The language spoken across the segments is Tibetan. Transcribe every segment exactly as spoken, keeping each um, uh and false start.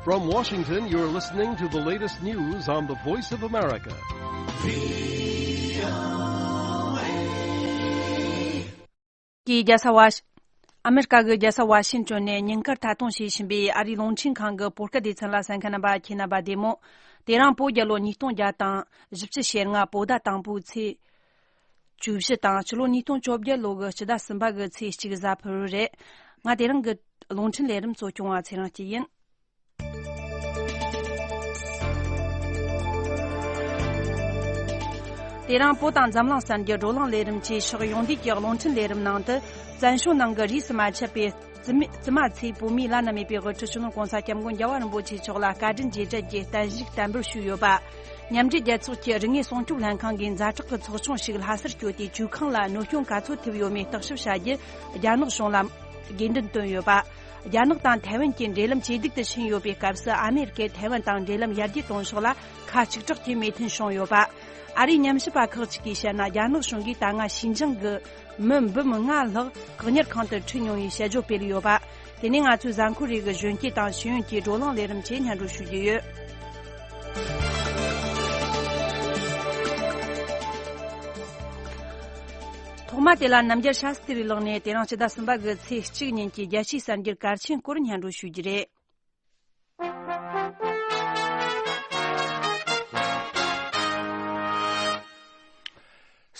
From Washington, you're listening to the latest news on the Voice of America. གི་རྒྱལ་ས་ཝ་ཤི། ཨ་མེ་རི་ཀ་གི་རྒྱལ་ས་ཝ་ཤིང་ཏོན་ནས་ཉིན་དཀར་ཐད་གཏོང་བྱེད་བཞིན་པའི་ཨ་རིའི་རླུང་འཕྲིན་ཁང་གི་བོད་སྐད་སྡེ་ཚན་ལ་གསན་མཁན་རྣམ་པ་ཁྱེད་རྣམ་པ་བདེ་མོ། དེ་རིང་བོད་རྒྱལ་ལོ་ཉིས་སྟོང་བརྒྱ་དང་བཞི་བཅུ་ཞེ་ལྔ་བོད་ཟླ་དང་པོའི་ཚེས་བཅུ་བཞི་དང་། ཕྱི་ལོ་ཉིས་སྟོང་བཅོ་བརྒྱད་ལོ་གི་སྤྱི་ཟླ་གསུམ་པ་གི་ཚེས་གཅིག་གཟའ་ཕུར་བུ་རེད། ང་དེ་རིང་གི་རླུང་འཕྲིན་ལས་རིམ་གཙོ་སྐྱོང་བ་ཚེ་རིང་སྐྱིད་ཡིན། དེ་རིང་བོད་དང་འཛམ་གླིང་གསར་འགྱུར་བགྲོ་གླེང་ལས་རིམ་བཅས་ཕྱོགས་ཡོངས་བསྡུས་ཀྱི་རླུང་འཕྲིན་ལས་རིམ་ནང་དུ། བཙན་བྱོལ་ནང་གི་རིས་སུ་མ་ཆད་པའི་བཙུན་མ་བཙུན་མ་ཚོས་བོད་མིའི་བླ་ན་མེད་པའི་དབུ་ཁྲིད་སྤྱི་ནོར་༸གོང་ས་༸སྐྱབས་མགོན་རྒྱལ་བ་རིན་པོ་ཆེ་མཆོག་ལ་བཀའ་དྲིན་རྗེས་དྲན་གྱི་བརྟན་བཞུགས་བསྟར་འབུལ་ཞུས་ཡོད་པ། མཉམ་འབྲེལ་རྒྱལ་ཚོགས་ཀྱི་རིག་དངོས་སྲུང་སྐྱོབ་ལྷན་ཁང་གིས་ཛ་དྲག་གི་ཚོགས་ཆུང་ཞིག་ལྷ་སར་བསྐྱོད་དེ། ཇུས་ཁང་ལ་གནོད་སྐྱོན་ག་ཚོད་ཐེབས་ཡོད་མེད་བརྟག་ཞིབ་བྱ་རྒྱུ་རྒྱ་ནག་གཞུང་ལ་དགོས་འདུན་བཏོན་ཡོད་པ། རྒྱ་ནག་དང་ཐའེ་ཝན་གྱི་འབྲེལ་ལམ་ཇེ་སྡུག་ཏུ་ཕྱིན་ཡོད་པའི་སྐབས་སུ། ཨ་མེ་རི་ཀས་ཐའེ་ཝན་དང་འབྲེལ་ལམ་ཡར་རྒྱས་གཏོང་ཕྱོགས་ལ་ཁ་གཅིག་གྲགས་ཀྱི་མོས་མཐུན་བྱུང་ཡོད་པ། ཨ་རིའི་ཉམས་ཞིབ་པ་ཁག་ཅིག་གིས་བཤད་ན། རྒྱ་ནག་གཞུང་གིས་ད་སྔ་ཞིན་ཅང་གི་མི་འབུམ་ལྔ་ལྷག་བཀག་ཉར་ཁང་དུ་ཁྲིད་མྱོང་བའི་དཔྱད་བརྗོད་སྤེལ་ཡོད་པ། དེ་ནས་ང་ཚོའི་གཟའ་འཁོར་རེ་གི་གཞོན་སྐྱེས་དང་ཤེས་ཡོན་གྱི་བགྲོ་གླེང་ལས་རིམ་བཅས་སྙན་སྒྲོན་ཞུ་རྒྱུ་ཡོད། ཐོག་མ་དེ་ལ་རྣམ་རྒྱལ་ཤཱ་སྟི་རི་ལགས་ནས་དེ་རིང་སྤྱི་ཟླ་གསུམ་པ་གི་ཚེས་གཅིག་ཉིན་གྱི་རྒྱལ་སྤྱིའི་གསར་འགྱུར་གལ་ཆེན་སྐོར་སྙན་སྒྲོན་ཞུ་རྒྱུ་རེད།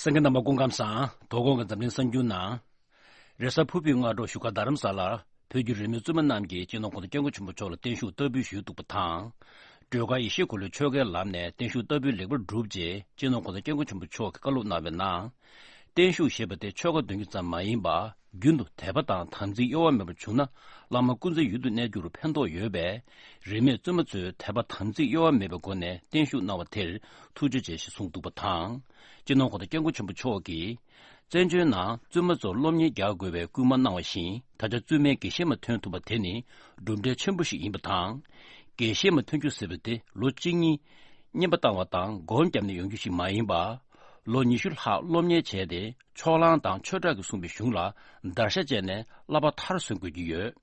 གསན་མཁན་རྣམ་པ་སྐུ་ཁམས་བཟང་། དོ་དགོང་གི་འཛམ་གླིང་གསར་འགྱུར་ནང་། རེས་གཟའ་ཕུར་བུའི་སྔ་དྲོ་བཞུགས་སྒར་རྡ་རམ་ས་ལར་བོད་ཀྱི་རིས་མེད་བཙུན་མ་རྣམས་ཀྱིས་སྤྱི་ནོར་༸གོང་ས་༸སྐྱབས་མགོན་ཆེན་པོ་མཆོག་ལ་བརྟན་བཞུགས་བསྟར་འབུལ་ཞུས་འདུག་པ་དང་། སྒྲོལ་དཀར་ཡེ་ཤེས་འཁོར་ལོའི་ཆོ་གའི་ལམ་ནས་བརྟན་བཞུགས་བསྟར་འབུལ་ལེགས་པར་གྲུབ་རྗེས། སྤྱི་ནོར་༸གོང་ས་༸སྐྱབས་མགོན་ཆེན་པོ་མཆོག་གིས་བཀའ་སློབ་གནང་བའི་ནང་། བརྟན་བཞུགས་ཞེས་པ་དེ་ཆོ་ག་འདོན་རྒྱུ་ཙམ་མ་ཡིན་པར། རྒྱུན་དུ་དད་པ་དང་དམ་ཚིག་གཡོ་བ་མེད་པར་བྱུང་ན། བླ་མ་སྐུ་ཚེ་ཡུན་དུ་གནས་རྒྱུར་ཕན་ཐོགས་ཡོད་པས། རིས་མེད་བཙུན་མ་ཚོས་དད་པ་དམ་ཚིག་གཡོ་བ་མེད་པའི་སྒོ་ནས་བརྟན་བཞུགས་གནང་བ་དེར་ཐུགས་རྗེ་ཆེ་ཞེས་གསུངས་འདུག་པ་དང་། སྤྱི་ནོར་༸གོང་ས་༸སྐྱབས་མགོན་ཆེན་པོ་མཆོག་གིས། བཙན་བྱོལ་ནང་བཙུན་མ་ཚོར་སློབ་གཉེར་རྒྱག་དགོས་པའི་སྐུལ་མ་གནང་བ་བཞིན། ད་ཆ་བཙུན་མའི་དགེ་བཤེས་མ་ཐོན་ཐུབ་པ་དེ་ནི་གྲུབ་འབྲས་ཆེན་པོ་ཞིག་ཡིན་པ་དང་། དགེ་བཤེས་མ་ཐོན་རྒྱུ་ཟེར་བ་དེ་ལོ་གཅིག་གཉིས་རྔན་པ་བཏང་བ་དང་སྒོམ་བརྒྱབ་ནས་ཡོང་རྒྱུ་ཞིག་མ་ཡིན་པར། ལོ་ཉི་ཤུ་ལྷག་སློབ་གཉེར་བྱས་ཏེ། ཕྱོགས་གླང་དང་ཆོས་གྲགས་ཀྱིས་གསུངས་པའི་གཞུང་ལ་བདར་ཤ་བཅད་ནས་བསླབ་པ་མཐར་སོན་དགོས་ཀྱི་ཡོད།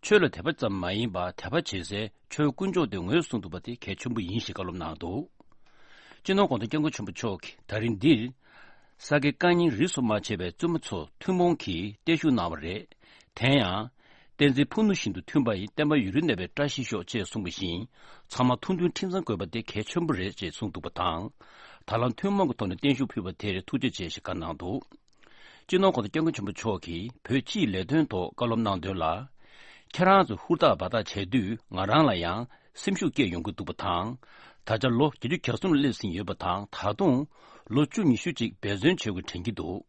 ཆོས་ལ་དད་པ་ཙམ་མ་ཡིན་པར། དད་པ་བྱེད་སའི་ཆོས་དཀོན་མཆོག་དེ་ངོས་བཟུང་ཐུབ་པ་དེ་གལ་ཆེན་པོ་ཡིན་ཞེས་བཀའ་སློབ་གནང་འདུག། སྤྱི་ནོར་༸གོང་ས་༸སྐྱབས་མགོན་ཆེན་པོ་མཆོག་གིས་ད་རིང་འདིར། ས་དགེ་བཀའ་རྙིང་རིས་སུ་མ་ཆད་པའི་བཙུན་མ་ཚོ་ཐུན་མོང་གིས་བརྟན་བཞུགས་གནང་བ་རེད། དེ་ཡང་། བསྟན་འཛིན་ཕུ་ནུ་བཞིན་དུ་མཐུན་པ་ཡི། བསྟན་པ་ཡུན་རིང་གནས་པའི་བཀྲ་ཤིས་ཤོག་ཅེས་གསུངས་པ་བཞིན། ཚང་མ་ཐུགས་མཐུན་ཁྲིམས་གཙང་དགོས་པ་དེ་གལ་ཆེན་པོ་རེད་ཅེས་གསུངས་འདུག་པ་དང་། ད་ལམ་ཐུན་མོང་གི་ཐོག་ནས་བརྟན་བཞུགས་ཕུལ་བ་དེར་ཐུགས་རྗེ་ཆེ་ཞེས་བཀའ་གནང་འདུག། སྤྱི་ནོར་༸གོང་ས་༸སྐྱབས་མགོན་ཆེན་པོ་མཆོག་གིས་བོད་སྤྱིའི་ལས་དོན་ཐོག་བཀའ་སློབ་གནང་དོན་ལ། ཁྱེད་རང་ཚོས་ཧུར་ཐག་འབད་ཐག་བྱས་དུས། ང་རང་ལ་ཡང་སེམས་ཤུགས་སྐྱེས་ཡོང་གི་འདུག་པ་དང་། ད་ཆ་ལོ་བརྒྱད་ཅུ་གྱ་གསུམ་ལ་སླེབས་ཟིན་ཡོད་པ་དང་། ད་དུང་ལོ་བཅུ་ཉི་ཤུ་ཅིག་འབད་བརྩོན་བྱེད་དགོས་དྲན་གྱི་འདུག།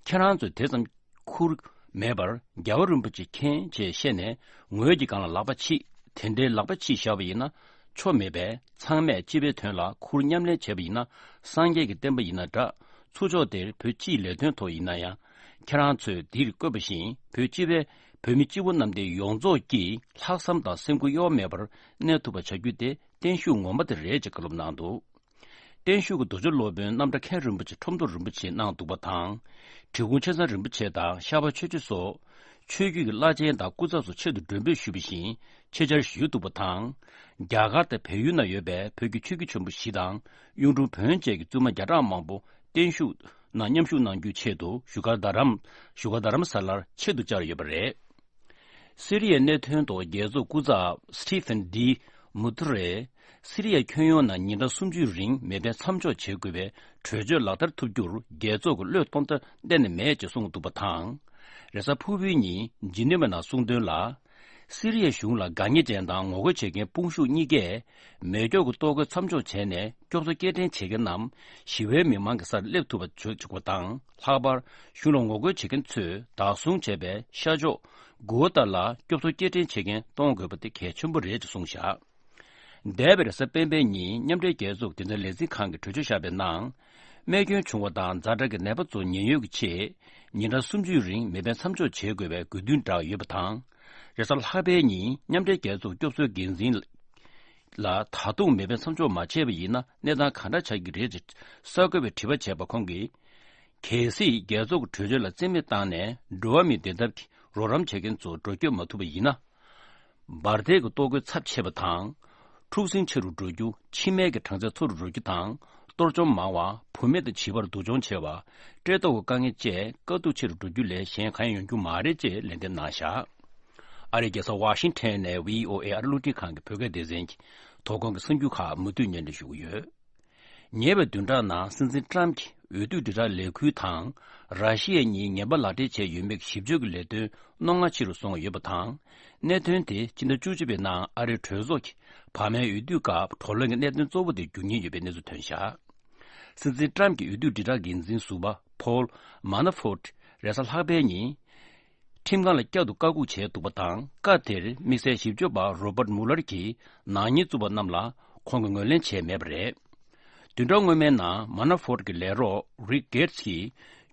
ཁྱེད་རང་ཚོས་དེ་ཙམ་ཁུར་མེད་པར་རྒྱལ་བ་རིན་པོ་ཆེ་མཁྱེན་ཅེས་བཤད་ནས། ངོས་ཀྱི་སྒང་ལ་ལག་པ་ཕྱིས། དེ་འདྲའི་ལག་པ་ཕྱིས་བཞག་པ་ཡིན་ན་ཆོ་མེད་པས། ཚང་མས་སྤྱི་པའི་དོན་ལ་ཁུར་མཉམ་ལེན་བྱས་པ་ཡིན་ན། སངས་རྒྱས་ཀྱི་བསྟན་པ་ཡིན་ན་འདྲ། ཚུར་ཕྱོགས་དེར་བོད་སྤྱིའི་ལས་དོན་ཐོག་ཡིན་ན་ཡང་། ཁྱེད་རང་ཚོས་འདིར་བཀོད་པ་བཞིན། བོད་སྤྱི་པའི་བོད་མི་སྤྱི་བོ་གནམ་བསྟན་ཡོངས་རྫོགས་ཀྱིས་ལྷག་བསམ་དང་སེམས་ཁུར་གཡོ་བ་མེད་པར་གནས་ཐུབ་པ་བྱ་རྒྱུ་དེ་བརྟན་བཞུགས་ངོ་མ་དེ་རེད་ཅེས་བཀའ་སློབ་གནང་འདུག། བརྟན་བཞུགས་ཀྱི་རྡོ་རྗེ་སློབ་དཔོན་རྣམ་གྲྭ་མཁན་རིན་པོ་ཆེ་ཁྲོམ་ཐོག་རིན་པོ་ཆེས་གནང་འདུག་པ་དང་། འབྲི་གུང་ཆེ་ཚང་རིན་པོ་ཆེ་དང་ཤར་པ་ཆོས་རྗེ་སོགས་ཆོས་བརྒྱུད་ཀྱི་བླ་ཆེན་དང་སྐུ་ཚབ་ཚོ་ཆེད་དུ་མགྲོན་འབོད་ཞུས་པ་བཞིན་ཆེད་བཅར་ཞུས་འདུག་པ་དང་། རྒྱ་གར་དང་བལ་ཡུལ་ན་ཡོད་པའི་བོད་ཀྱི་ཆོས་བརྒྱུད་ཆེན་པོ་བཞི་དང་གཡུང་དྲུང་བོན་བཅས་ཀྱི་བཙུན་མ་བརྒྱ་ཕྲག་མང་པོ་བརྟན་བཞུགས་ནང་མཉམ་ཞུགས་གནང་རྒྱུའི་ཆེད་དུ་བཞུགས་སྒར་རྡ་རམ། བཞུགས་སྒར་རྡ་རམ་ས་ལར་ཆེད་དུ་བཅར་ཡོད་པ་རེད། སི་རི་ཡའི་གནད་དོན་ཐོག་རྒྱལ་ཚོགས་སྐུ་ཚབ་སི་ཊི་ཕན་ཌི་མུ་ཐུ་རས། སི་རི་ཡའི་ཁྱོན་ཡོངས་ནང་ཉིན་གྲངས་སུམ་ཅུའི་རིང་མེ་འཕེན་མཚམས་འཇོག་བྱེད་དགོས་པའི་གྲོས་ཆོད་ལག་བསྟར་ཐུབ་རྒྱུར་རྒྱལ་ཚོགས་ཀྱི་བློས་གཏོང་ཐབས་གཏན་ནས་མེད་ཅེས་གསུངས་འདུག་པ་དང་། རེས་གཟའ་ཕུར་བུའི་ཉིན་ཇི་ནི་ཝ་ནང་གསུངས་དོན་ལ། སི་རི་ཡའི་གཞུང་ལ་དགག་ཉེས་ཅན་དང་ངོ་རྒོལ་བྱེད་མཁན་དཔུང་ཤུགས་གཉིས་ཀས་མེ་སྒྱོགས་ཀྱི་གཏོར་རྒོལ་མཚམས་འཇོག་བྱས་ནས། སྐྱོབ་གསོ་སྐྱེལ་འདྲེན་བྱེད་མཁན་རྣམས་ཞི་བའི་མི་མང་གི་སར་སླེབས་ཐུབ་པ་བྱེད་ཆོག་པ་དང་། ལྷག་པར་གཞུང་ལ་ངོ་རྒོལ་བྱེད་མཁན་ཚོས་བདག་བཟུང་བྱས་པའི་ཤར་ཕྱོགས་གུ་ཝ་ཏཱ་ལར་སྐྱོབ་གསོ་སྐྱེལ་འདྲེན་བྱེད་མཁན་གཏོང་དགོས་པ་དེ་གལ་ཆེན་པོ་རེད་ཅེས་གསུངས་བཞག། འདས་པའི་རེས་གཟའ་སྤེན་པའི་ཉིན་མཉམ་འབྲེལ་རྒྱལ་ཚོགས་སྡེ་ཚན་ལས་འཛིན་ཁང་གིས་གྲོས་ཆོད་བཞག་པའི་ནང་། རྨས་སྐྱོན་བྱུང་བ་དང་ཛ་དྲག་གི་ནད་པ་ཚོ་ཉེན་གཡོལ་གྱི་ཆེད། ཉིན་གྲངས་སུམ་ཅུའི་རིང་མེ་འཕེན་མཚམས་འཇོག་བྱེད་དགོས་པའི་དགོས་འདུན་བསྒྲགས་ཡོད་པ་དང་། རེས་གཟའ་ལྷག་པའི་ཉིན་མཉམ་འབྲེལ་རྒྱལ་ཚོགས་སྐྱོབ་གསོའི་འགན་འཛིན་ལ། ད་དུང་མེ་འཕེན་མཚམས་འཇོག་མ་བྱས་པ་ཡིན་ན་གནས་སྟངས་ག་འདྲ་ཆགས་ཀྱི་རེད་ཅེས་གསར་འགོད་པས་དྲི་བ་བྱས་པར། ཁོང་གིས། གལ་སྲིད་རྒྱལ་ཚོགས་ཀྱི་གྲོས་ཆོད་ལ་རྩིས་མེད་བཏང་ནས། འགྲོ་བ་མིའི་བདེ་ཐབས་ཀྱི་རོགས་རམ་བྱེད་མཁན་ཚོ་འགྲོ་སྐྱོད་མ་ཐུབ་པ་ཡིན་ན། འབར་མདེལ་གྱི་གཏོར་རྒོལ་ཚབས་ཆེ་བ་དང་། འཁྲུག་ཟིང་ཆེ་རུ་འགྲོ་རྒྱུ། འཆི་རྨས་ཀྱི་གྲངས་ཚད་མཐོ་རུ་འགྲོ་རྒྱུ་དང་། གཏོར་བཅོམ་མང་བ། བུད་མེད་དང་བྱིས་པར་སྡུག་སྦྱོང་ཆེ་བ། བཀྲེས་ལྟོགས་ཀྱི་དཀའ་ངལ་བཅས་དཀའ་སྡུག་ཆེ་རུ་འགྲོ་རྒྱུ་ལས་གཞན་གང་ཡང་ཡོང་རྒྱུ་མ་རེད་ཅེས་ལན་འདེབས་གནང་བཞག་ཨ་རིའི་རྒྱལ་ས་ཝ་ཤིང་ཊོན་ནས་བྷི་ཨོ་ཨེ་ཨ་རི་རླུང་འཕྲིན་ཁང་གི་བོད་སྐད་སྡེ་ཚན་གྱི་དོ་དགོང་གི་གསར་འགྱུར་ཁག་མུ་མཐུད་སྙན་སྒྲོན་ཞུ་གི་ཡོད། ཉེ་བའི་བདུན་ཕྲག་ནང་སྲིད་འཛིན་ཊམ་གྱི་འོས་བསྡུ་དྲིལ་བསྒྲགས་ལས་ཁུལ་དང་། ར་ཤི་ཡ་གཉིས་ངན་པ་ལག་སྦྲེལ་བྱས་ཡོད་མེད་ཀྱི་ཞིབ་དཔྱོད་ཀྱི་ལས་དོན་རྣོ་ངར་ཆེ་རུ་སོང་ཡོད་པ་དང་། གནད་དོན་དེ་སྤྱི་ཟླ་བཅུ་གཅིག་པའི་ནང་ཨ་རིའི་གྲོས་ཚོགས་ཀྱི་བར་མའི་འོས་བསྡུ་སྐབས་བགྲོ་གླེང་གི་གནད་དོན་གཙོ་བོ་དེ་འགྱུར་ཉེན་ཡོད་པའི་གནས་ཚུལ་ཐོན་བཞག་སྲིད་འཛིན་ཊམ་གྱི་འོས་བསྡུ་དྲིལ་བསྒྲགས་འགན་འཛིན་ཟུར་པ་ཕོལ་མ་ན་ཕོར་ཊི་རེས་གཟའ་ལྷག་པའི་ཉིན། ཁྲིམས་ཁང་ལ་བསྐྱར་དུ་བཀའ་འགུག་བྱས་འདུག་པ་དང་། བཀའ་དེར་དམིགས་བསལ་ཞིབ་དཔྱོད་པ་རོ་བར་མུ་ལར་གྱིས་ནག་ཉེས་བཙུགས་པ་རྣམས་ལ་ཁོང་གིས་ངོས་ལེན་བྱས་མེད་པ་རེད། བདུན་ཕྲག་སྔོན་མའི་ནང་མ་ན་ཕོར་ཊི་གི་ལས་རོགས་རིག་གེར་ཚི་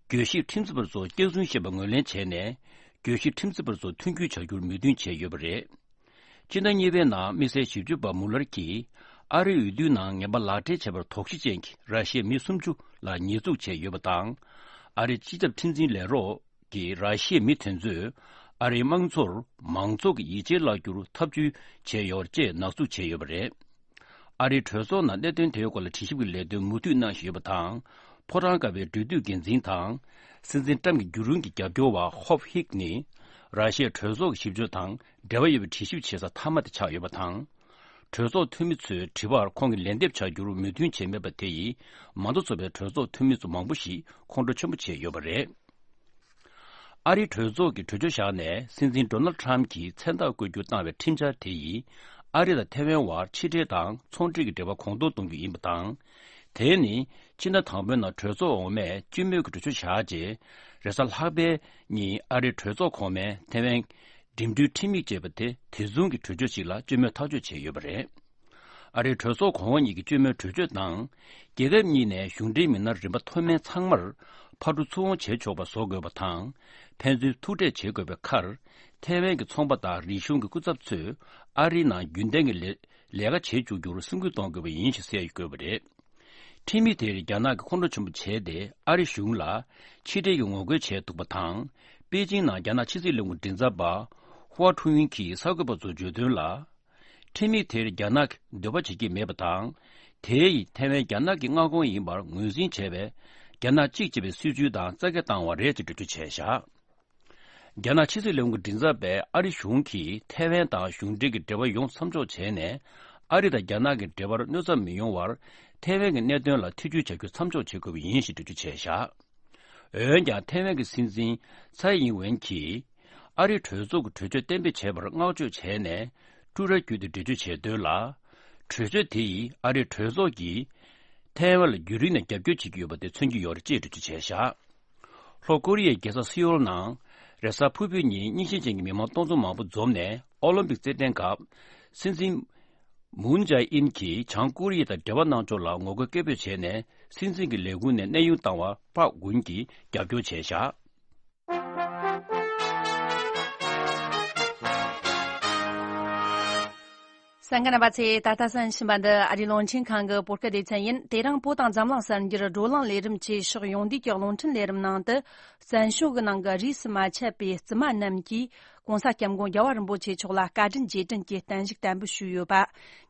གིས་གྱོད་ཞིབ་ཁྲིམས་རྩོད་པ་ཚོ་སྐྱག་རྫུན་བཤད་པར་ངོས་ལེན་བྱས་ནས། གྱོད་ཞིབ་ཁྲིམས་རྩོད་པ་ཚོ་མཐུན་འགྱུར་བྱ་རྒྱུར་མོས་མཐུན་བྱས་ཡོད་པ་རེད། སྤྱི་ཟླ་གཉིས་པའི་ནང་དམིགས་བསལ་ཞིབ་དཔྱོད་པ་མུ་ལར་གྱིས་ཨ་རིའི་འོས་བསྡུའི་ནང་ངན་པ་ལག་སྦྲེལ་བྱས་པར་དོགས་གཞི་ཅན་གྱི་ར་ཤི་ཡའི་མི་སུམ་ཅུ་ལ་ཉེས་འཛུགས་བྱས་ཡོད་པ་དང་། ཨ་རིའི་སྤྱི་ཁྱབ་ཁྲིམས་འཛིན་ལས་རོགས་ཀྱིས་ར་ཤི་ཡའི་མི་དེ་ཚོས་ཨ་རིའི་དམངས་གཙོར་མང་ཚོགས་ཀྱི་ཡིད་ཆེས་བརླག་རྒྱུར་ཐབས་ཇུས་བྱས་ཡོད་ཅེས་ནག་འཛུགས་བྱས་ཡོད་པ་རེད། ཨ་རིའི་གྲོས་ཚོགས་ནང་གནད་དོན་དེའི་སྐོར་ལ་དྲི་ཞིབ་ཀྱི་ལས་དོན་མུ་མཐུད་གནང་བཞིན་ཡོད་པ་དང་། ཕོ་བྲང་དཀར་པོའི་འབྲེལ་མཐུད་འགན་འཛིན་དང་། སྲིད་འཛིན་ཊམ་གྱི་བརྒྱུད་རིམ་གྱི་རྒྱབ་སྐྱོར་བ་ཧོབ་ཧིག་ནི། ར་ཤི་ཡའི་གྲོས་ཚོགས་ཀྱི་ཞིབ་དཔྱོད་དང་འབྲེལ་བ་ཡོད་པའི་དྲི་ཞིབ་བྱེད་ས་མཐའ་མ་དེ་ཆགས་ཡོད་པ་དང་། གྲོས་ཚོགས་འཐུས་མི་ཚོའི་དྲི་བར་ཁོང་གིས་ལན་འདེབས་བྱ་རྒྱུར་མོས་མཐུན་བྱས་མེད་པ་དེ་ཡིས་མང་གཙོ་ཚོགས་པའི་གྲོས་ཚོགས་འཐུས་མི་ཚོ་མང་པོ་ཞིག་ཁོང་ཁྲོ་ཆེན་པོ་བྱས་ཡོད་པ་རེད། ཨ་རིའི་གྲོས་ཚོགས་ཀྱིས་གྲོས་ཆོད་བཞག་ནས་སྲིད་འཛིན་ཌོ་ནལ་ཌི་ཊམ་གྱིས་མཚན་རྟགས་བཀོད་རྒྱུ་བཏང་བའི་ཁྲིམས་འཆར་དེ་ཡིས་ཨ་རི་དང་ཐེ་ཝན་བར་ཕྱི་འབྲེལ་དང་ཚོང་འབྲེལ་གྱི་འབྲེལ་བ་གོང་མཐོར་གཏོང་རྒྱུ་ཡིན་པ་དང་། དེ་ནི་ཕྱི་ཟླ་དང་པོའི་ནང་གྲོས་ཚོགས་འོག་མས་སྤྱི་མོས་ཀྱི་གྲོས་ཆོད་བཞག་རྗེས། རེས་གཟའ་ལྷག་པའི་ཉིན་ཨ་རིའི་གྲོས་ཚོགས་གོང་མས་ཐེ་ཝན་འགྲིམ་འགྲུལ་ཁྲིམས་ཡིག་ཅེས་པ་དེ་དེ་མཚུངས་ཀྱི་གྲོས་ཆོད་ཅིག་ལ་སྤྱི་མོས་ཐག་གཅོད་བྱས་ཡོད་པ་རེད། ཨ་རིའི་གྲོས་ཚོགས་གོང་འོག་གཉིས་ཀྱི་སྤྱི་མོས་གྲོས་ཆོད་ནང་། རྒྱལ་ཁབ་གཉིས་ནས་གཞུང་འབྲེལ་མི་སྣ་རིམ་པ་མཐོ་དམན་ཚང་མར་ཕར་འགྲོ་ཚུར་འོང་བྱེད་ཆོག་པ་བཟོ་དགོས་པ་དང་། ཕན་ཚུན་ཐུག་འཕྲད་བྱེད་དགོས་པའི་ཁར། ཐེ་ཝན་གྱི་ཚོང་པ་དང་རིག་གཞུང་གི་སྐུ་ཚབ་ཚོས་ཨ་རིའི་ནང་རྒྱུན་ལྡན་གྱི་ལས་ལས་ཀ་བྱེད་བཅུག་རྒྱུར་སེམས་ཁུར་གཏོང་དགོས་པ་ཡིན་ཞེས་གསལ་དགོས་པ་རེད། ཁྲིམས་ཡིག་དེར་རྒྱ་ནག་གིས་ཁོང་ཁྲོ་ཆེན་པོ་བྱས་ཏེ་ཨ་རི་གཞུང་ལ་ཕྱི་འབྲེལ་གྱི་ངོ་རྒོལ་བྱས་འདུག་པ་དང་། པེ་ཅིང་ནང་རྒྱ་ནག་ཕྱི་སྲིད་ལས་ཁུངས་མགྲིན་ཚབ་པ་ཧུའ་ཁྲུང་ཡུན་གྱིས་གསར་འགོད་པ་ཚོར་བརྗོད་དོན་ལ། ཁྲིམས་ཡིག་དེར་རྒྱ་ནག་གིས་འདོད་པ་བྱེད་ཀྱི་མེད་པ་དང་། དེ་ཡིས་ཐེ་ཝན་རྒྱ་ནག་གི་མངའ་ཁོངས་ཡིན་པར་ངོས་འཛིན་བྱས་པའི་རྒྱ་ནག་གཅིག་ཅེས་པའི་སྲིད་ཇུས་དང་རྩ་འགལ་བཏང་བ་རེད་ཅེས་འགྲེལ་བརྗོད་བྱས་བཞག་རྒྱ་ནག་ཕྱི་སྲིད་ལས་ཁུངས་ཀྱི་མགྲིན་ཚབ་པས་ཨ་རི་གཞུང་གིས་ཐེ་ཝན་དང་གཞུང་འབྲེལ་གྱི་འབྲེལ་བ་ཡོངས་མཚམས་འཇོག་བྱས་ནས། ཨ་རི་དང་རྒྱ་ནག་གི་འབྲེལ་བར་གནོད་འཚེ་མི་ཡོང་བར་ཐེ་ཝན་གྱི་གནད་དོན་ལ་ཐེ་ཇུས་བྱ་རྒྱུ་མཚམས་འཇོག་བྱེད་དགོས་པ་ཡིན་ཞེས་འགྲེལ་བརྗོད་བྱས་བཞག་འོན་ཀྱང་ཐེ་ཝན་གྱི་སྲིད་འཛིན་ཚའེ་ཡིན་ཝེན་གྱིས་ཨ་རིའི་གྲོས་ཚོགས་ཀྱི་གྲོས་ཆོད་གཏན་འབེབས་བྱས་པར་བསྔགས་བརྗོད་བྱས་ནས་ཀྲུའུ་རེན་བརྒྱུད་དེ་འགྲེལ་བརྗོད་བྱས་དོན་ལ། གྲོས་ཆོད་དེ་ཡིས་ཨ་རིའི་གྲོས་ཚོགས་ཀྱིས་ཐེ་ཝན་ལ་རྒྱུན་རིང་ནས་རྒྱབ་སྐྱོར་བྱེད་ཀྱི་ཡོད་པ་དེ་མཚོན་གྱི་ཡོད་རེད་ཅེས་འགྲེལ་བརྗོད་བྱས་བཞག་ལྷོ་ཀོ་རི་ཡའི་རྒྱལ་ས་སེའོལ་ནང་རེས་གཟའ་ཕུར་བུའི་ཉིན་རྙིང་ཞེན་ཅན་གྱི་མི་མང་སྟོང་ཚོ་མང་པོ་འཛོམས་ནས་ཨོ་ལིམ་པིག་རྩེད་འགྲན་སྐབས་སྲིད་འཛིན་མུན་ཇའེ་ཨིན་གྱིས་བྱང་ཀོ་རི་ཡ་དང་འབྲེལ་བ་གནང་ཕྱོགས་ལ་ངོ་རྒོལ་སྐད་འབོད་བྱས་ནས་སྲིད་འཛིན་གྱི་ལས་ཁུངས་ནས་གནས་དབྱུང་བཏང་བར་པཱག་གུན་གྱིས་རྒྱབ་སྐྱོར་བྱས་བཞག་གསན་མཁན་རྣམ་པ་ཚོས་ད་ལྟ་གསན་བཞིན་པ་འདི་ཨ་རིའི་རླུང་འཕྲིན་ཁང་གི་བོད་སྐད་སྡེ་ཚན་ཡིན། དེ་རིང་བོད་དང་འཛམ་གླིང་གསར་འགྱུར་བགྲོ་གླེང་ལས་རིམ་གྱི་ཕྱོགས་ཡོངས་བསྡུས་ཀྱི་རླུང་འཕྲིན་ལས་རིམ་ནང་དུ། བཙན་བྱོལ་གྱི་ནང་གི་རིས་སུ་མ་ཆད་པའི་བཙུན་མ་རྣམས་ཀྱིས་༸གོང་ས་༸སྐྱབས་མགོན་རྒྱལ་བ་རིན་པོ་ཆེ་མཆོག་ལ་བཀའ་དྲིན་རྗེས་དྲན་གྱི་བརྟན་བཞུགས་བསྟར་འབུལ་ཞུས་ཡོད་པ།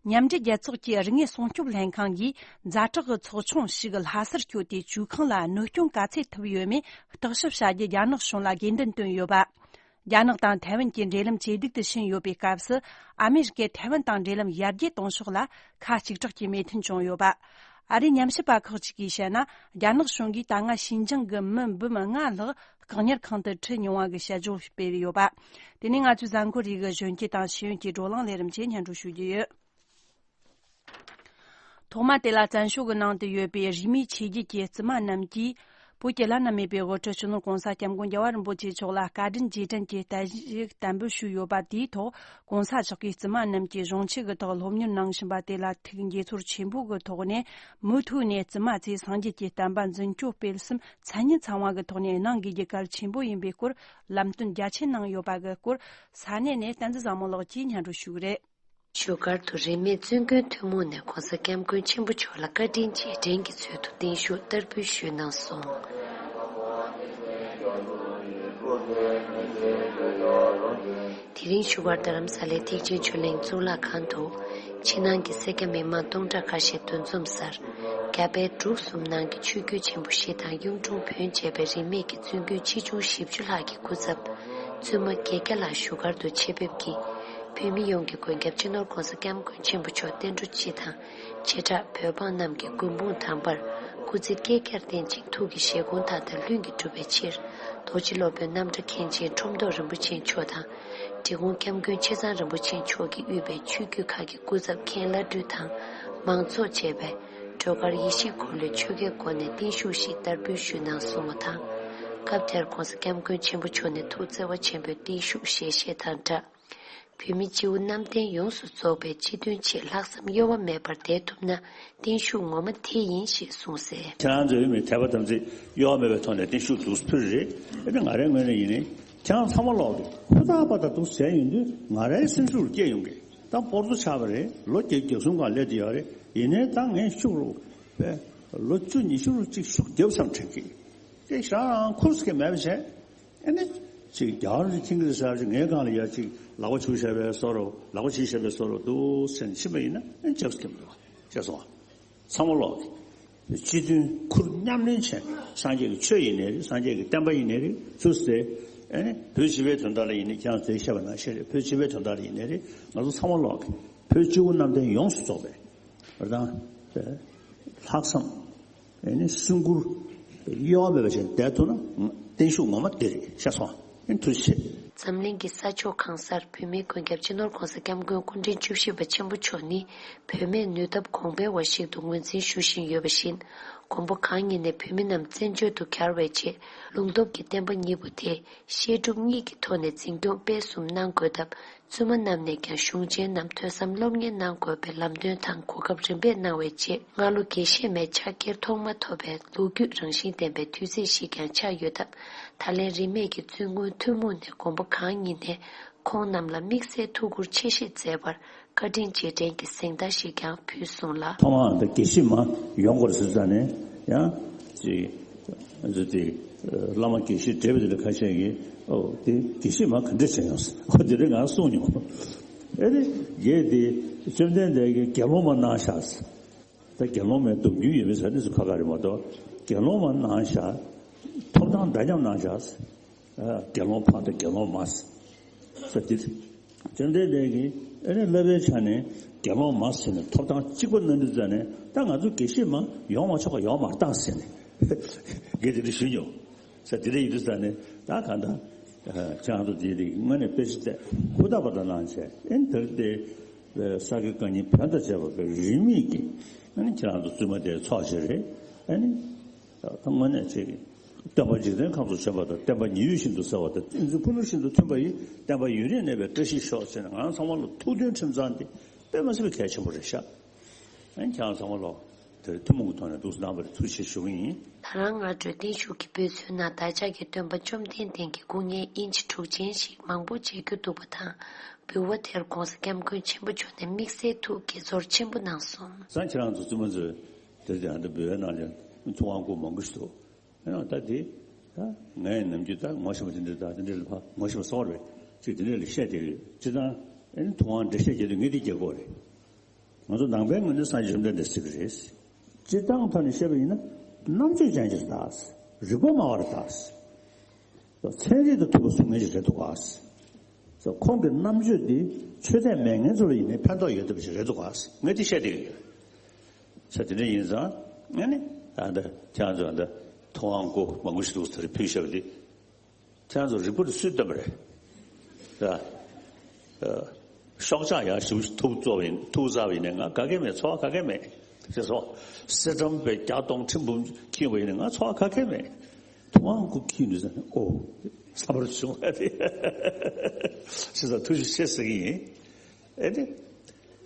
མཉམ་འབྲེལ་རྒྱལ་ཚོགས་ཀྱི་རིག་དངོས་སྲུང་སྐྱོབ་ལྷན་ཁང་གིས་ཛ་དྲག་གི་ཚོགས་ཆུང་ཞིག་ལྷ་སར་བསྐྱོད་དེ་ཇུས་ཁང་ལ་གནོད་སྐྱོན་ག་ཚད་ཐེབས་ཡོད་མེད་བརྟག་ཞིབ་བྱ་རྒྱུ་རྒྱ་ནག་གཞུང་ལ་དགོས་འདུན་བཏོན་ཡོད་པ། རྒྱ་ནག་དང་ཐའེ་ཝན་གྱི་འབྲེལ་ལམ་ཇེ་སྡུག་ཏུ་ཕྱིན་ཡོད་པའི་སྐབས་སུ། ཨ་མེ་རི་ཀས་ཐའེ་ཝན་དང་འབྲེལ་ལམ་ཡར་རྒྱས་གཏོང་ཕྱོགས་ལ་ཁ་གཅིག་གྲགས་ཀྱི་མོས་མཐུན་བྱུང་ཡོད་པ། ཨ་རིའི་ཉམས་ཞིབ་པ་ཁག་ཅིག་གིས་བཤད་ན། རྒྱ་ནག་གཞུང་གིས་ད་སྔ་ཞིན་ཅང་གི་མི་འབུམ་ལྔ་ལྷག་བཀག་ཉར་ཁང་དུ་ཁྲིད་མྱོང་བ་གི་དཔྱད་བརྗོད་སྤེལ་ཡོད་པ། དེ་ནས་ང་ཚོའི་གཟའ་འཁོར་རེའི་གཞོན་སྐྱེས་དང་ཤེས་ཡོན་གྱི་བགྲོ་གླེང་ལས་རིམ་བཅས་སྙན་སྒྲོན་ཞུ་རྒྱུ་ཡོད། ཐོག་མ་དེ་ལ་བཙན་བྱོལ་གྱི་ནང་དུ་ཡོད་པའི་རིས་མེད་ཆོས་བརྒྱུད་ཀྱི་བཙུན་མ་རྣམས་ཀྱིས། བོད་ཀྱི་བླ་ན་མེད་པའི་དབུ་ཁྲིད་སྤྱི་ནོར་༸གོང་ས་༸སྐྱབས་མགོན་རྒྱལ་བ་རིན་པོ་ཆེ་མཆོག་ལ་བཀའ་དྲིན་རྗེས་དྲན་གྱི་བརྟན་བཞུགས་བསྟར་འབུལ་ཞུས་ཡོད་པ་དེའི་ཐོག་༸གོང་ས་མཆོག་གིས་བཙུན་མ་རྣམས་ཀྱིས་གཞུང་ཆེན་གྱི་ཐོག་སློབ་གཉེར་གནང་བཞིན་པ་དེ་ལ་ཐུགས་དགྱེས་ཚོར་ཆེན་པོ་གི་ཐོག་ནས། མུ་མཐུད་ནས་བཙུན་མ་ཚོས་སངས་རྒྱས་ཀྱི་བསྟན་པ་འཛིན་སྐྱོང་སྤེལ་གསུམ་མཚན་ཉིད་ཚང་བ་གི་ཐོག་ནས་གནང་དགོས་རྒྱུ་གལ་ཆེན་པོ་ཡིན་པའི་སྐོར་ལམ་སྟོན་རྒྱ་ཆེ་གནང་ཡོད་པ་གི་སྐོར་ས་གནས་ནས་བསྟན་འཛིན་བཟང་མོ་ལགས་ཀྱིས་སྙན་སྒྲོན་ཞུ་གི་རེད། བཞུགས་སྒར་དུ་རིས་མེད་བཙུན་དགོན་ཐུན་མོང་ནས་༸གོང་ས་༸སྐྱབས་མགོན་ཆེན་པོ་མཆོག་ལ་བཀའ་དྲིན་རྗེས་དྲན་གྱི་ཚུལ་དུ་བརྟན་བཞུགས་བསྟར་འབུལ་ཞུས་གནང་སོང་། དེ་རིང་བཞུགས་སྒར་རྡ་རམ་ས་ལའི་ཐེག་ཆེན་ཆོས་གླིང་གཙུག་ལག་ཁང་དུ། ཕྱི་ནང་གི་སེར་སྐྱ་མི་མང་སྟོང་ཕྲག་ཁ་ཤས་འདུ་འཛོམས་སར། རྒྱ་བལ་འབྲུག་གསུམ་ནང་གི་ཆོས་བརྒྱུད་ཆེན་པོ་བཞི་དང་གཡུང་དྲུང་བོན་བཅས་པའི་རིས་མེད་ཀྱི་བཙུན་དགོན་ཆེ་ཆུང་བཞི་བཅུ་ལྷག་གི་སྐུ་ཚབ། བཙུན་མ་བརྒྱད་བརྒྱ་ལྷག་བཞུགས་སྒར་དུ་ཆེད་ཕེབས་ཀྱིས། བོད་མི་ཡོངས་ཀྱི་མགོན་སྐྱབས་སྤྱི་ནོར་༸གོང་ས་༸སྐྱབས་མགོན་ཆེན་པོ་མཆོག་བསྟན་འགྲོ་སྤྱི་དང་། བྱེ་བྲག་བོད་འབངས་རྣམས་ཀྱི་མགོན་དཔུང་དམ་པར་སྐུ་ཚེ་བསྐལ་བརྒྱར་བརྟན་ཅིང་ཐུགས་ཀྱི་བཞེད་དགོངས་མཐའ་དག་ལྷུན་གྱིས་གྲུབ་པའི་ཕྱིར། རྡོ་རྗེ་སློབ་དཔོན་རྣམ་གྲྭ་མཁན་ཆེན་ཁྲོམ་ཐོག་རིན་པོ་ཆེ་མཆོག་དང་། འབྲི་གུང་སྐྱབས་མགོན་ཆེ་ཚང་རིན་པོ་ཆེ་མཆོག་གིས་དབུས་པའི་ཆོས་བརྒྱུད་ཁག་གི་སྐུ་ཚབ་མཁན་བླ་སྤྲུལ་དང་མང་ཚོགས་བཅས་པས་སྒྲོལ་དཀར་ཡེ་ཤེས་འཁོར་ལོའི་ཆོ་གའི་སྒོ་ནས་བརྟན་བཞུགས་ཤིག་བསྟར་འབུལ་ཞུས་གནང་སོང་བ་དང་། སྐབས་དེར་༸གོང་ས་༸སྐྱབས་མགོན་ཆེན་པོ་མཆོག་ནས་ཐུགས་བརྩེ་བ་ཆེན་པོས་བརྟན་བཞུགས་ཞལ་བཞེས་དང་སྦྲགས། བོད་མི་སྤྱི་བོ་གནམ་བསྟན་ཡོངས་སུ་རྫོགས་པའི་སྤྱི་དོན་ཆེད་ལྷག་བསམ་གཡོ་བ་མེད་པར་བསྡད་ཐུབ་ན་བརྟན་བཞུགས་ངོ་མ་དེ་ཡིན་ཞེས་གསུངས་གསལ། ཁྱེད་རང་ཚོའི་མི་དད་པ་དམ་ཚིག་གཡོ་བ་མེད་པའི་ཐོག་ནས་བརྟན་བཞུགས་འདུག་ཕུལ་རེད། ཨ་ནི་ང་རའི་ངོས་ནས་ཡིན་ནའི་ཁྱེད་རང་ཚང་མ་ལོག་གི་ཧུར་ཐག་པ་ད་འདུག་ཟེར་ཡོང་དུས་ང་རའི་སེམས་ཤུགས་སྐྱེ་ཡོང་གི། ད་སྤོར་ཚོ་ཆགས་པ་རེད། ལོ་བརྒྱད་ཅུ་གྱ་གསུམ་སྒང་སླེབས་དུ་ཡོད་རེད། ཡིན་ནའི་ད་ངས་ཤུགས་རུ་པས་ལོ་བཅུ་ཉི་ཤུ་རུ་གཅིག་ཤུགས་རྒྱབ་བསམ་དྲན་གི། དེ་ཞག་རང་ཁུར་སྐྱེ་མེད་པ་བྱས། ཨ་ནི། ཅིག་རྒྱ་གར་གྱི་ཁྱིམ་གྱི་ཟེར་ཅིག་ངའི་སྒང་ལ་ཡ་ཅིག་ལག་པ་ཆུ་བཞག་པའི་བཟོ་འདྲ་ལག་པ་ཆུ་བཞག་པའི་བཟོ་འདྲ་འདུག་ཟེར་ནས་ཕྱིན་པ་ཡིན་ན་ཨ་ནི་ཅག་སྐྱིད་མི་འདུག་ཅེས་སོང་བ། ཚང་མ་ལོག་གི་སྤྱི་མཐུན་ཁུར་མཉམ་ལེན་བྱས་སངས་རྒྱས་ཀྱི་ཆོས་ཡིན་ནའི་རེད། སངས་རྒྱས་ཀྱི་བསྟན་པ་ཡིན་ནའི་རེད། ཚུར་ཟེར་ཨ་ནི་བོད་སྤྱི་པའི་དོན་དག་ལ་ཡིན་ནའི་ཁྱེད་རང་ཚོས་བཤད་པ་ནང་བཞིན་རེད། བོད་སྤྱི་པའི་དོན་དག་ལ་ཡིན་ནའི་རེད། ང་ཚོ་ཚང་མ་ལོག་གི་བོད་སྤྱི་བོ་གནམ་བསྟན་ཡོངས་སུ་རྫོགས་པའི་རེད་དང་ལྷག་བསམ། ཨེ་ནི་སེམས་ཁུར་གཡོ་བ་མེད་པ་ཞིག་བསྡད་ཐུབ་ན་བརྟན་བཞུགས་ངོ་མ་དེ་རེད་ཤག་སོང་། ཨེ་ཐུགས་རྗེ་ཆེ། འཛམ་གླིང་གི་ས་ཕྱོགས་གང་སར་བོད་མིའི་མགོན་སྐྱབས་སྤྱི་ནོར་༸གོང་ས་༸སྐྱབས་མགོན་སྐུ་ཕྲེང་བཅུ་བཞི་པ་ཆེན་པོ་མཆོག་ནི་བུད་མེད་ནུས་སྟོབས་གོང་འཕེལ་བ་ཞིག་ཏུ་ངོས་འཛིན་ཞུ་བཞིན་ཡོད་པ་བཞིན། མགོན་པོ་གང་ཉིད་ནས་བོད་མི་རྣམས་བཙན་བྱོལ་དུ་གྱར་བའི་རྗེས་ལུང་སྟོབས་ཀྱི་བསྟན་པ་གཉིས་པོ་དེ་བཤད་སྒྲུབ་གཉིས་ཀྱི་ཐོག་ནས་འཛིན་སྐྱོང་སྤེལ་གསུམ་གནང་དགོས་སྟབས། བཙུན་མ་རྣམས་ནས་ཀྱང་གཞུང་ཆེན་རྣམས་ཐོས་བསམ་སློབ་གཉེར་གནང་དགོས་པའི་ལམ་སྟོན་དང་གོ་སྐབས་རིམ་པས་གནང་བའི་རྗེས། སྔ་ལོ་དགེ་བཤེས་མའི་ཕྱག་འཁྱེར་ཐོག་མ་ཐོབ་པའི་ལོ་རྒྱུས་རང་བཞིན་ལྡན་པའི་དུས་ཚིགས་ཤིག་ཀྱང་ཆགས་ཡོད་སྟབས། ད་ལན་རིས་མེད་ཀྱི་བཙུན་དགོན་ཐུན་མོང་ནས་མགོན་པོ་གང་ཉིད་ནས་ཁོང་རྣམས་ལ་དམིགས་བསལ་ཐུགས་ཁུར་ཆེ་བཞེས་མཛད་པར་བཀའ་དྲིན་རྗེས་དྲན་གྱི་གཟེངས་རྟགས་ཤིག་ཀྱང་ཕུལ་སོང་ལ། ཐོག་མར་འདི་དགེ་བཤེས་མ་ཡོང་དགོས་ཟེར་ཙང་ནས་ཡང་ཅིག་ང་ཚོ་དེ་བླ་མ་དགེ་བཤེས་བགྲེས་པ་དེ་འདྲ་ཁ་ཤས་ཀྱིས་ཨོ་དེ་དགེ་བཤེས་མ་ག་འདྲ་བྱས་ཡོང་ཟེར། ཨོ་དེ་འདྲ་ང་གསུངས་མྱོང་། ཨེ་རེད། རྗེས་དེ་བཅོམ་ལྡན་འདས་ཀྱིས་དགེ་སློང་མ་གནང་ཤག་ཟེར། ད་དགེ་སློང་མའི་སྡོམ་རྒྱུན་ཡོད་མེད་ཟེར་དེ་ཚོ་ཁ་ཁ་རེད་མ་གཏོགས་དགེ་སློང་མ་གནང་ཤག་ཐོབ་ཐང་འདྲ་མཉམ་གནང་ཤག་ཟེར། དགེ་སློང་ཕ་དང་དགེ་སློང་མ་ཟེར་དེ། བཅོམ་ལྡན་འདས་ཀྱིས་ཨེ་ནས་བསླབ་པའི་ཆ་ནས་དགེ་སློང་མ་ཟེར་ནས་ཐོབ་ཐང་གཅིག་པ་གནང་དུས་ཙ་ནས་ད་ང་ཚོ་དགེ་བཤེས་མ་ཡོང་མ་ཆོག་ག་ཡོང་མ་བཏང་ཟེར་ནས་དགེ་དེ་འདྲ་ཞུས་མྱོང་ཟེར། དེ་འདྲ་ཡིན་དུས་ཙ་ནས་ད་གང་ལྟར་ཁྱེད་རང་ཚོ་དེ་རིགས་དངོས་གནས་དཔེ་ཆ་བལྟས་ཧུར་ཐག་པ་དང་གནང་བྱས་ཨེ་ནས་དེར་དེ་ས་དགེ་བཀའ་རྙིང་བོན་དང་བཅས་པ་པའི་རིས་མེད་ཀྱི་ཨེ་ནས་ཁྱེད་རང་ཚོ་བཙུན་མ་དེ་ཚོགས་བྱས་རེད། ཨེ་ནས་ད་དངོས་གནས་ཅིག་སྟོན་པ་འཇིག་རྟེན་ཁམས་སུ་བྱོན་པ་དང་། བསྟན་པ་ཉི་འོད་བཞིན་དུ་གསལ་བ་དང་། བསྟན་འཛིན་ཕུ་ནུ་བཞིན་དུ་མཐུན་པ་ཡི། བསྟན་པ་ཡུན་རིང་གནས་པའི་བཀྲ་ཤིས་ཤོག་ཟེར་ནས་ང་རང་ཚང་མ་ལ་ཐུགས་མཐུན་ཁྲིམས་གཙང་དེ་དཔེ་མ་སྲིད་པའི་གལ་ཆེན་པོ་རེད་ཤག་ཨ་ནི་ཁྱེད་རང་ཚང་མ་ལ་དེར་ཐུན་མོང་གི་ཐོག་ནས་འདུག་སེ་གནང་བར་ཐུགས་རྗེ་ཆེ་ཞུ་གི་ཡིན། ད་རང་སྔ་དྲོའི་བརྟན་བཞུགས་ཀྱི་འབོད་ཚུལ་ནང་བདག་ཅག་གི་སྟོན་པ་བཅོམ་ལྡན་འདས་ཀྱི་སྐུ་བརྙན་ཨིན་ཅི་དྲུག་ཅན་ཞིག་མང་པོ་མཇལ་རྒྱུ་འདུག་པ་དང་། འབུལ་བ་དེར་༸གོང་ས་༸སྐྱབས་མགོན་ཆེན་པོ་མཆོག་ནས་དམིགས་བསལ་ཐུགས་དགྱེས་ཚོར་ཆེན་པོ་གནང་སོང་། སང་ཁྱེད་རང་ཚོ་བཙུན་མ་ཚོས་དེར་དེ་ཨ་འདྲ་འབུལ་བའི་ནང་ལ་ཐུབ་དབང་སྐུ་མང་པོ་ཞིག་འདུག་ཡང་ད་དེ། ད་ངས་ནམ་རྒྱུན་ད་ངོ་ཤེས་པ་དེ་འདྲ་ད་དེ་འདྲ་ལ་ཕ་ངོ་ཤེས་པ་གསར་པ་རེད། ཅིག་དེ་འདྲ་ལ་བཤད་དེ་ཡོད། སྤྱིར་བཏང་ཨེ་ནི་ཐུབ་དབང་འགྲེལ་བཤད་རྒྱག་དུས་ངས་དེ་རྒྱག་གི་རེད། ང་ཚོ་ནང་པའི་ངོས་ནས་སངས་རྒྱས་བཅོམ་ལྡན་འདས་ཟེར་གི་རེད། སྤྱིར་བཏང་ཐོག་ནས་བཤད་པ་ཡིན་ན་རྣམ་དཔྱོད་ཅན་ཞིག་རེད་ད། རིག་པ་སྨྲ་བ་རེད་ད། ཚན་རིག་དང་མཐུན་པ་གསུང་མཁན་ཞིག་རེད་འདུག་ག་ཁོང་གི་རྣམ་དཔྱོད་འདི་ཆོས་དད་མེད་མཁན་ཚོ་ལ་ཡིན་ནའི་ཕན་ཐོགས་ཡོད་བསྡད་པ་ཞིག་རེད་འདུག་ག་ངས་དེ་བཤད་བསྡད་ཀྱི་ཡོད། ས་དེ་འདྲ་ཡིན་ཙང་ཨ་ནི་ད་ལྟ་ཁྱེད་རང་ཚོ་ད་ལྟ་ཐུབ་དབང་སྐུ་མང་པོ་ཞིག་འདུག་ཟེར་ཕུལ་བཞག་པ་འདི་ཁྱེད་རང་ཚོ་རིག་པ་དེ་སུས་སྟོན་པ་རེད། ད་ཨ་ཤོག་ཆག་ཡག་ཞིག་ཐུག་བཙོག་པ་ཡིན་ཐུག་ཚར་བ་ཡིན་ནའི་ང་ག་གེ་མེད། ཚོར་བ་ག་གེ་མེད། ཅེས་སོ། གསེར་སྦྲམ་པའི་བརྒྱ་སྟོང་ཁྲི་འབུམ་འཁྱིལ་བ་ཡིན་ནའི་ང་ཚོར་བ་ག་གེ་མེད། ཐུབ་དབང་སྐུ་འཁྱིལ་ནུས་ཙང་ཨོ་བསམ་པར་བྱུང་བ་དེ་ཞེས་སོགས་ཐུགས་རྗེ་ཆེ་ཟེར་གྱི་ཡིན། ཨེ་ནི།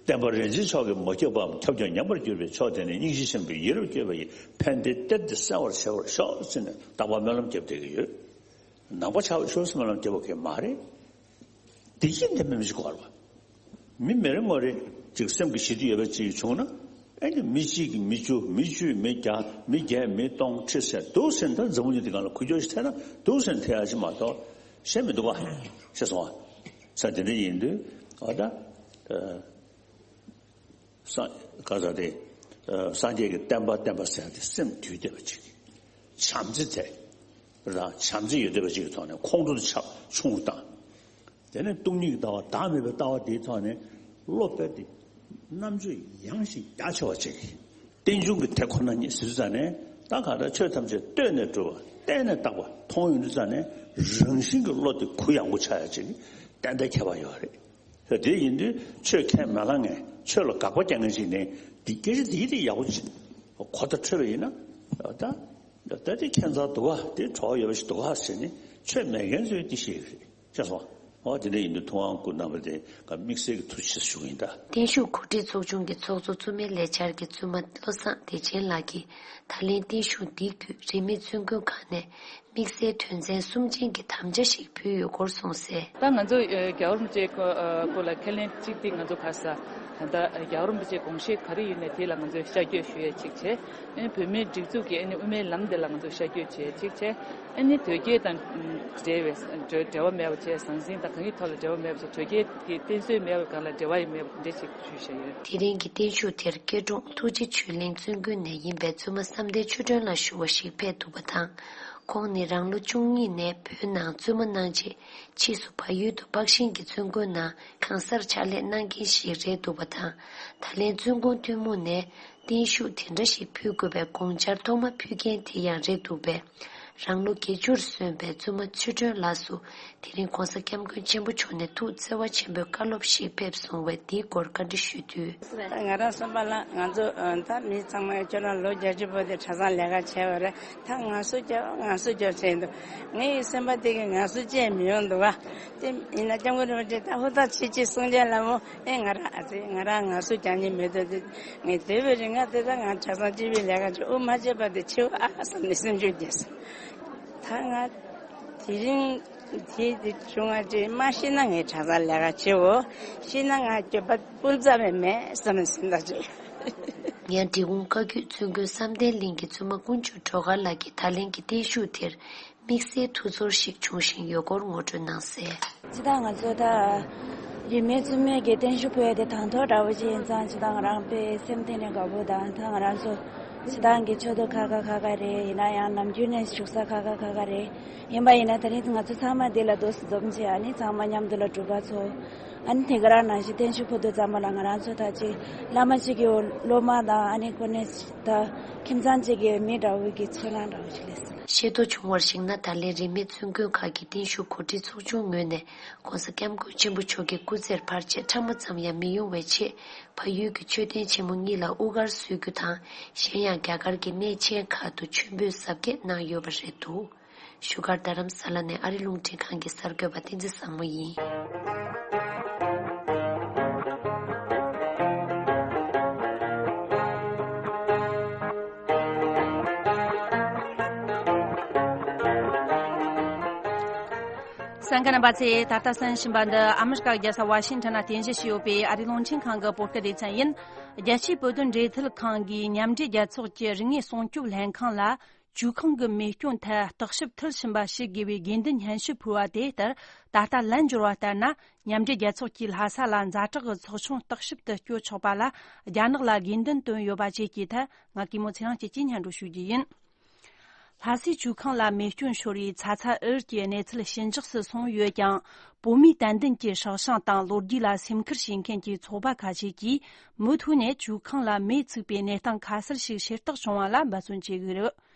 བསྟན་པ་རིན་ཆེན་མཆོག་གི་མ་ཁྱབ་པའམ་ཁྱབ་ཀྱང་ཉམས་པར་གྱུར་པའི་མཆོག་དེ་ནི་སྙིང་རྗེ་ཆེན་པོས་ཡིད་རབ་བསྐྱོད་པ་ཡི་ཕན་བདེའི་གཏེར་འདི་གསལ་བར་བྱེད་པར་ཤོག་ཅེས་ནས་རྟག་པར་སྨོན་ལམ་བརྒྱབ་བསྡད་ཀྱི་ཡོད། ནང་པ་ཆགས་པའི་ཕྱོགས་སུ་སྨོན་ལམ་བརྒྱབ་པ་གང་མ་རེད། བདེ་སྐྱིད་ལྡན་པའི་མི་ཞིག་དགོས་པ། མི་མེར་ངོ་རེ་ཅིག་སེམས་ཀྱི་ཞི་བདེ་ཡོད་པ་ཅིག་བྱུང་ན། ཨེ་ནི་མི་གཅིག་གིས་མི་བཅུ་མི་བཅུས་མི་བརྒྱ་མི་བརྒྱས་མི་སྟོང་ཁྲི་ཟེར་འདུག་ཟེར་ད་འཛམ་བུ་གླིང་འདི་སྒང་ལ་ཁུ་བྱུག་ཞིག་ཐེབས་ན་འདུག་ཟེར་ཐེབས་ཡ་ཅིག་མ་གཏོགས་གཞན་མི་འདུག་ག་ཤེས་སོང་ཨ། ས་དེ་འདྲ་ཡིན་དུས་ཨ་ད་ས་ག་ས་དེ་སངས་རྒྱས་ཀྱི་བསྟན་པ་བསྟན་པ་ཟེར་ཏེ་སེམས་དུལ་བསྡད་པ་ཅིག་བྱམས་བརྩེ་དེ་རང་བྱམས་བརྩེ་ཡོད་བསྡད་པ་ཅིག་གི་ཐོག་ནས་ཁོང་ཁྲོ་དེ་ཆགས་ཆུང་རུ་བཏང་། དེ་ནས་སྟོང་ཉིད་ཀྱི་ལྟ་བ་བདག་མེད་པའི་ལྟ་བ་དེའི་ཐོག་ནས་བློ་དཔེ་དེ་རྣམ་དཔྱོད་ཡངས་ཤིང་རྒྱ་ཆེ་བ་ཅིག་རྟེན་འབྱུང་གི་དེ་ཁོ་ན་ཉིད་ཟེར་དུས་ཙང་ནས་ད་ག་ད་ཆོས་ཐམས་ཅད་ལྟོས་ནས་གྲུབ་པ་བལྟས་ནས་བཏགས་པ་མཐོང་ཡོང་དུས་ཙང་ནས་རང་བཞིན་གྱི་བློ་དེ་གུ་ཡངས་པོ་ཆགས་ཡ་ཅིག་ཏན་ཏན་ཁྱད་པར་ཡོད་རེད། དེ་ཡིན་དུས་ཆོས་ཁས་མ་བླངས་མཁན་ཆོས་ལ་དགག་པ་རྒྱག་མཁན་ཞིག་ནས་འདི་སྐད་ཆ་འདི་དེ་ཡག་པོ་ཅིག་གོ་བརྡ་འཕྲོད་པ་ཡིན་ན་ད་ད་དེ་ཁྱད་མཚར་འདུག་ག་དེ་བྲོ་བ་ཡོད་པ་ཞིག་འདུག་ག་ཟེར་ནས་ཆོས་མེད་མཁན་ཚོས་དེ་བཤད་ཀྱི་རེད། ཤེས་སོང་། འོ་དེ་འདྲ་ཡིན་དུས་ཐུབ་དབང་སྐུ་རྣམ་པ་དེ་ག་དམིགས་བསལ་གྱི་ཐུགས་རྗེ་ཆེ་ཞུ་གི་ཡིན་ད། བརྟན་བཞུགས་གོ་སྒྲིག་ཚོགས་ཆུང་གི་ཚོགས་གཙོ་བཙུན་མའི་ལས་འཆར་གྱི་བཙུན་མ་བློ་བཟང་བདེ་ཆེན་ལགས་ཀྱིས་ད་ལན་བརྟན་བཞུགས་འདིའི་བརྒྱུད་རིས་མེད་བཙུན་དགོན་ཁག་ནས་དམིགས་བསལ་དོན་ཚན་གསུམ་ཅན་གྱི་དམ་བཅའ་ཞིག་ཕུལ་ཡོད་སྐོར་གསུངས་གསལ། ད་ང་ཚོ་ཨ་རྒྱལ་བ་རིན་པོ་ཆེ་སྐོར་ཨ་སྐོར་ལ་ཁས་ལེན་གཅིག་དེ་ང་ཚོ་ཁ་ས་ད་ལྟ་རྒྱལ་བ་རིན་པོ་ཆེ་དགོངས་བཞེད་ག་རེ་ཡོད་ནས་དེ་ལ་ང་ཚོས་ཤར་བསྐྱོད་ཞུ་ཡས་གཅིག་བྱས། ཨ་ནི་བོད་མིའི་སྒྲིག་འཛུགས་ཀྱི་ཨ་ནི་དབུ་མའི་ལམ་དེ་ལ་ང་ཚོ་ཤར་བསྐྱོད་བྱས་གཅིག་བྱས། ཨ་ནི་དོལ་རྒྱལ་དང་འབྲེལ་བའི་འབྲེལ་བ་མེད་པ་བྱས། ཟང་ཟིང་དང་གང་གི་ཐོག་ལ་འབྲེལ་བ་མེད་པ་བྱས། དོལ་རྒྱལ་གྱི་བསྟེན་གསོལ་མེད་པ་སྒང་ལ་འབྲེལ་བ་ཡང་མེད་པ་དེ་འདྲ་ཞིག་ཞུས་བཞག་ཡོད། དེ་རིང་གི་བརྟན་བཞུགས་དེར་སྐྱིད་གྲོང་ཐུགས་རྗེ་ཆོས་གླིང་བཙུན་དགོན་ནས་ཡིན་པའི་བཙུན་མ་བསམ་གཏན་ཆོས་སྒྲོན་ལགས་ཞུ་བ་ཞིག་ཕེབས་འདུག་པ་དང་། ཁོང་ནི་རང་ལོ་བཅུ་གཉིས་ནས་བོད་ནང་བཙུན་མ་གནང་རྗེས་ཕྱིས་སུ་བལ་ཡུལ་དུ་སྤགས་ཤིང་གི་བཙུན་དགོན་ནང་གང་སར་ཕྱག་ལས་གནང་མཁན་ཞིག་རེད་འདུག་པ་དང་། ད་ལན་བཙུན་དགོན་ཐུན་མོང་ནས་བརྟན་བཞུགས་དེ་འདྲ་ཞིག་ཕུལ་དགོས་པའི་དགོངས་འཆར་ཐོག་མ་ཕུལ་མཁན་དེ་ཡང་རེད་འདུག་པས། རང་ལོ་བརྒྱད་ཅུར་སོན་པའི་བཙུན་མ་ཆོས་སྒྲོན་ལགས་སུ་དེ་རིང་༸གོང་ས་༸སྐྱབས་མགོན་ཆེན་པོ་མཆོག་ནས་ཐུགས་བརྩེ་བ་ཆེན་པོས་བཀའ་སློབ་ཞིག་ཕེབས་སོང་བས་འདིའི་སྐོར་བཀའ་འདྲི་ཞུས་དུས། ང་རང་བསམ་པ་ལ་ང་ཚོ་ད་མི་ཚང་མ་ཁྱོད་རང་ལོ་བརྒྱད་ཅུ་བར་དུ་གྲྭ་ཚང་ལས་ཀ་བྱས་པ་རེད། ད་ངལ་གསོ་རྒྱབ་ངལ་གསོ་རྒྱབ་བྱས་འདུག་ངའི་སེམས་པ་དེ་གི་ངལ་གསོ་བྱས་མི་ཡོང་འདུག་ག་དེ་ཡིན་ན་སྐྱབས་མགོན་རིན་པོ་ཆེ་ད་ཧུར་ཐག་བྱེད་ཅེས་གསུང་མཁན་ལ་མོ་ཨེ་ང་རང་ཨ་ཙི་ང་རང་ངལ་གསོ་རྒྱག་མཁན་མེད་དོ། དེ་ངས་སྡོད་པའི་རིང་ང་དེ་ད་ང་གྲྭ་ཚང་སྤྱི་པའི་ལས་ཀ་བྱེད་དབུ་མ་བྱས་པ་དེ་ཆེ་བ་ཨ་བསམ་ནས་སེམས་ཤུགས་རྒྱས་སོང་། ད་ང་དེ་རིང་དེ་དེ་བྱུང་བ་ཅིག་མ་ཤི་ན་ངས་གྲྭ་ཚང་ལས་ཀ་བྱེད་འོ། ཤི་ན་ང་སྐྱོབ་པ་སྤུན་ཙམ་མེད་མེད་བསམ་ནས་སེམས་ཐག་བཅད། ཡང་འབྲི་གུང་བཀའ་བརྒྱུད་བཙུན་དགོན་བསམ་གཏན་གླིང་གི་བཙུན་མ་དཀོན་མཆོག་སྒྲོལ་དཀར་ལགས་ཀྱིས་ད་ལན་གྱི་བརྟན་བཞུགས་དེར་དམིགས་བསལ་ཐུགས་ཚོར་ཞིག་བྱུང་བཞིན་ཡོད་སྐོར་ངོ་སྤྲོད་གནང་གསལ། ཇི་ལྟར་ང་ཚོ་ད་རིས་མེད་བཙུན་མའི་གི་བརྟན་བཞུགས་ཕུལ་ཡ་དེ་དང་ཐོག་འདྲ་བོ་ཅིག་ཡིན་ཙང་ཇི་ལྟར་ང་རང་དཔེ་སེམས་གཏིང་ནས་དགའ་པོ་དང་། ད་ང་རང་ཚོ་སྤྱི་བཏང་གི་ཆོས་ཐོག་ཁག་ཁག་ཁག་ཁག་རེད། ཡིན་ན་ཡང་ནམ་རྒྱུན་ནས་བཞུགས་ས་ཁག་ཁག་ཁག་ཁག་རེད། ཡིན་པ་ཡིན་ན་དེ་རིང་ང་ཚོ་ཚང་མ་འདི་ལ་འདུ་འཛོམས་བྱས། ཨ་ནི་ཚང་མ་མཉམ་དུ་ལ་སྒྲུབ་པ་ཚོ། ཨ་ནི་དེ་ག་རང་ནང་བཞིན་བརྟན་བཞུགས་ཕུལ་དུས་ཙམ་པ་ལ་ང་རང་ཚོ་ད་ཅིག་བླ་མ་གཅིག་གི་སློབ་མ་དང་། ཨ་ནི་ཁོ་ནས་ད་ཁྱིམ་ཚང་གཅིག་གི་མི་འདྲ་བོ་གི་ཚོར་སྣང་འདྲ་བོ་ཞིག་སླེབས་སོང་། ཤེས་རྟོགས་བྱུང་བར་གཞིགས་ན། ད་ལན་རིས་མེད་བཙུན་དགོན་ཁག་གི་བརྟན་བཞུགས་གོ་སྒྲིག་ཚོགས་ཆུང་ངོས་ནས་༸གོང་ས་༸སྐྱབས་མགོན་ཆེན་པོ་མཆོག་གི་སྐུ་ཚེར་ཕར་ཆེར་ཕྲ་མོ་ཙམ་ཡང་མི་ཡོང་བའི་ཆེད། བལ་ཡུལ་གྱི་མཆོད་རྟེན་ཆེན་མོ་གཉིས་ལ་དབུ་སྐར་གསོལ་རྒྱུ་དང་། གཞན་ཡང་རྒྱ་གར་གྱི་གནས་ཆེན་ཁག་ཏུ་མཆོད་འབུལ་གཟབ་རྒྱས་གནང་ཡོད་པ་རེད་འདུག་བཞུགས་སྒར་རྡ་རམ་ས་ལ་ནས་ཨ་རི་རླུང་འཕྲིན་ཁང་གི་གསར་འགོད་པ་བསྟན་འཛིན་བཟང་མོ་ཡིན། གསན་མཁན་རྣམ་པ་ཚོས་ད་ལྟ་གསན་བཞིན་པ་འདི་ཨ་མི་རི་ཀ་རྒྱལ་ས་ཝ་ཤིང་ཊོན་ལ་རྟེན་གཞི་བྱས་ཡོད་པའི་ཨ་རིའི་རླུང་འཕྲིན་ཁང་གི་བོད་སྐད་སྡེ་ཚན་ཡིན། རྒྱལ་སྤྱིའི་བོད་དོན་འབྲེལ་མཐུད་ཁང་གིས་མཉམ་འབྲེལ་རྒྱལ་ཚོགས་ཀྱི་རིག་དངོས་སྲུང་སྐྱོབ་ལྷན་ཁང་ལ། ཇུས་ཁང་གི་མེ་སྐྱོན་ཐད་བརྟག་ཞིབ་མཐིལ་ཕྱིན་པ་ཞིག་དགོས་པའི་དགོས་འདུན་སྙན་ཞུ་ཕུལ་བ་དེ་ལྟར། ད་ལྟ་ལན་འབྱོར་བ་ལྟར་ན། མཉམ་འབྲེལ་རྒྱལ་ཚོགས་ཀྱིས་ལྷ་ས་ལ་ཛ་དྲག་གི་ཚོགས་ཆུང་བརྟག་ཞིབ་ཏུ་བསྐྱོད་ཆོག་པ་ལ་རྒྱ་ནག་ལ་དགོས་འདུན་བཏོན་ཡོད་པ་བཅས་ཀྱི་ཐད། ང་གི་མོ་ཚེ་རིང་སྐྱིད་ཀྱིས་སྙན་སྒྲོན་ཞུ་རྒྱུ་ཡིན། ལྷ་སའི་ཇུས་ཁང་ལ་མེ་སྐྱོན་ཤོར་བའི་ཚ་ཚ་འུར་གྱི་གནས་ཚུལ་ཞི་འཇགས་སུ་སོང་ཡོད་ཀྱང་། བོད་མིའི་དད་འདུན་གྱི་སྲོག་ཤིང་དང་ལོ་རྒྱུས་ལ་སེམས་ཁུར་བྱེད་མཁན་གྱི་ཚོགས་པ་ཁ་ཤས་ཀྱིས་མུ་མཐུད་ནས་ཇུས་ཁང་ལ་མེ་ཚུགས་པའི་གནས་སྟངས་ཁ་གསལ་ཞིག་ཤེས་རྟོགས་བྱུང་བ་ལ་འབད་བརྩོན་བྱེད་དགོས་རེད།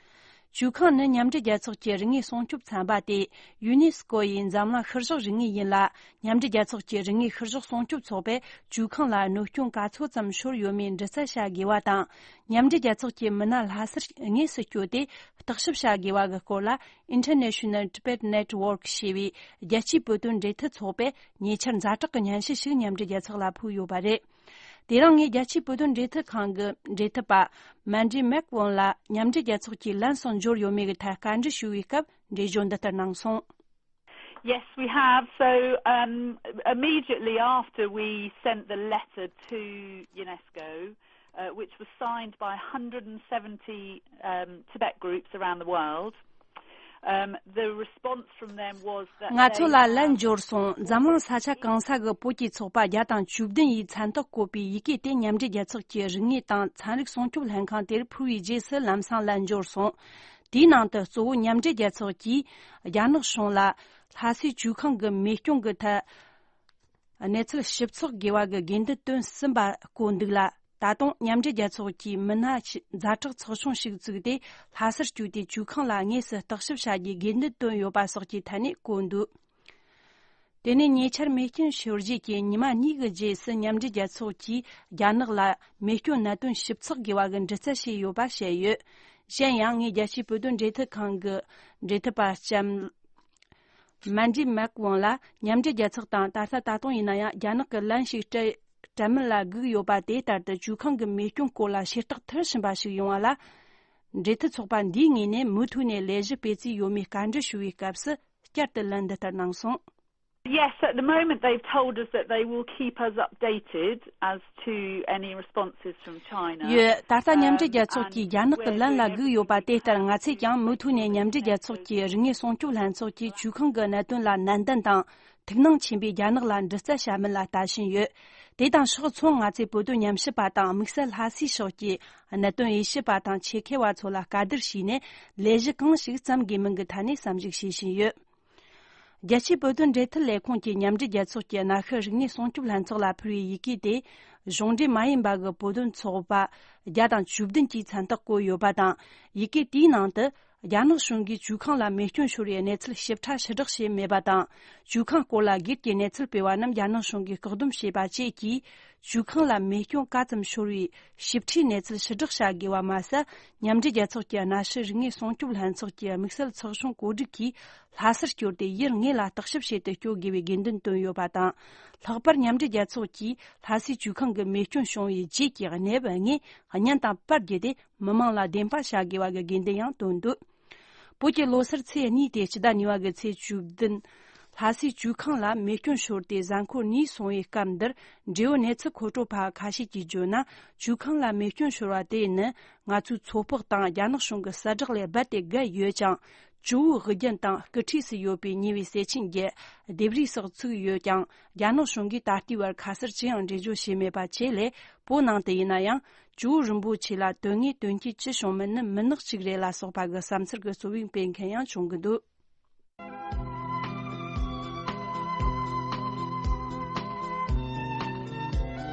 ཇུས་ཁང་ནི་མཉམ་འབྲེལ་རྒྱལ་ཚོགས་ཀྱི་རིག་དངོས་སྲུང་སྐྱོབ་ཚན་པ་སྟེ། ཡུ་ནེ་སི་ཀོ་ཡི་འཛམ་གླིང་ཤུལ་བཞག་རིག་དངོས་ཡིན་ལ། མཉམ་འབྲེལ་རྒྱལ་ཚོགས་ཀྱི་རིག་དངོས་ཤུལ་བཞག་སྲུང་སྐྱོབ་ཚོགས་པས་ཇུས་ཁང་ལ་གནོད་སྐྱོན་ག་ཚོད་ཙམ་ཤོར་ཡོད་མེད་འདྲི་རྩད་བྱ་དགོས་པ་དང་། མཉམ་འབྲེལ་རྒྱལ་ཚོགས་ཀྱི་མི་སྣ་ལྷ་སར་དངོས་སུ་བསྐྱོད་དེ་བརྟག་ཞིབ་བྱ་དགོས་པ་གི་སྐོར་ལ། International Tibet Network ཞེས་པའི་རྒྱལ་སྤྱིའི་བོད་དོན་འབྲེལ་མཐུད་ཚོགས་པས་ཉེ་ཆར་ཛ་དྲག་གི་སྙན་ཞུ་ཞིག་མཉམ་འབྲེལ་རྒྱལ་ཚོགས་ལ་ཕུལ་ཡོད་པ་རེད། དེ་རིང་ངས་རྒྱལ་སྤྱིའི་བོད་དོན་འབྲེལ་མཐུད་ཁང་གི་འབྲེལ་མཐུད་པ་མན་ཌི་མེག་ཝོན་ལ་མཉམ་འབྲེལ་རྒྱལ་ཚོགས་ཀྱིས་ལན་སང་འབྱོར་ཡོད་མེད་ཀྱི་ཐད་བཀའ་འདྲི་ཞུ་བའི་སྐབས་འགྲེལ་བརྗོད་འདི་ལྟར་གནང་སོང་། Yes, we have. So, um, immediately after we sent the letter to UNESCO, uh, which was signed by one hundred seventy, um, Tibet groups around the world, Um, the response from them was that ང་ཚོ they ལ་ལན་འབྱོར་སོང་། འཛམ་གླིང་ས་ཆ་གང་ས་གི་བོད་ཀྱི་ཚོགས་པ་བརྒྱ་དང་བཅུ་བདུན་ཡིས་མཚན་རྟགས་བཀོད་པའི་ཡི་གེ་དེ་མཉམ་འབྲེལ་རྒྱལ་ཚོགས་ཀྱི་རིག་དངོས་དང་ཚན་རིག་སྲུང་སྐྱོབ་ལྷན་ཁང་དེར་ཕུལ་བའི་རྗེས་སུ་ལམ་སང་ལན་འབྱོར་སོང་། དེའི་ནང་དུ་གཙོ་བོ་མཉམ་འབྲེལ་རྒྱལ་ཚོགས་ཀྱིས་རྒྱ་ནག་གཞུང་ལ་ལྷ་སའི་ཇོ་ཁང་གི་མེ་སྐྱོན་གྱི་ཐད་གནས་ཚུལ་ཞིབ་ཚགས་དགོས་པ་གི་དགོས་འདུན་བཏོན་ཟིན་པ་བཀོད་འདུག་ལ། ད་དུང་མཉམ་འབྲེལ་རྒྱལ་ཚོགས་ཀྱིས་མི་སྣ་ཞིག་ཛ་དྲག་ཚོགས་ཆུང་ཞིག་བཙུགས་ཏེ་ལྷ་སར་བསྐྱོད་དེ་ཇོ་ཁང་ལ་དངོས་སུ་བརྟག་ཞིབ་བྱ་རྒྱུའི་དགོས་འདུན་བཏོན་ཡོད་པ་སོགས་ཀྱི་ཐད་ནས་བཀོད་འདུག་དེ་ནས་ཉེ་ཆར་མེ་སྐྱོན་ཤོར་རྗེས་ཀྱི་ཉི་མ་གཉིས་ཀྱི་རྗེས་སུ་མཉམ་འབྲེལ་རྒྱལ་ཚོགས་ཀྱིས་རྒྱ་ནག་ལ་མེ་སྐྱོན་གནད་དོན་ཞིབ་ཚགས་དགོས་པ་གི་འདྲི་རྩད་བྱས་ཡོད་པ་བཤད་ཡོད། གཞན་ཡང་ངས་རྒྱལ་སྤྱིའི་བོད་དོན་འབྲེལ་མཐུད་ཁང་གི་འབྲེལ་མཐུད་པ་ལྕམ་མན་ཌི་མེག་ཝང་ལ་མཉམ་འབྲེལ་རྒྱལ་ཚོགས་དང་ད་ལྟ་ད་དུང་ཡིན་ན་ཡང་རྒྱ་ནག་གི་ལན་ཞིག་སྤྲད་སྤྲད་མིན་ལ་སྒུག་ཡོད་པ། དེ་ལྟར་དུ་ཇོ་ཁང་གི་མེ་སྐྱོན་སྐོར་ལ་བྱེ་བྲག་ཐེར་ཕྱིན་པ་ཞིག་ཡོང་བ་ལ། འབྲེལ་མཐུད་ཚོགས་པ་འདིའི་ངོས་ནས་མུ་མཐུད་ནས་ལས་གཞི་སྤེལ་རྩིས་ཡོད་མེད་བཀའ་འདྲི་ཞུ་བའི་སྐབས་སུ་བསྐྱར་དུ་ལན་འདི་ལྟར་གནང་སོང་། Yes, at the moment they've told us that they will keep us updated as to any responses from China. ཡོད། ད་ལྟ་མཉམ་འབྲེལ་རྒྱལ་ཚོགས་ཀྱིས་རྒྱ་ནག་གི་ལན་ལ་སྒུག་ཡོད་པ་དེ་ལྟར་ང་ཚོས་ཀྱང་མུ་མཐུད་ནས་མཉམ་འབྲེལ་རྒྱལ་ཚོགས་ཀྱི་རིག་དངོས་སྲུང་སྐྱོབ་ལྷན་ཚོགས་ཀྱིས་ཇོ་ཁང་གི་གནད་དོན་ལ་ནན་ཏན་དང་ཐུགས་སྣང་ཆེན་པོས་རྒྱ་ནག་ལ་འདྲི་རྩད་བྱ་མིན་ལ་ལྟ་བཞིན་ཡོད། དེ་དང་ཕྱོགས་མཚུངས་ང་ཚོས་བོད་དོན་ཉམས་ཞིབ་པ་དང་དམིགས་བསལ་ལྷ་སའི་ཕྱོགས་ཀྱི་གནད་དོན་དབྱེ་ཞིབ་པ་དང་ཆེད་མཁས་པ་ཚོ་ལ་བཀའ་བསྡུར་བྱས་ནས་ལས་གཞི་གང་ཞིག་བརྩམ་དགོས་མིན་གྱི་ཐད་ནས་བསམ་གཞིགས་བྱེད་བཞིན་ཡོད། རྒྱལ་སྤྱིའི་བོད་དོན་འབྲེལ་མཐུད་ལས་ཁུངས་ཀྱིས་མཉམ་འབྲེལ་རྒྱལ་ཚོགས་ཀྱི་གནའ་ཤུལ་རིག་གནས་སྲུང་སྐྱོབ་ལྷན་ཚོགས་ལ་ཕུལ་བའི་ཡི་གེ་དེ། གཞུང་འབྲེལ་མ་ཡིན་པ་གི་བོད་དོན་ཚོགས་པ་བརྒྱ་དང་བཅུ་བདུན་གྱིས་མཚན་རྟགས་བཀོད་ཡོད་པ་དང་། ཡི་གེ་དེའི་ནང་དུ། རྒྱ་ནག་གཞུང་གིས་ཇོ་ཁང་ལ་མེ་སྐྱོན་ཤོར་བའི་གནས་ཚུལ་ཞིབ་ཕྲ་ཕྱིར་བསྒྲགས་བྱས་མེད་པ་དང་། ཇོ་ཁང་སྐོར་ལ་སྒེར་གྱི་གནས་ཚུལ་སྤེལ་བ་རྣམས་རྒྱ་ནག་གཞུང་གིས་བཀག་སྡོམ་བྱས་པ་བཅས་ཀྱིས། ཇོ་ཁང་ལ་མེ་སྐྱོན་ག་ཙམ་ཤོར་བའི་ཞིབ་ཕྲའི་གནས་ཚུལ་ཕྱིར་བསྒྲགས་བྱ་དགོས་པ་མ་ཟད། མཉམ་འབྲེལ་རྒྱལ་ཚོགས་ཀྱི་གནའ་ཤུལ་རིག་དངོས་སྲུང་སྐྱོབ་ལྷན་ཚོགས་ཀྱི་དམིགས་བསལ་ཚོགས་ཆུང་བཀོད་སྒྲིག་གིས་ལྷ་སར་བསྐྱོད་དེ་ཡུལ་དངོས་ལ་བརྟག་ཞིབ་བྱེད་དུ་བསྐྱོད་དགོས་པའི་དགོས་འདུན་བཏོན་ཡོད་པ་དང་། ལྷག་པར་མཉམ་འབྲེལ་རྒྱལ་ཚོགས་ཀྱིས་ལྷ་སའི་ཇོ་ཁང་གི་མེ་སྐྱོན་བྱུང་བའི་རྗེས་ཀྱི་གནས་བབ་དངོས་བརྙན་དང་པར་བརྒྱུད་དེ་མི་མང་ལ་བདེན་དཔང་བྱ་དགོས་པ་གི་དགོས་འདུན་ཡང་བཏོན་འདུག་བོད་ཀྱི་ལོ་སར་ཚེས་གཉིས་ཏེ་སྤྱི་ཟླ་གཉིས་པ་གི་ཚེས་བཅུ་བདུན། ལྷ་སའི་ཇོ་ཁང་ལ་མེ་སྐྱོན་ཤོར་ཏེ་གཟའ་འཁོར་གཉིས་སོང་བའི་སྐབས་འདིར། འབྲེལ་ཡོད་གནས་ཚུལ་མཁོ་སྤྲོད་པ་ཁ་ཤས་ཀྱིས་བརྗོད་ན། ཇོ་ཁང་ལ་མེ་སྐྱོན་ཤོར་བ་དེ་ནི་ང་ཚོའི་ཚོད་དཔག་དང་རྒྱ་ནག་གཞུང་གི་གསལ་བསྒྲགས་ལས་རྦད་དེ་བརྒལ་ཡོད་ཅིང་། ཇོ་བོའི་དབུ་རྒྱན་དང་སྐུ་འཁྲིས་སུ་ཡོད་པའི་ཉེ་བའི་སེ་ཆེན་གྱི་ལྡེབས་རིས་སོགས་ཚུགས་ཡོད་ཀྱང་། རྒྱ་ནག་གཞུང་གིས་ད་ལྟའི་བར་ཁ་གསལ་ཅི་ཡང་འགྲེལ་བརྗོད་བྱས་མེད་པ་བཅས་ལས། བོད་ནང་དུ་ཡིན་ན་ཡང་། ཇོ་བོ་རིན་པོ་ཆེ་ལ་དོན་དངོས་དོན་རྐྱེན་ཅི་བྱུང་མིན་ནི་མུན་ནག་ཅིག་རེད་ལ་སོགས་པ་གི་བསམ་ཚུལ་གྱི་གཙོ་བོ་སྤེལ་མཁན་ཡང་བྱུང་གི་འདུག་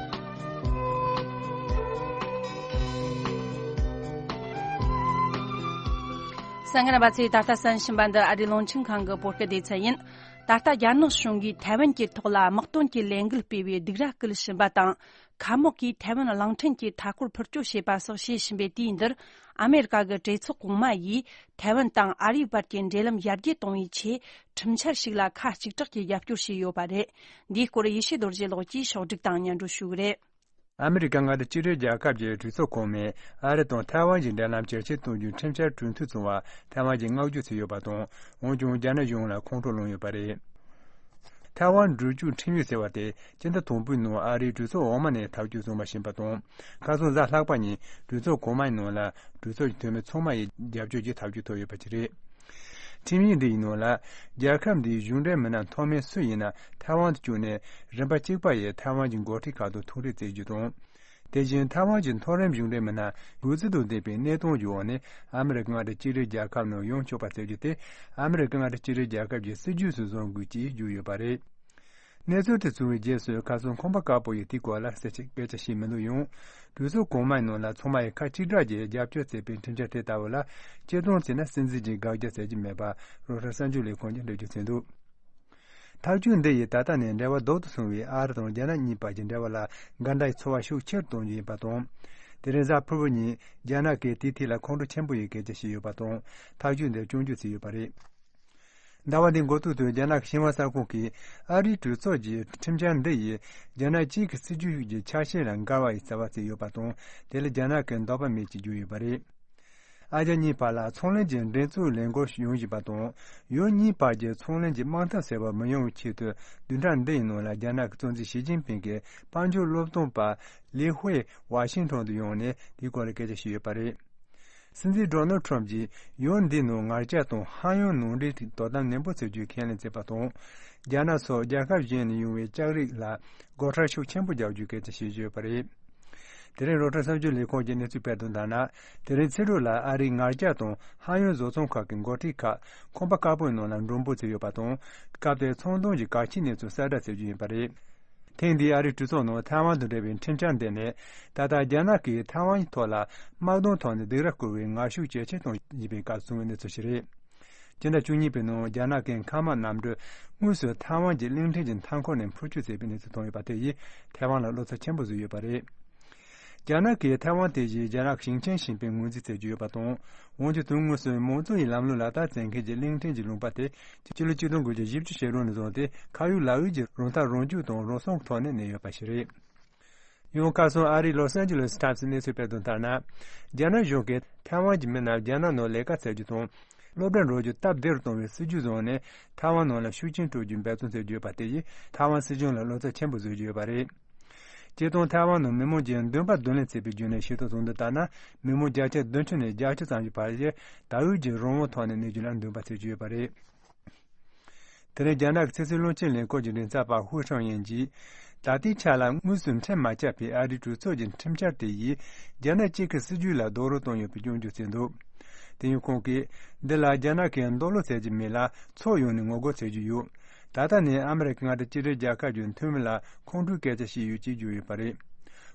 གསན་མཁན་རྣམ་པ་ཚོས་ད་ལྟ་གསན་བཞིན་པ་འདི་ཨ་རིའི་རླུང་འཕྲིན་ཁང་གི་བོད་སྐད་སྡེ་ཚན་ཡིན། ད་ལྟ་རྒྱ་ནག་གཞུང་གིས་ཐའེ་ཝན་གྱི་ཐོག་ལ་དམག་དོན་གྱི་ལས་འགུལ་སྤེལ་བའི་སྡིགས་ར་སྐུལ་བཞིན་པ་དང་། ཁ་དམག་གིས་ཐའེ་ཝན་གླིང་ཕྲན་གྱི་མཐའ་འཁོར་འཕུར་སྐྱོད་བྱེད་པ་སོགས་བྱེད་བཞིན་པའི་དུས་འདིར། ཨ་མེ་རི་ཀ་གི་གྲོས་ཚོགས་གོང་མ་ཡིས་ཐའེ་ཝན་དང་ཨ་རིའི་བར་གྱི་འབྲེལ་ལམ་ཡར་རྒྱས་གཏོང་བའི་ཆེད་ཁྲིམས་འཆར་ཞིག་ལ་ཁ་གཅིག་གྲགས་ཀྱིས་རྒྱབ་སྐྱོར་བྱས་ཡོད་པ་རེད། འདིའི་སྐོར་ཡེ་ཤེས་རྡོ་རྗེ་ལགས་ཀྱིས་ཕྱོགས་སྒྲིག་དང་སྙན་སྒྲོན་ཞུ་གི་རེད། ཨ་མེ་རི་ཀ་མངའ་སྡེ་གཅིག་སྒྲིལ་རྒྱལ་ཁབ་ཀྱི་གྲོས་ཚོགས་གོང་མས་ཨ་རི་དང་ཐའེ་ཝན་གྱི་འབྲེལ་ལམ་ཇེ་ཆེར་གཏོང་རྒྱུའི་ཁྲིམས་འཆར་གྲོས་མཐུན་བྱུང་བར་ཐའེ་ཝན་གྱིས་བསྔགས་བརྗོད་བྱས་ཡོད་པ་དང་། འོན་ཀྱང་རྒྱ་ནག་གཞུང་ལ་ཁོང་ཁྲོ་ལངས་ཡོད་པ་རེད། ཐའེ་ཝན་འགྲུལ་སྐྱོད་ཁྲིམས་ཡིག་ཟེར་བ་དེ་སྤྱི་ཟླ་དང་པོའི་ནང་ཨ་རིའི་གྲོས་ཚོགས་འོག་མ་ནས་ཐག་གཅོད་བྱུང་བ་ཞིག་ཡིན་པ་དང་། ཁ་སང་གཟའ་ལྷག་པ་ཉིན་གྲོས་ཚོགས་གོང་མའི་ནང་ལ་གྲོས་ཚོགས་ཀྱི་འཐུས་མི་ཚང་མ་ཡི་རྒྱབ་སྐྱོར་གྱིས་ཐག་གཅོད་ཐོབ་ཡོད་པ་ཞིག་རེད། ཁྲིམས་ཡིག་འདི་ཡི་ནང་ལ། རྒྱལ་ཁབ་འདིའི་གཞུང་འབྲེལ་མི་སྣ་མཐོ་དམན་སུ་ཡིན་ན་ཐའེ་ཝན་དུ་བསྐྱོད་ནས་རིམ་པ་གཅིག་པ་ཡི་ཐའེ་ཝན་གྱི་འགོ་ཁྲིད་ཁག་ཏུ་ཐུག་འཕྲད་བྱེད་རྒྱུ་དང་། དེ་བཞིན་ཐའེ་ཝན་གྱི་མཐོ་རིམ་གཞུང་འབྲེལ་མི་སྣ་གུས་བརྩི་དང་ལྡན་པའི་གནས་སྟངས་ཀྱི་འོག་ནས་ཨ་མི་རི་ཀ་མངའ་སྡེ་གཅིག་སྒྲིལ་རྒྱལ་ཁབ་ནང་ཡོང་ཆོག་པ་ཟེར་རྒྱུ་དེ་ཨ་མི་རི་ཀ་མངའ་སྡེ་གཅིག་སྒྲིལ་རྒྱལ་ཁབ་ཀྱི་སྲིད་ཇུས་སུ་བཟུང་དགོས་ཅེས་བརྗོད་ཡོད་པ་རེད། གནས་ཚུལ་དེ་བྱུང་བའི་རྗེས་སུ་ཁ་སང་ཁང་པ་དཀར་པོ་ཡིས་དེའི་སྐོར་ལ་གསལ་བཤད་སྐད་ཆ་བཤད་མི་འདུག་ཡང་། གྲོས་ཚོགས་གོང་མའི་ནང་ལ་ཚང་མ་ཡིས་ཁ་གཅིག་གྲགས་ཀྱིས་རྒྱབ་སྐྱོར་བྱས་པའི་ཁྲིམས་འཆར་དེ་ལྟ་བུ་ལ་སྤྱིར་བཏང་བྱས་ན་སྲིད་འཛིན་གྱིས་དགག་རྒྱག་བྱེད་ཀྱི་མེད་པ་རོའི་ཊར་གསར་འགྱུར་ལས་ཁང་གིས་འགྲེལ་བརྗོད་བྱས་འདུག་ཐག་གཅོད་འདི་ཡིས་ད་ལྟ་ནས་འབྲེལ་བ་ལྡོག་ཏུ་སོང་བའི་ཨ་རི་དང་རྒྱ་ནག་གཉིས་བར་གྱི་འབྲེལ་བ་ལ་འགལ་ཟླའི་ཚོར་བ་ཤུགས་ཆེར་གཏོང་རྒྱུ་ཡིན་པ་དང་། དེ་རིང་གཟའ་ཕུར་བུ་ཉིན་རྒྱ་ནག་གིས་དེའི་ཐད་ལ་ཁོང་ཁྲོ་ཆེན་པོ་ཡི་སྐད་ཆ་བཤད་ཡོད་པ་དང་། ཐག་གཅོད་འདིར་སྐྱོན་བརྗོད་བྱས་ཡོད་པ་རེད། ཟླ་བ་འདིའི་འགོ་ཐོག་ཏུ་རྒྱ་ནག་གི་ཤིན་ཧྭ་གསར་ཁང་གིས་ཨ་རིའི་གྲོས་ཚོགས་ཀྱི་ཁྲིམས་འཆར་འདི་ཡིས་རྒྱ་ནག་གཅིག་གི་སྲིད་ཇུས་ཀྱི་ཆ་ཤས་ལ་འགལ་བ་ཡི་རྩ་བ་བརྩིས་ཡོད་པ་དང་། དེ་ལ་རྒྱ་ནག་གིས་འདོད་པ་མེད་ཅེས་བརྗོད་ཡོད་པ་རེད། ཨ་རྒྱ་གཉིས་བར་ལ་ཚོང་ལས་ཀྱི་འགྲན་རྩོད་ལས་འགུལ་ཡོང་བཞིན་པ་དང་། ཡུལ་གཉིས་བར་གྱི་ཚོང་ལས་ཀྱི་དམག་འཐབ་ཟེར་བ་མི་ཡོང་བའི་ཆེད་དུ་བདུན་ཕྲག་འདི་ཡི་ནང་ལ་རྒྱ་ནག་གི་གཙོ་འཛིན་ཞི་ཅིན་ཕིང་གིས་དཔལ་འབྱོར་སློབ་སྟོན་པ་ལི་ཧུའེ་ཝ་ཤིང་ཊོན་དུ་ཡོང་ནས་དེའི་སྐོར་ལ་སྐད་ཆ་བཤད་ཡོད་པ་རེད། སྲིད་འཛིན་ཌོ་ནལ་ཊམ་གྱིས་ཡུལ་འདིའི་ནང་ངར་སྐྱེད་དང་ཧ་ཡང་ནང་འདྲེན་གྱི་དོ་དམ་ནན་པོ་བྱེད་རྒྱུའི་ཁས་ལེན་བྱས་པ་དང་། རྒྱ་ནག་སོགས་རྒྱལ་ཁབ་གཞན་ནས་ཡོང་བའི་ལྕགས་རིགས་ལ་སྒོ་ཁྲལ་ཤུགས་ཆེན་པོ་རྒྱག་རྒྱུའི་སྐད་ཆ་བཤད་བཞིན་ཡོད་པ་རེད། དེ་རིང་རོའི་ཊར་གསར་འགྱུར་ལས་ཁང་གིས་གནས་ཚུལ་སྤེལ་དོན་ལྟར་ན། དེ་རིང་ཕྱི་དྲོ་ལ་ཨ་རིའི་ངར་སྐྱེད་དང་ཧ་ཡང་བཟོ་ཚོང་ཁག་གི་འགོ་ཁྲིད་ཁག་ཁང་པ་དཀར་པོའི་ནང་ལ་མགྲོན་པོ་བྱས་ཡོད་པ་དང་། སྐབས་དེར་ཚོང་དོན་གྱི་གལ་ཆེའི་གནས་ཚུལ་གསལ་བསྒྲགས་བྱེད་རྒྱུ་ཡིན་པ་རེད། ཐེངས་འདིའི་ཨ་རིའི་གྲོས་ཚོགས་ནང་ཐའེ་ཝན་དང་འབྲེལ་བའི་ཁྲིམས་འཆར་འདི་ནི། ད་ལྟ་རྒྱ་ནག་གིས་ཐའེ་ཝན་གྱི་ཐོག་ལ་དམག་དོན་ཐོག་ནས་སྡིགས་ར་བསྐུལ་བའི་ངར་ཤུགས་ཇེ་ཆེར་གཏོང་བཞིན་པའི་སྐབས་བྱུང་བའི་གནས་ཚུལ་ཞིག་རེད། སྤྱི་ཟླ་བཅུ་གཉིས་པའི་ནང་རྒྱ་ནག་གི་མཁའ་དམག་གནམ་གྲུ་དངོས་སུ་ཐའེ་ཝན་གྱི་གླིང་ཕྲན་གྱི་མཐའ་འཁོར་ནས་འཕུར་སྐྱོད་བྱས་པའི་གནས་ཚུལ་བྱུང་ཡོད་པ་དེ་ཡིས་ཐའེ་ཝན་ལ་བློ་འཚབ་ཆེན་པོ་བཟོས་ཡོད་པ་རེད། རྒྱ་ནག་གིས་ཐའེ་ཝན་དེ་བཞིན་རྒྱ་ནག་གི་ཞིང་ཆེན་ཞིག་པའི་ངོས་འཛིན་བྱེད་ཀྱི་ཡོད་པ་དང་། འོན་ཀྱང་དོན་དངོས་སུ་མང་གཙོ་ཡི་ལམ་ལུགས་ལག་བསྟར་བྱེད་མཁན་གྱི་གླིང་ཕྲན་གྱི་ལུང་པ་དེ་ཕྱི་ལོ་ཆིག་སྟོང་དགུ་བརྒྱ་བཞི་བཅུ་ཞེ་དྲུག་ནས་བཟུང་སྟེ་ཁ་ཡོད་ལག་ཡོད་ཀྱི་རང་ཐག་རང་གཅོད་དང་རང་སྲུང་ཐོག་ནས་གནས་ཡོད་པ་ཞིག་རེད། ཡང་ཁ་སང་ཨ་རིའི་ལོ་སན་ཇི་ལེ་སི་ཊཱིམ་སི་གནས་ཚུལ་སྤེལ་དོན་ལྟར་ན། རྒྱ་ནག་གཞུང་གིས་ཐའེ་ཝན་གྱི་མི་རྣམས་རྒྱ་ནག་ནང་ལས་ཀ་བྱ་རྒྱུ་དང་། སློབ་གྲྭར་འགྲོ་རྒྱུ་སྟབས་བདེ་རུ་གཏོང་བའི་སྲིད་ཇུས་བཟུང་ནས་ཐའེ་ཝན་ནང་ལ་ཤུགས་རྐྱེན་སྤྲོད་རྒྱུའི་འབད་བརྩོན་བྱེད་ཀྱི་ཡོད་པ་དེ་ཡིས་ཐའེ་ཝན་སྲིད་གཞུང་ལ་བློ་འཚབ་ཆེན་པོ་བཟོ་གི་ཡོད་པ་རེད། སྤྱིར་བཏང་ཐའེ་ཝན་ནང་མི་མང་གིས་འདུན་པ་གདོང་ལེན་བྱེད་པའི་བརྒྱུད་ནས་ཤེས་རྟོགས་བྱུང་དོན་ལྟར་ན། མི་མང་བརྒྱ་ཆ་བདུན་ཅུ་ནས་བརྒྱད་ཅུ་ཙམ་གྱི་བར་གྱིས་ད་ཡོད་ཀྱི་རང་དབང་ཐོག་ནས་གནས་རྒྱུ་ལ་འདུན་པ་བྱེད་ཀྱི་ཡོད་པ་རེད། དེ་རིང་རྒྱ་ནག་གི་ཕྱི་སྲིད་བློན་ཆེན་ལས་ཁུངས་ཀྱི་མགྲིན་ཚབ་པ་ཧུའུ་ཁྲང་ཡན་གྱིས། ད་ལྟའི་ཆ་ལ་དངོས་སུ་ཁྲིམས་མ་བཅའ་བའི་ཨ་རིའི་གྲོས་ཚོགས་ཀྱི་ཁྲིམས་འཆར་དེ་ཡིས་རྒྱ་ནག་གཅིག་གི་སྲིད་ཇུས་ལ་རྡོག་རོལ་གཏོང་ཡོད་པའི་སྐྱོན་བརྗོད་བྱས་འདུག་དེ་ཡང་ཁོང་གིས། འདི་ལ་རྒྱ་ནག་གིས་རྡོག་རོལ་བྱེད་ཀྱི་མེད་ལ་ཕྱོགས་ཡོངས་ནས་ངོ་རྒོལ་བྱེད་ཀྱི་ཡོད། ད་ལྟ་ནས་ཨ་མི་རི་ཀའི་མངའ་སྡེ་གཅིག་སྒྲིལ་རྒྱལ་ཁབ་ཀྱི་འཐུས་མི་ལ་ཁོང་ཁྲོའི་སྐད་ཆ་བཤད་ཡོད་ཅེས་བརྗོད་ཡོད་པ་རེད།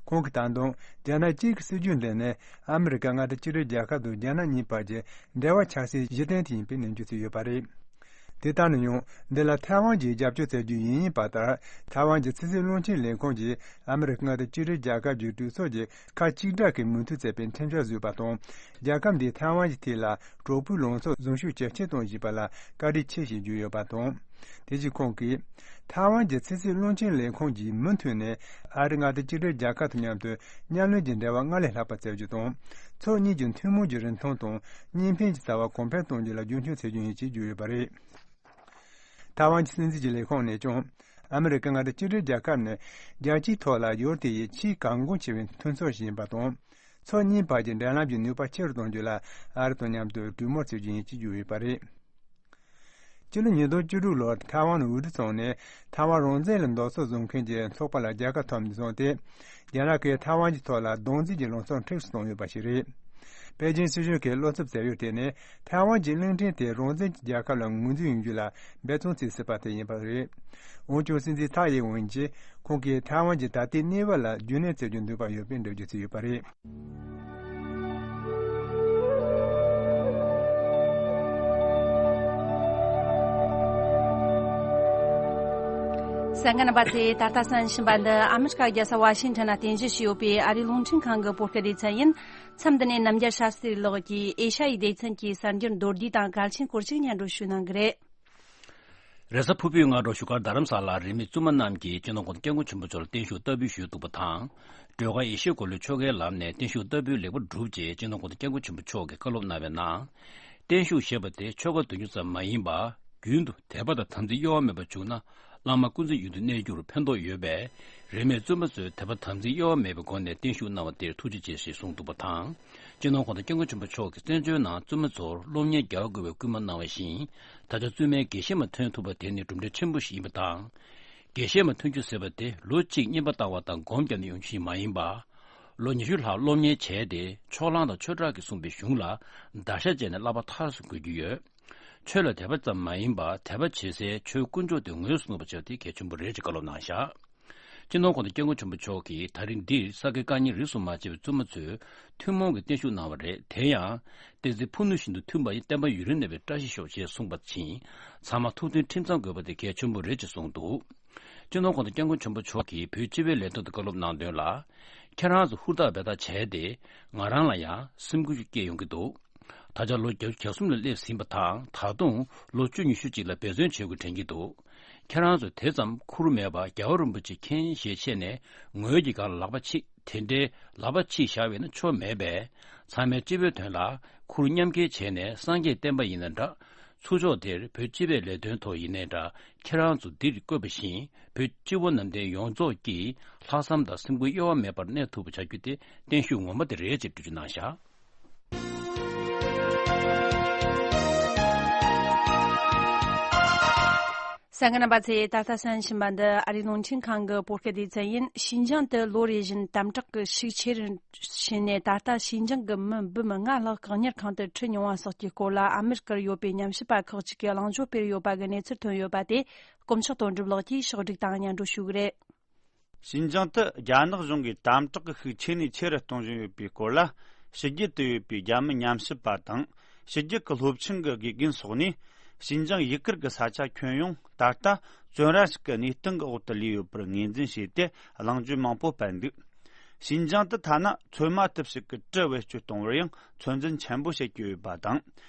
ཁོང་གིས་ད་དུང་རྒྱ་ནག་གཅིག་གི་སྲིད་ཇུས་འདི་ནི་ཨ་མི་རི་ཀ་མངའ་སྡེ་གཅིག་སྒྲིལ་རྒྱལ་ཁབ་དང་རྒྱ་ནག་གཉིས་བར་གྱི་འབྲེལ་བ་ཆགས་སའི་གཞི་རྟེན་དེ་ཡིན་པའི་ནན་བརྗོད་བྱས་ཡོད་པ་རེད། དེ་ལྟར་ན་ཡང་འདི་ལ་ཐའེ་ཝན་གྱིས་རྒྱབ་སྐྱོར་བྱ་རྒྱུ་ཡིན་ཡིན་པ་ལྟར། ཐའེ་ཝན་གྱི་ཕྱི་སྲིད་བློན་ཆེན་ལས་ཁུངས་ཀྱིས་ཨ་མི་རི་ཀ་མངའ་སྡེ་གཅིག་སྒྲིལ་རྒྱལ་ཁབ་ཀྱི་གྲོས་ཚོགས་ཀྱིས་ཁག་གཅིག་གྲས་ཀྱི་མོས་མཐུན་བྱས་པའི་ཁྲིམས་འཆར་བཟོས་པ་དང་། རྒྱལ་ཁབ་འདིས་ཐའེ་ཝན་གྱི་ཐད་ལ་གྲོགས་པོའི་ལངས་ཕྱོགས་བཟང་ཤོས་ཇེ་ཆེར་གཏོང་བཞིན་པ་ལ་བཀའ་དྲིན་ཆེ་ཞེས་བརྗོད་ཡོད་པ་དང་། དེ་བཞིན་ཁོང་གིས། ཐའེ་ཝན་གྱི་ཕྱི་སྲིད་བློན་ཆེན་ལས་ཁུངས་ཀྱིས་མུ་མཐུད་ནས་ཨ་རི་མངའ་སྡེ་གཅིག་སྒྲིལ་རྒྱལ་ཁབ་དང་མཉམ་དུ་མཉམ་ལས་ཀྱི་འབྲེལ་བ་སྔར་ལས་ལྷག་པ་བྱ་རྒྱུ་དང་། ཕྱོགས་གཉིས་ཀྱི་ཐུན་མོང་གི་རིན་ཐང་དང་གཉིས་ཕན་གྱི་རྩ་བ་གོང་འཕེལ་གཏོང་རྒྱུ་ལ་རྒྱུན་འཁྱོངས་བྱེད་རྒྱུ་ཡིན་ཞེས་བརྗོད་ཡོད་པ་རེད། ཐའེ་ཝན་གྱི་སྲིད་འཛིན་གྱི་ལས་ཁུངས་ནས་ཀྱང་། ཨ་མི་རི་ཀ་མངའ་སྡེ་གཅིག་སྒྲིལ་རྒྱལ་ཁབ་ནི་རྒྱལ་སྤྱིའི་ཐོག་ལ་ཡུལ་དེ་ཡི་ཆེས་གལ་འགངས་ཆེ་བའི་མཐུན་ཚོགས་ཤིག་ཡིན་པ་དང་། ཕྱོགས་གཉིས་བར་གྱི་འབྲེལ་ལམ་གྱི་ནུས་པ་ཆེ་རུ་གཏོང་རྒྱུ་ལ་ཨ་རི་དང་མཉམ་དུ་གྲོས་མོལ་བྱེད་རྒྱུ་ཡིན་ཞེས་བརྗོད་ཡོད་པ་རེད། སྤྱི་ལོ་ཉིས་སྟོང་བཅུ་དྲུག་ལོར་ཐའེ་ཝན་འོས་བསྡུ་བྱུང་ནས་ཐའེ་ཝན་རང་བཙན་ལ་རྡོག་རྩ་བཟུང་མཁན་གྱི་ཚོགས་པ་ལ་རྒྱལ་ཁ་ཐོབ་ནས་བཟུང་སྟེ། རྒྱ་ནག་གིས་ཐའེ་ཝན་གྱི་ཐོག་ལ་གདུང་འཛིན་གྱི་ལངས་ཕྱོགས་མཁྲེགས་སུ་བཏང་ཡོད་པ་ཞིག་རེད། པེ་ཅིང་སྲིད་གཞུང་གིས་བློ་འཚབ་བྱས་ཡོད་དེ་ནི་ཐའེ་ཝན་གྱི་གླིང་ཕྲན་དེ་རང་བཙན་གྱི་རྒྱལ་ཁབ་ལ་ངོས་འཛིན་ཡོང་རྒྱུ་ལ་འབད་བརྩོན་བྱེད་སྲིད་པ་དེ་ཡིན་པ་རེད། འོན་ཀྱང་སྲིད་འཛིན་ཐའེ་ཡིན་ཝེན་གྱིས་ཁོང་གིས་ཐའེ་ཝན་གྱི་ད་ལྟའི་གནས་བབ་ལ་རྒྱུན་གནས་བྱེད་རྒྱུའི་འདུན་པ་ཡོད་པའི་འགྲེལ་བརྗོད་བྱས་ཡོད་པ་རེད། གསན་མཁན་རྣམ་པ་ཚོས་ད་ལྟ་གསན་བཞིན་པ་འདི་ཨ་མི་རི་ཀ་རྒྱལ་ས་ཝ་ཤིང་ཊོན་ལ་རྟེན་གཞི་བྱས་ཡོད་པའི་ཨ་རིའི་རླུང་འཕྲིན་ཁང་གི་བོད་སྐད་སྡེ་ཚན་ཡིན། མཚམས་འདི་ནས་རྣམ་རྒྱལ་ཤཱ་སྟྲི་ལགས་ཀྱིས་ཨེ་ཤ་ཡའི་སྡེ་ཚན་གྱི་གསར་འགྱུར་མདོར་བསྡུས་དང་གལ་ཆེན་སྐོར་ཞིག་སྙན་སྒྲོན་ཞུ་གནང་གི་རེད། རེས་གཟའ་ཕུར་བུའི་སྔ་དྲོ་བཞུགས་སྒར་རྡ་རམ་ས་ལར་རིས་མེད་བཙུན་མ་རྣམས་ཀྱིས་སྤྱི་ནོར་༸གོང་ས་༸སྐྱབས་མགོན་ཆེན་པོ་མཆོག་ལ་བརྟན་བཞུགས་བསྟར་འབུལ་ཞུས་འདུག་པ་དང་། སྒྲོལ་དཀར་ཡེ་ཤེས་སྒོ་ལས་ཆོ་གའི་ལམ་ནས་བརྟན་བཞུགས་བསྟར་འབུལ་ལེགས་པར་གྲུབ་རྗེས་སྤྱི་ནོར་༸གོང་ས་༸སྐྱབས་མགོན་ཆེན་པོ་མཆོག་གིས་བཀའ་སློབ་གནང་བའི་ནང་། བརྟན་བཞུགས་ཞེས་པ་དེ་ཆོ་ག་དུས་འགྱུར་ཙམ་མ་ཡིན་པར། རྒྱུན་དུ་དད་པ་དང་དམ་ཚིག་གཡོ་བ་མེད་པར་བྱུང་ན། བླ་མ་སྐུ་ཚེ་ཡུན་དུ་གནས་རྒྱུར་ཕན་ཐོགས་ཡོད་པས། རིས་མེད་བཙུན་མ་ཚོས་དད་པ་དམ་ཚིག་གཡོ་བ་མེད་པའི་སྒོ་ནས་བརྟན་བཞུགས་གནང་བ་དེར་ཐུགས་རྗེ་ཆེ་ཞེས་གསུངས་འདུག་པ་དང་། སྤྱི་ནོར་༸གོང་ས་༸སྐྱབས་མགོན་ཆེན་པོ་མཆོག་གིས་བཙན་བྱོལ་ནང་བཙུན་མ་ཚོར་སློབ་གཉེར་རྒྱག་དགོས་པའི་སྐུལ་མ་གནང་བ་བཞིན། ད་ཆ་བཙུན་མའི་དགེ་བཤེས་མ་ཐོན་ཐུབ་པ་དེ་ནི་གྲུབ་འབྲས་ཆེན་པོ་ཞིག་ཡིན་པ་དང་། དགེ་བཤེས་མ་ཐོན་རྒྱུ་ཟེར་བ་དེ་ལོ་གཅིག་རྔན་པ་བཏང་བ་དང་སྒོམ་བརྒྱབ་ནས་ཡོང་རྒྱུ་ཞིག་མ་ཡིན་པ། ལོ་ཉི་ཤུ་ལྷག་སློབ་གཉེར་བྱས་ཏེ་ཕྱོགས་གླང་དང་ཆོས་གྲགས་ཀྱིས་གསུངས་པའི་གཞུང་ལ་བརྡར་ཤ་བཅད་ནས་བསླབ་པ་མཐར་སོན་དགོས་ཀྱི་ཡོད། ཆོས་ལ་དད་པ་ཙམ་མ་ཡིན་པར་དད་པ་བྱེད་སའི་ཆོས་དཀོན་མཆོག་དེ་ངོས་སུ་བཟུང་བར་བྱ་བ་དེ་གལ་ཆེན་པོ་རེད་ཅེས་བཀའ་སློབ་གནང་བཞག་སྤྱི་ནོར་༸གོང་ས་༸སྐྱབས་མགོན་ཆེན་པོ་མཆོག་གིས་ད་རིང་འདིར་ས་དགེ་བཀའ་རྙིང་རིས་སུ་མ་ཆད་པའི་བཙུན་མ་ཚོས་ཐུན་མོང་གི་བརྟན་བཞུགས་གནང་བ་རེད། དེ་ཡང་། བསྟན་འཛིན་ཕུ་ནུ་བཞིན་དུ་མཐུན་པ་ཡི་བསྟན་པ་ཡུན་རིང་གནས་པའི་བཀྲ་ཤིས་ཤོག་ཅེས་གསུངས་པ་བཞིན། ཚང་མ་ཐུགས་མཐུན་ཁྲིམས་གཙང་དགོས་པ་དེ་གལ་ཆེན་པོ་རེད་ཅེས་གསུངས་འདུག་སྤྱི་ནོར་༸གོང་ས་༸སྐྱབས་མགོན་ཆེན་པོ་མཆོག་གིས་བོད་སྤྱི་པའི་ལས་དོན་དུ་བཀའ་སློབ་གནང་དོན་ལ། ཁྱེད་རང་ཚོ་ཧུར་ཐག་འབད་ཐག་བྱས་ཏེ། ང་རང་ལ་ཡང་སེམས་འགུལ་ཞིག་སྐྱེས་ཡོང་གི་འདུག་ད་ཆ་ལོ་བརྒྱད་ཅུ་གྱ་གསུམ་ལ་སླེབས་ཟིན་པ་དང་། ད་དུང་ལོ་བཅུ་ཉི་ཤུ་ཅིག་ལ་འབད་བརྩོན་བྱེད་དགོས་དྲན་གྱི་འདུག་ཁྱེད་རང་ཚོ་དེ་ཙམ་ཁུར་མེད་པར་རྒྱལ་བ་རིན་པོ་ཆེ་མཁྱེན་ཞེས་བཤད་ནས་ངོས་ཀྱི་སྒང་ལ་ལག་པ་ཕྱིས། དེ་འདྲའི་ལག་པ་ཕྱིས་བཞག་པས་ན་ཆོ་མེད་པས། ཚང་མས་སྤྱི་པའི་དོན་ལ་ཁུར་མཉམ་འཁྱེར་བྱས་ནས་སངས་རྒྱས་བསྟན་པ་ཡིན་ན་འདྲ། ཚུར་ཕྱོགས་དེར་བོད་སྤྱི་པའི་ལས་དོན་ཐོག་ཡིན་ནའི་འདྲ། ཁྱེད་རང་ཚོ་འདིར་བཀོད་པ་བཞིན་བོད་སྤྱི་བོ་གནམ་བསྟན་ཡོངས་རྫོགས་ཀྱིས་ལྷག་བསམ་དང་སེམས་ཁུར་གཡོ་བ་མེད་པར་གནས་ཐུབ་པ་བྱ་རྒྱུ་དེ་བརྟན་བཞུགས་ངོ་མ་དེ་རེད་ཅེས་འགྲེལ་བརྗོད་གནང་བཞག་གསན་མཁན་རྣམ་པ་ཚོས། ད་ལྟ་གསན་བཞིན་པ་འདི་ཨ་རིའི་རླུང་འཕྲིན་ཁང་གི་བོད་སྐད་སྡེ་ཚན་ཡིན། ཞིན་ཅང་དུ་ལོ་རེ་བཞིན་དམ་དྲག་གི་ཤུགས་ཆེ་རུ་ཕྱིན་ནས། ད་ལྟ་ཞིན་ཅང་གི་མི་འབུམ་ལྔ་ལྷག་བཀག་ཉར་ཁང་དུ་ཁྲིད་མྱོང་བ་སོགས་ཀྱི་སྐོར་ལ། ཨ་མེ་རི་ཀར་ཡོད་པའི་ཉམས་ཞིབ་པ་ཁག་ཅིག་གིས་གླེང་བརྗོད་སྤེལ་ཡོད་པ་གི་གནས་ཚུལ་ཐོན་ཡོད་པ་དེ། དཀོན་མཆོག་དོན་གྲུབ་ལགས་ཀྱིས་ཕྱོགས་བསྒྲིགས་དང་། སྙན་སྒྲོན་ཞུ་གི་རེད། ཞིན་ཅང་དུ་རྒྱ་ནག་གཞུང་གིས་དམ་དྲག་གི་ཤུགས་ཆེ་ནས་ཆེ་རུ་གཏོང་བཞིན་ཡོད་པའི་སྐོར་ལ། ཕྱི་རྒྱལ་དུ་ཡོད་པའི་རྒྱ་མི་ཉམས་ཞིབ་པ་དང་། ཕྱི་རྒྱལ་གྱི་སློབ་ཆེན་གྱི་དགེ་རྒན་སོགས་ནས། ཞིན་ཅང་ཡུ་གུར་གྱི་ས་ཆ་ཁྱོན་ཡོངས་ད་ལྟ་བཙོན་ར་ཞིག་གི་གནས་སྟངས་ཀྱི་འོག་ཏུ་ལུས་ཡོད་པར་ངོས་འཛིན་བྱས་ཏེ། གླེང་བརྗོད་མང་པོ་སྤེལ་འདུག་ཞིན་ཅང་དུ་ཐ་ན་ཚོད་མ་ཐུབ་ཞིག་གི་གྲི་བེད་སྤྱོད་གཏོང་བར་ཡང་ཚོད་འཛིན་ཆེན་པོ་བྱེད་ཀྱི་ཡོད་པ་དང་།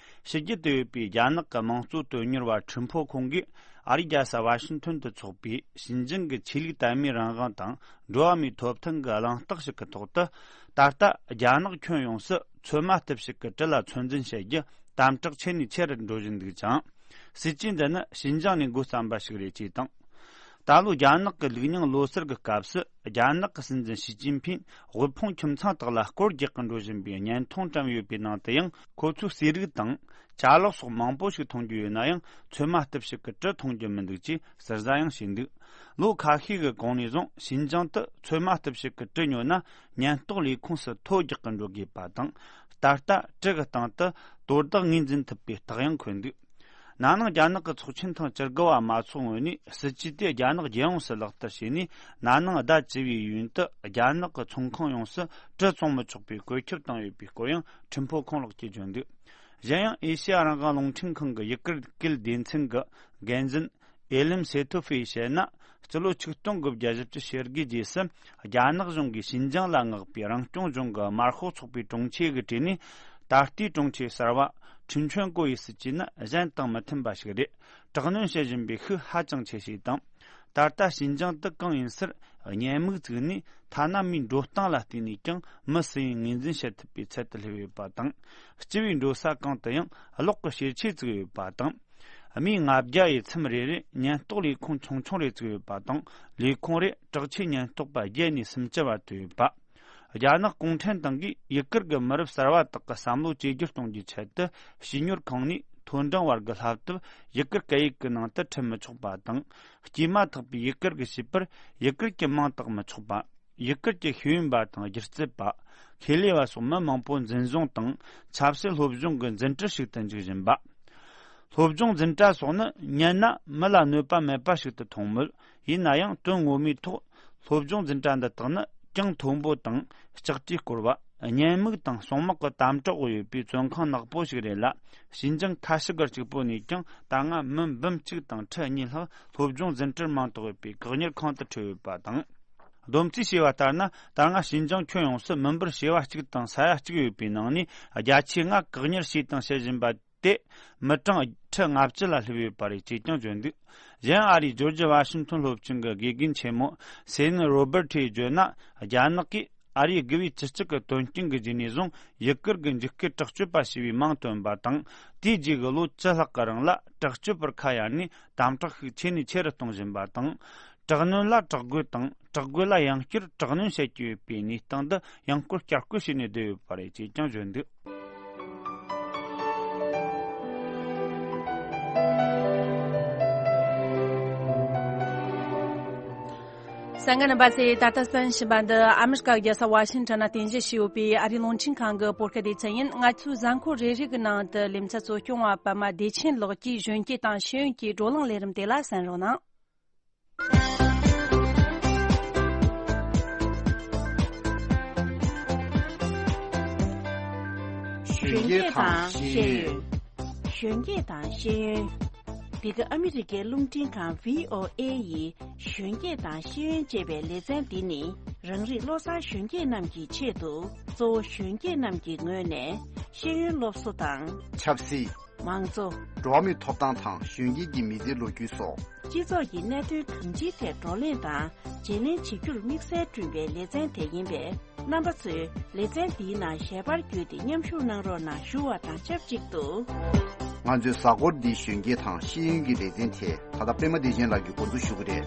ཕྱི་རྒྱལ་དུ་ཡོད་པའི་རྒྱ་ནག་གི་དམངས་གཙོ་དོན་གཉེར་བ་ཁྲིན་ཕོ་ཁོང་གིས། ཨ་རིའི་རྒྱལ་ས་ཝ་ཤིང་ཐོན་དུ་འཚོགས་པའི་ཞིན་ཅང་གི་ཆོས་ལུགས་དད་མོས་རང་དབང་དང་འགྲོ་བ་མིའི་ཐོབ་ཐང་གི་གླེང་སྟེགས་ཤིག་གི་ཐོག་ཏུ། ད་ལྟ་རྒྱ་ནག་ཁྱོན་ཡོངས་སུ་ཚོད་མ་ཐུབ་ཞིག་གི་གྲི་ལ་ཚོད་འཛིན་བྱེད་རྒྱུ་དམ་དྲག་ཆེ་ནས་ཆེ་རུ་འགྲོ་བཞིན་འདུག་ཅིང་། སྲིད་ཇུས་འདི་ནི་ཞིན་ཅང་ནས་འགོ་བརྩམས་པ་ཞིག་རེད་ཅེས་དང་། ད་ལོ་རྒྱ་ནག་གི་ལུགས་རྙིང་ལོ་གསར་གྱི་སྐབས་སུ། རྒྱ་ནག་གི་སྲིད་འཛིན་ཞི་ཅིན་ཕིང་དབུལ་ཕོངས་ཁྱིམ་ཚང་དག་ལ་སྐོར་རྒྱག་གི་འགྲོ་བཞིན་པའི་བརྙན་ཐུང་བཀྲམ་ཡོད་པའི་ནང་དུ་ཡང་། ཁོ་ཚོས་ཟས་རིགས་དང་ཅ་ལག་སོགས་མང་པོ་ཞིག་འཐུང་རྒྱུ་ཡོད་ན་ཡང་། ཚོད་མ་ཐུབ་ཞིག་གི་གྲི་འཐུང་རྒྱུ་མི་འདུག་ཅེས་ཟུར་ཟ་ཡང་བྱས་འདུག་ལོ་ཁ་ཤས་ཀྱི་གོང་ནས་བཟུང་ཞིན་ཅང་དུ་ཚོད་མ་ཐུབ་ཞིག་གི་གྲི་ཉོ་ན། ཉེན་རྟོག་ལས་ཁུངས་སུ་ཐོ་རྒྱག་གི་འགྲོ་དགོས་པ་དང་། ད་ལྟ་གྲི་གི་སྟེང་དུ་དོ་བདག་ངོས་འཛིན་ཐུབ་པའི་རྟགས་ཡང་འཁོད་འདུག་ན་ནིང་རྒྱ་ནག་གི་ཚོགས་ཆེན་ཐེངས་བཅུ་དགུ་བ་མ་འཚོགས་སྔོན་ནས། སྲིད་ཇུས་དེ་རྒྱ་ནག་རྒྱལ་ཡོངས་སུ་ལག་བསྟར་བྱས་ནས། ན་ནིང་ཟླ་བཅུ་བའི་ཡུན་དུ་རྒྱ་ནག་གི་ཚོང་ཁང་ཡོངས་སུ་གྲི་བཙོང་མི་ཆོག་པའི་བཀོད་ཁྱབ་བཏང་ཡོད་པའི་སྐོར་ཡང་ཁྲིན་ཕོ་ཁོང་ལགས་ཀྱིས་བརྗོད་འདུག་གཞན་ཡང་། ཨེ་ཤེ་ཡ་རང་དབང་རླུང་འཕྲིན་ཁང་གི་ཡུ་གུར་སྐད་སྡེ་ཚན་གྱི་འགན་འཛིན་ཨེ་ལིམ་སེ་ཐོ་ཧྥེ་ཡིས་བཤད་ན། སྤྱི་ལོ་ཆིག་སྟོང་དགུ་བརྒྱ་བཞི་བཅུ་ཞེ་དགུའི་རྗེས་སུ། རྒྱ་ནག་གཞུང་གིས་ཞིན་ཅང་ལ་མངགས་པའི་རང་སྐྱོང་ལྗོངས་ཀྱི་དམར་ཤོག་ཚོགས་པའི་དྲུང་ཆེ་གི་གྲས་ནས། ད་ལྟའི་དྲུང་ཆེ་གསར་བ་ཁྲིན་ཆོན་ཀོ་ཡི་སྲིད་ཇུས་ནི་གཞན་དང་མི་མཐུན་པ་ཞིག་རེད། དྲག་གནོན་བྱེད་བཞིན་པའི་ཤུགས་ཧ་ཅང་ཆེ་ཞེས་དང་། ད་ལྟ་ཞིན་ཅང་དུ་གང་ཡིན་སར་བརྙན་མིག་བཙུགས་ནས། ཐ་ན་མིའི་འགྲོ་སྟངས་ལ་བལྟས་ནས་ཀྱང་མི་སུ་ཡིན་ངོས་འཛིན་བྱེད་ཐུབ་པའི་ཚད་དུ་སླེབས་ཡོད་པ་དང་། སྤྱི་པའི་འགྲོ་ས་གང་དུ་ཡང་གློག་གི་ཞལ་ཆས་བཙུགས་ཡོད་པ་དང་། མིའི་ལྔ་བརྒྱ་ཡི་ཚེམས་རེ་རེར་ཉེན་རྟོག་ལས་ཁུངས་ཆུང་ཆུང་རེ་བཙུགས་ཡོད་པ་དང་། ལས་ཁུངས་རེར་དྲག་ཆས་ཉེན་རྟོག་པ་བརྒྱད་ནས་སུམ་ཅུ་བར་དུ་ཡོད་པ། རྒྱ་ནག་གུང་ཁྲན་ཏང་གིས་ཡུ་གུར་གྱི་མི་རབས་གསར་བ་དག་གི་བསམ་བློ་བཅོས་བསྒྱུར་གཏོང་རྒྱུའི་ཆེད་དུ། བྱིས་གཉོར་ཁང་ནས་མཐོ་འབྲིང་བར་གྱི་བསླབ་དེབ་ཡུ་གུར་སྐད་ཡིག་གི་ནང་དུ་ཁྲིད་མི་ཆོག་པ་དང་། སྐྱེས་མ་ཐག་པའི་ཡུ་གུར་གྱི་བྱིས་པར་ཡུ་གུར་གྱི་མིང་བཏགས་མི་ཆོག་པ། ཡུ་གུར་གྱི་ཤེས་ཡོན་པ་དང་སྒྱུ་རྩལ་པ། ཁེ་ལས་པ་སོགས་མི་མང་པོ་འཛིན་བཟུང་དང་ཆབ་སྲིད་སློབ་སྦྱོང་གི་འཛིན་གྲྭ་ཞིག་ཏུ་འཇུག་བཞིན་པ། སློབ་སྦྱོང་འཛིན་གྲྭ་སོགས་ནི་ཉན་ན་མི་ལ་གནོད་པ་མེད་པ་ཞིག་ཏུ་མཐོང་མོད། ཡིན་ན་ཡང་དོན་ངོ་མའི་ཐོག་སློབ་སྦྱོང་འཛིན་གྲྭ་འདི་དག་ནི་གྱང་མཐོན་པོ་དང་ལྕགས་རིས་བསྐོར་བ། བརྙན་མིག་དང་གསུང་དམག་གི་དམ་དྲག་འོག་ཡོད་པའི་བཙོན་ཁང་ནག་པོ་ཞིག་རེད་ལ། ཞིན་ཅང་ཁ་ཤི་སྒར་གཅིག་པོ་ནས་ཀྱང་ད་སྔ་མི་འབུམ་གཅིག་དང་ཁྲི་གཉིས་ལྷག་སློབ་སྦྱོང་འཛིན་གྲྭར་མིང་བཏགས་ཡོད་པའི་བཀག་ཉར་ཁང་དུ་ཁྲིད་ཡོད་པ་དང་། བསྡོམས་རྩིས་བྱས་པ་ལྟར་ན། ད་སྔ་ཞིན་ཅང་ཁྱོན་ཡོངས་སུ་མི་འབོར་བྱེ་བ་གཅིག་དང་ས་ཡ་གཅིག་ཡོད་པའི་ནང་ནས། བརྒྱ་ཆའི་ལྔ་བཀག་ཉར་བྱས་དང་བྱེད་བཞིན་པ་དེ། མི་གྲངས་ཁྲི་ལྔ་བཅུ་ལ་སླེབས་ཡོད་པ་རེད་ཅེས་ཀྱང་བརྗོད་འདུག་གཞན། ཨ་རིའི་ཇོར་ཇི་ཝ་ཤིང་ཐོན་སློབ་ཆེན་གྱི་དགེ་རྒན་ཆེན་མོ་སེ་ནི་རོ་སྦར་ཐེས་བརྗོད་ན། རྒྱ་ནག་གིས་ཨ་རིའི་དགུ་པའི་སྤྱི་གཅིག་གི་དོན་རྐྱེན་གྱི་རྗེས་ནས་བཟུང་། ཡུ་གུར་གྱི་འཇིགས་སྐུལ་དྲག་སྤྱོད་པ་ཞེས་པའི་མིང་བཏོན་པ་དང་། དེའི་རྗེས་ཀྱི་ལོ་བཅུ་ལྷག་གི་རིང་ལ་དྲག་སྤྱོད་པར་ཁ་གཡར་ནས། དམ་དྲག་ཤུགས་ཆེ་ནས་ཆེ་རུ་གཏོང་བཞིན་པ་དང་། དྲག་གནོན་ལ་དྲག་རྒོལ་དང་། དྲག་རྒོལ་ལ་ཡང་བསྐྱར་དྲག་གནོན་བྱེད་ཀྱི་ཡོད་པའི་གནས་སྟངས་འདི་ཡང་བསྐྱར་བསྐྱར་བསྐུལ་བྱས་ནས་བསྡད་ཡོད་པ་རེད་ཅེས་ཀྱང་བརྗོད་འདུག་གསན་མཁན་རྣམ་པ་ཚོས། ད་ལྟ་གསན་བཞིན་པ་འདི་ཨ་མི་རི་ཀ་རྒྱལ་ས་ཝ་ཤིང་ཊོན་ན་རྟེན་གཞི་བྱས་ཡོད་པའི་ཨ་རིའི་རླུང་འཕྲིན་ཁང་གི་བོད་སྐད་སྡེ་ཚན་ཡིན། ང་ཚོའི་གཟའ་འཁོར་རེ་རེ་གི་ནང་དུ་ལེ་ཚན་གཙོ་སྐྱོང་བ་པད་མ་བདེ་ཆེན་ལགས་ཀྱིས་གཞོན་སྐྱེས་དང་ཤེས་ཡོན་གྱི་བགྲོ་གླེང་ལས་རིམ་དེ་ལ་གསན་རོགས་གནང་། གཞོན་སྐྱེས་དང་ཤེས་ཡོན། གཞོན་སྐྱེས་དང་ཤེས་ཡོན། འདི་ག་ཨ་མི་རི་ཀའི་རླུང་འཕྲིན་ཁང་བྷི་ཨོ་ཨེ་ཡི་གཞོན་སྐྱེས་དང་ཤེས་ཡོན་ཅེས་པའི་ལེ་ཚན་འདི་ནི། རང་རིགས་བློ་གསར་གཞོན་སྐྱེས་རྣམས་ཀྱི་ཆེད་དུ། གཙོ་བོ་གཞོན་སྐྱེས་རྣམས་ཀྱི་ངོས་ནས་ཤེས་ཡོན་སློབ་གསོ་དང་། ཆབ་སྲིད། མང་གཙོ། འགྲོ་བ་མིའི་ཐོབ་ཐང་དང་གཞོན་སྐྱེས་ཀྱི་མི་ཚེའི་ལོ་རྒྱུས་སོགས། སྤྱི་ཚོགས་ཀྱི་གནད་དོན་གང་ཅིའི་ཐད་བགྲོ་གླེང་དང་བརྗེ་ལེན་བྱེད་རྒྱུར་དམིགས་བསལ་བསྐྲུན་པའི་ལེ་ཚན་དེ་ཡིན་པས། རྣམ་པ་ཚོས་ལེ་ཚན་འདིའི་ནང་ཞལ་པར་བརྒྱུད་དེ་མཉམ་ཞུགས་གནང་རོགས་གནང་ཞུ་བ་དང་ཆབས་ཅིག་ཏུ། ང་ཚོའི་གཟའ་འཁོར་འདིའི་གཞོན་སྐྱེས་དང་ཤེས་ཡོན་གྱི་ལེ་ཚན་དེ་ད་ལྟ་པད་མ་བདེ་ཆེན་ལགས་ཀྱིས་འགོ་འཛུགས་ཞུ་གི་རེད།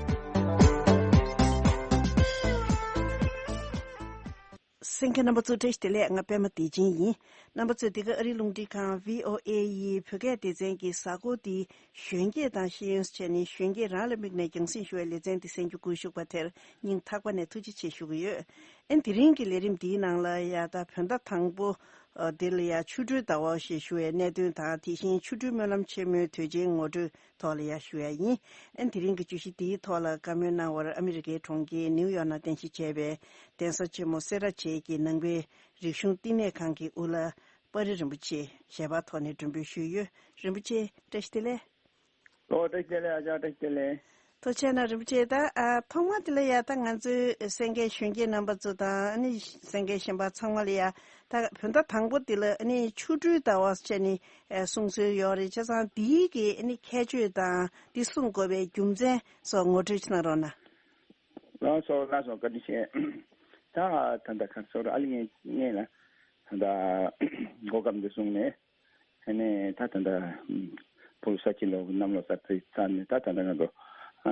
གསན་མཁན་རྣམ་པ་ཚོ་བཀྲ་ཤིས་བདེ་ལེགས། ང་པད་མ་བདེ་ཆེན་ཡིན། རྣམ་པ་ཚོས་འདི་ག་ཨ་རིའི་རླུང་འཕྲིན་ཁང་བྷི་ཨོ་ཨེ་ཡི་བོད་སྐད་སྡེ་ཚན་གྱི་གཟའ་འཁོར་འདིའི་གཞོན་སྐྱེས་དང་ཤེས་ཡོན་སོགས་བྱས་ནས་གཞོན་སྐྱེས་རང་ལ་དམིགས་ནས་རྒྱང་སྲིང་ཞུ་བའི་ལེ་ཚན་འདི་གསན་རྒྱུ་སྒུལ་ཤུགས་པ་དེར་སྙིང་ཐག་པ་ནས་ཐུགས་རྗེ་ཆེ་ཞུ་གི་ཡོད། ཨན་དེ་རིང་གི་ལས་རིམ་འདིའི་ནང་ལ་ཡ་ད་བོད་ཟླ་དང་པོ་འདི་ལ་ཡ་ཆོ་འཕྲུལ་ཟླ་བ་ཞེས་ཞུ་བའི་གནད་དོན་དང་དེ་བཞིན་ཆོ་འཕྲུལ་སྨོན་ལམ་ཆེན་མོའི་དུས་ཆེན་ངོ་སྤྲོད་ཐོག་ལ་ཡ་ཞུ་ཡ་ཡིན། ཨན་དེ་རིང་གི་བརྗོད་གཞི་འདིའི་ཐོག་ལ་བཀའ་མོལ་གནང་བར་ཨ་མི་རི་ཀའི་གྲོང་ཁྱེར་ནིའུ་ཡོག་ནང་རྟེན་གཞི་བྱས་པའི་གདན་ས་ཆེན་མོ་སེ་ར་བྱེས་ཀྱི་ནང་པའི་རིག་གཞུང་བསྟི་གནས་ཁང་གི་དབུ་བླ་དཔའ་རིས་རིན་པོ་ཆེ་ཞལ་པར་ཐོག་ནས་མགྲོན་འབོད་ཞུས་ཡོད། རིན་པོ་ཆེ་བཀྲ་ཤིས་བདེ་ལེགས། ཨོ་བཀྲ་ཤིས་བདེ་ལེགས། ཨ་ཅག་བཀྲ་ཤིས་བདེ་ལེགས། ཐུགས་རྗེ་གནང་རིན་པོ་ཆེ། ད་ཨ་ཐོག་མ་དེ་ལ་ཡ་ད་ང་ཚོའི་གསན་མཁན་གཞོན་སྐྱེས་རྣམ་པ་ཚོ་དང་ཨ་ནི་གསན་མཁན་གཞན་པ་ཚང་མ་ལ་ཡ་ད་བོད་ཟླ་དང་པོ་དེ་ལ་ཨ་ནི་ཆོ་འཕྲུལ་ཟླ་བ་བྱས་ནས་ཨ་གསུང་སྲོལ་ཡོད་རེད། བྱས་ཙང་འདིའི་གི་ཨ་ནི་ཁྱད་ཆོས་དང་འདི་གསུང་དགོས་པའི་རྒྱུ་མཚན་སོགས་ངོ་སྤྲོད་ཅིག་གནང་རོགས་གནང་། ལགས་སོ་ལགས་སོ། བཀའ་དྲིན་ཆེ། ད་ད་ལྟ་ཁ་སོ་ར་ཨ་ལི་ངས་ངས་ལ་ད་ལྟ་གོ་སྐབས་འདི་བཟུང་ནས་ཨ་ནས་ད་ད་ལྟ་ཕུ་ས་ཁྱི་ལོ་གནམ་ལོ་གསར་ཚེས་ཚར་ནས་ད་ད་ལྟ་ང་ཚོ་ཨ་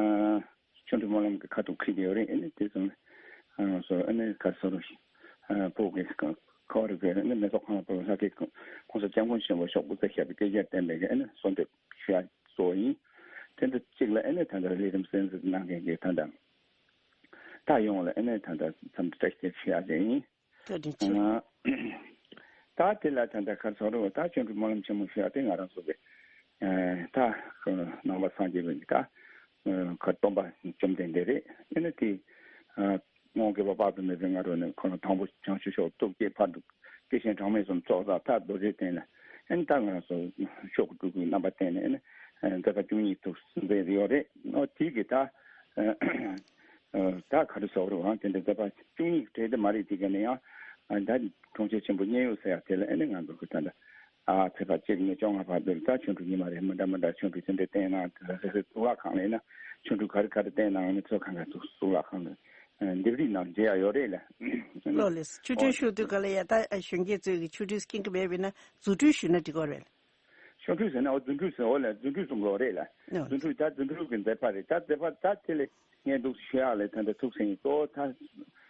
ཆོ་འཕྲུལ་སྨོན་ལམ་གྱི་ཁ་ཐུག་ཁྲིད་ཡོད་རེད། ཨ་ནས་དེ་སོང་ཨ་སོ་ཨ་ནས་ཁ་སོ་ར་ཕུ་གི་ཁོ་ར་གི་ཨ་ནས་མེ་ཏོག་ཁང་ཕུ་ལྷ་སྐལ་གོང་ས་སྐྱབས་མགོན་ཆེན་པོ་ཤོག་བུ་ཚ་ཞབས་པའི་སྐད་ཆ་བསྟན་པའི་ཨ་ནས་གསོལ་འདེབས་ཞུ་ཡ་གཙོ་བོ་ཡིན། དེ་འདྲ་གཅིག་ལ་ཨ་ནས་ད་ལྟ་ལས་རིམ་གསན་གཟིགས་གནང་མཁན་གྱི་ད་ལྟ་ད་ཡོངས་ལ་ཨ་ནས་ད་ལྟ་འཚམས་འདྲི་བཀྲ་ཤིས་བདེ་ལེགས་ཞུ་ཡ་དེ་ཡིན། བཀའ་དྲིན་ཆེ། ཨ་ད་དེ་ལ་ད་ལྟ་ཁར་ཚོགས་རུ་ད་ཆོ་འཕྲུལ་སྨོན་ལམ་ཆེན་མོ་ཞུ་ཡ་དེ་ང་རང་ཚོ་གི་ཨ་ད་ནང་པ་སངས་རྒྱས་པའི་ད་ཁར་སྟོན་པ་བཅོམ་ལྡན་འདས་རེད། ཨ་ནས་དེ་ཨ་སྔོན་དགེ་བ་དཔག་ཏུ་མེད་པའི་ང་རོ་ནས་ཁོ་ན་དང་པོ་བྱང་ཆུབ་མཆོག་ཐུགས་བསྐྱེད་ཕ་དཀྱིལ་ཆེན་གྲངས་མེད་གསུམ་ཚོགས་བསགས་མཐར་རྡོ་རྗེ་གདན་ལ་ཨ་ནས་ད་ང་རང་ཚོ་ཤོག་གུ་དྲུག་གི་རྣམ་པ་བསྟན་ནས་ཨ་ནས་མཛད་པ་བཅུ་གཉིས་ཐུགས་མཛད་ཡོད་རེད། ཨོ་དེ་གི་ད་ཨ་ད་ག་རེ་ཟེར་རུང་དེ་འདྲ་མཛད་པ་བཅུ་གཉིས་གྲས་དེ་མ་རེད། དེ་ག་ནས་ཡང་ད་གྲོང་ཁྱེར་ཆེན་པོ་མཉན་ཡོད་ཟེར་ཡག་དེ་ལ་ཨ་ནི་ང་ཚོ་གི་ད་ལྟ་ཨ་ཚེས་པ་གཅིག་ནས་བཅོ་ལྔ་བར་དུ་ད་ཆོ་འཕྲུལ་ཉི་མ་རེ་མི་འདྲ་མི་འདྲ་ཆོ་འཕྲུལ་དེ་འདྲ་བསྟན་གནང་། དེ་ལ་སོ་སོའི་གཙུག་ལག་ཁང་ལ་ཡིན་ན་ཆོ་འཕྲུལ་ག་རེ་ག་རེ་བསྟན་གནང་ནས་ཚོ་གང་ག་ཚོ་གཙུག་ལག་ཁང་ལ་ལྡེབས་རིས་ནང་མཇལ་ཡག་ཡོད་རེད་ལ། ལགས་ལགས། ཆོ་འཕྲུལ་ཞུ་དུས་ག་ལ་ཡ་ད་གཞོན་སྐྱེས་ཚོས་ཀྱི་ཆོ་འཕྲུལ་མཁྱེན་གྱི་མེད་པས་ན་རྫུ་འཕྲུལ་ཞུས་ན་འགྲིག་གི་རེད། ཆོ་འཕྲུལ་ཟེར་ན་འོ་རྫུ་འཕྲུལ་ཟེར་འོ་ལ་རྫུ་འཕྲུལ་གསུང་གི་ཡོད་རེད་ལ། ཨོ་རྫུ་འཕྲུལ་ད་རྫུ་འཕྲུལ་གྱི་མཛད་པ་རེད། ད་མཛད་པ་ད་དེ་ལས་ངས་འདུག་ཞུ་ཡག་ལས་ད་འདི་ཐུགས་སེམས་གཙོ་བོ་ད་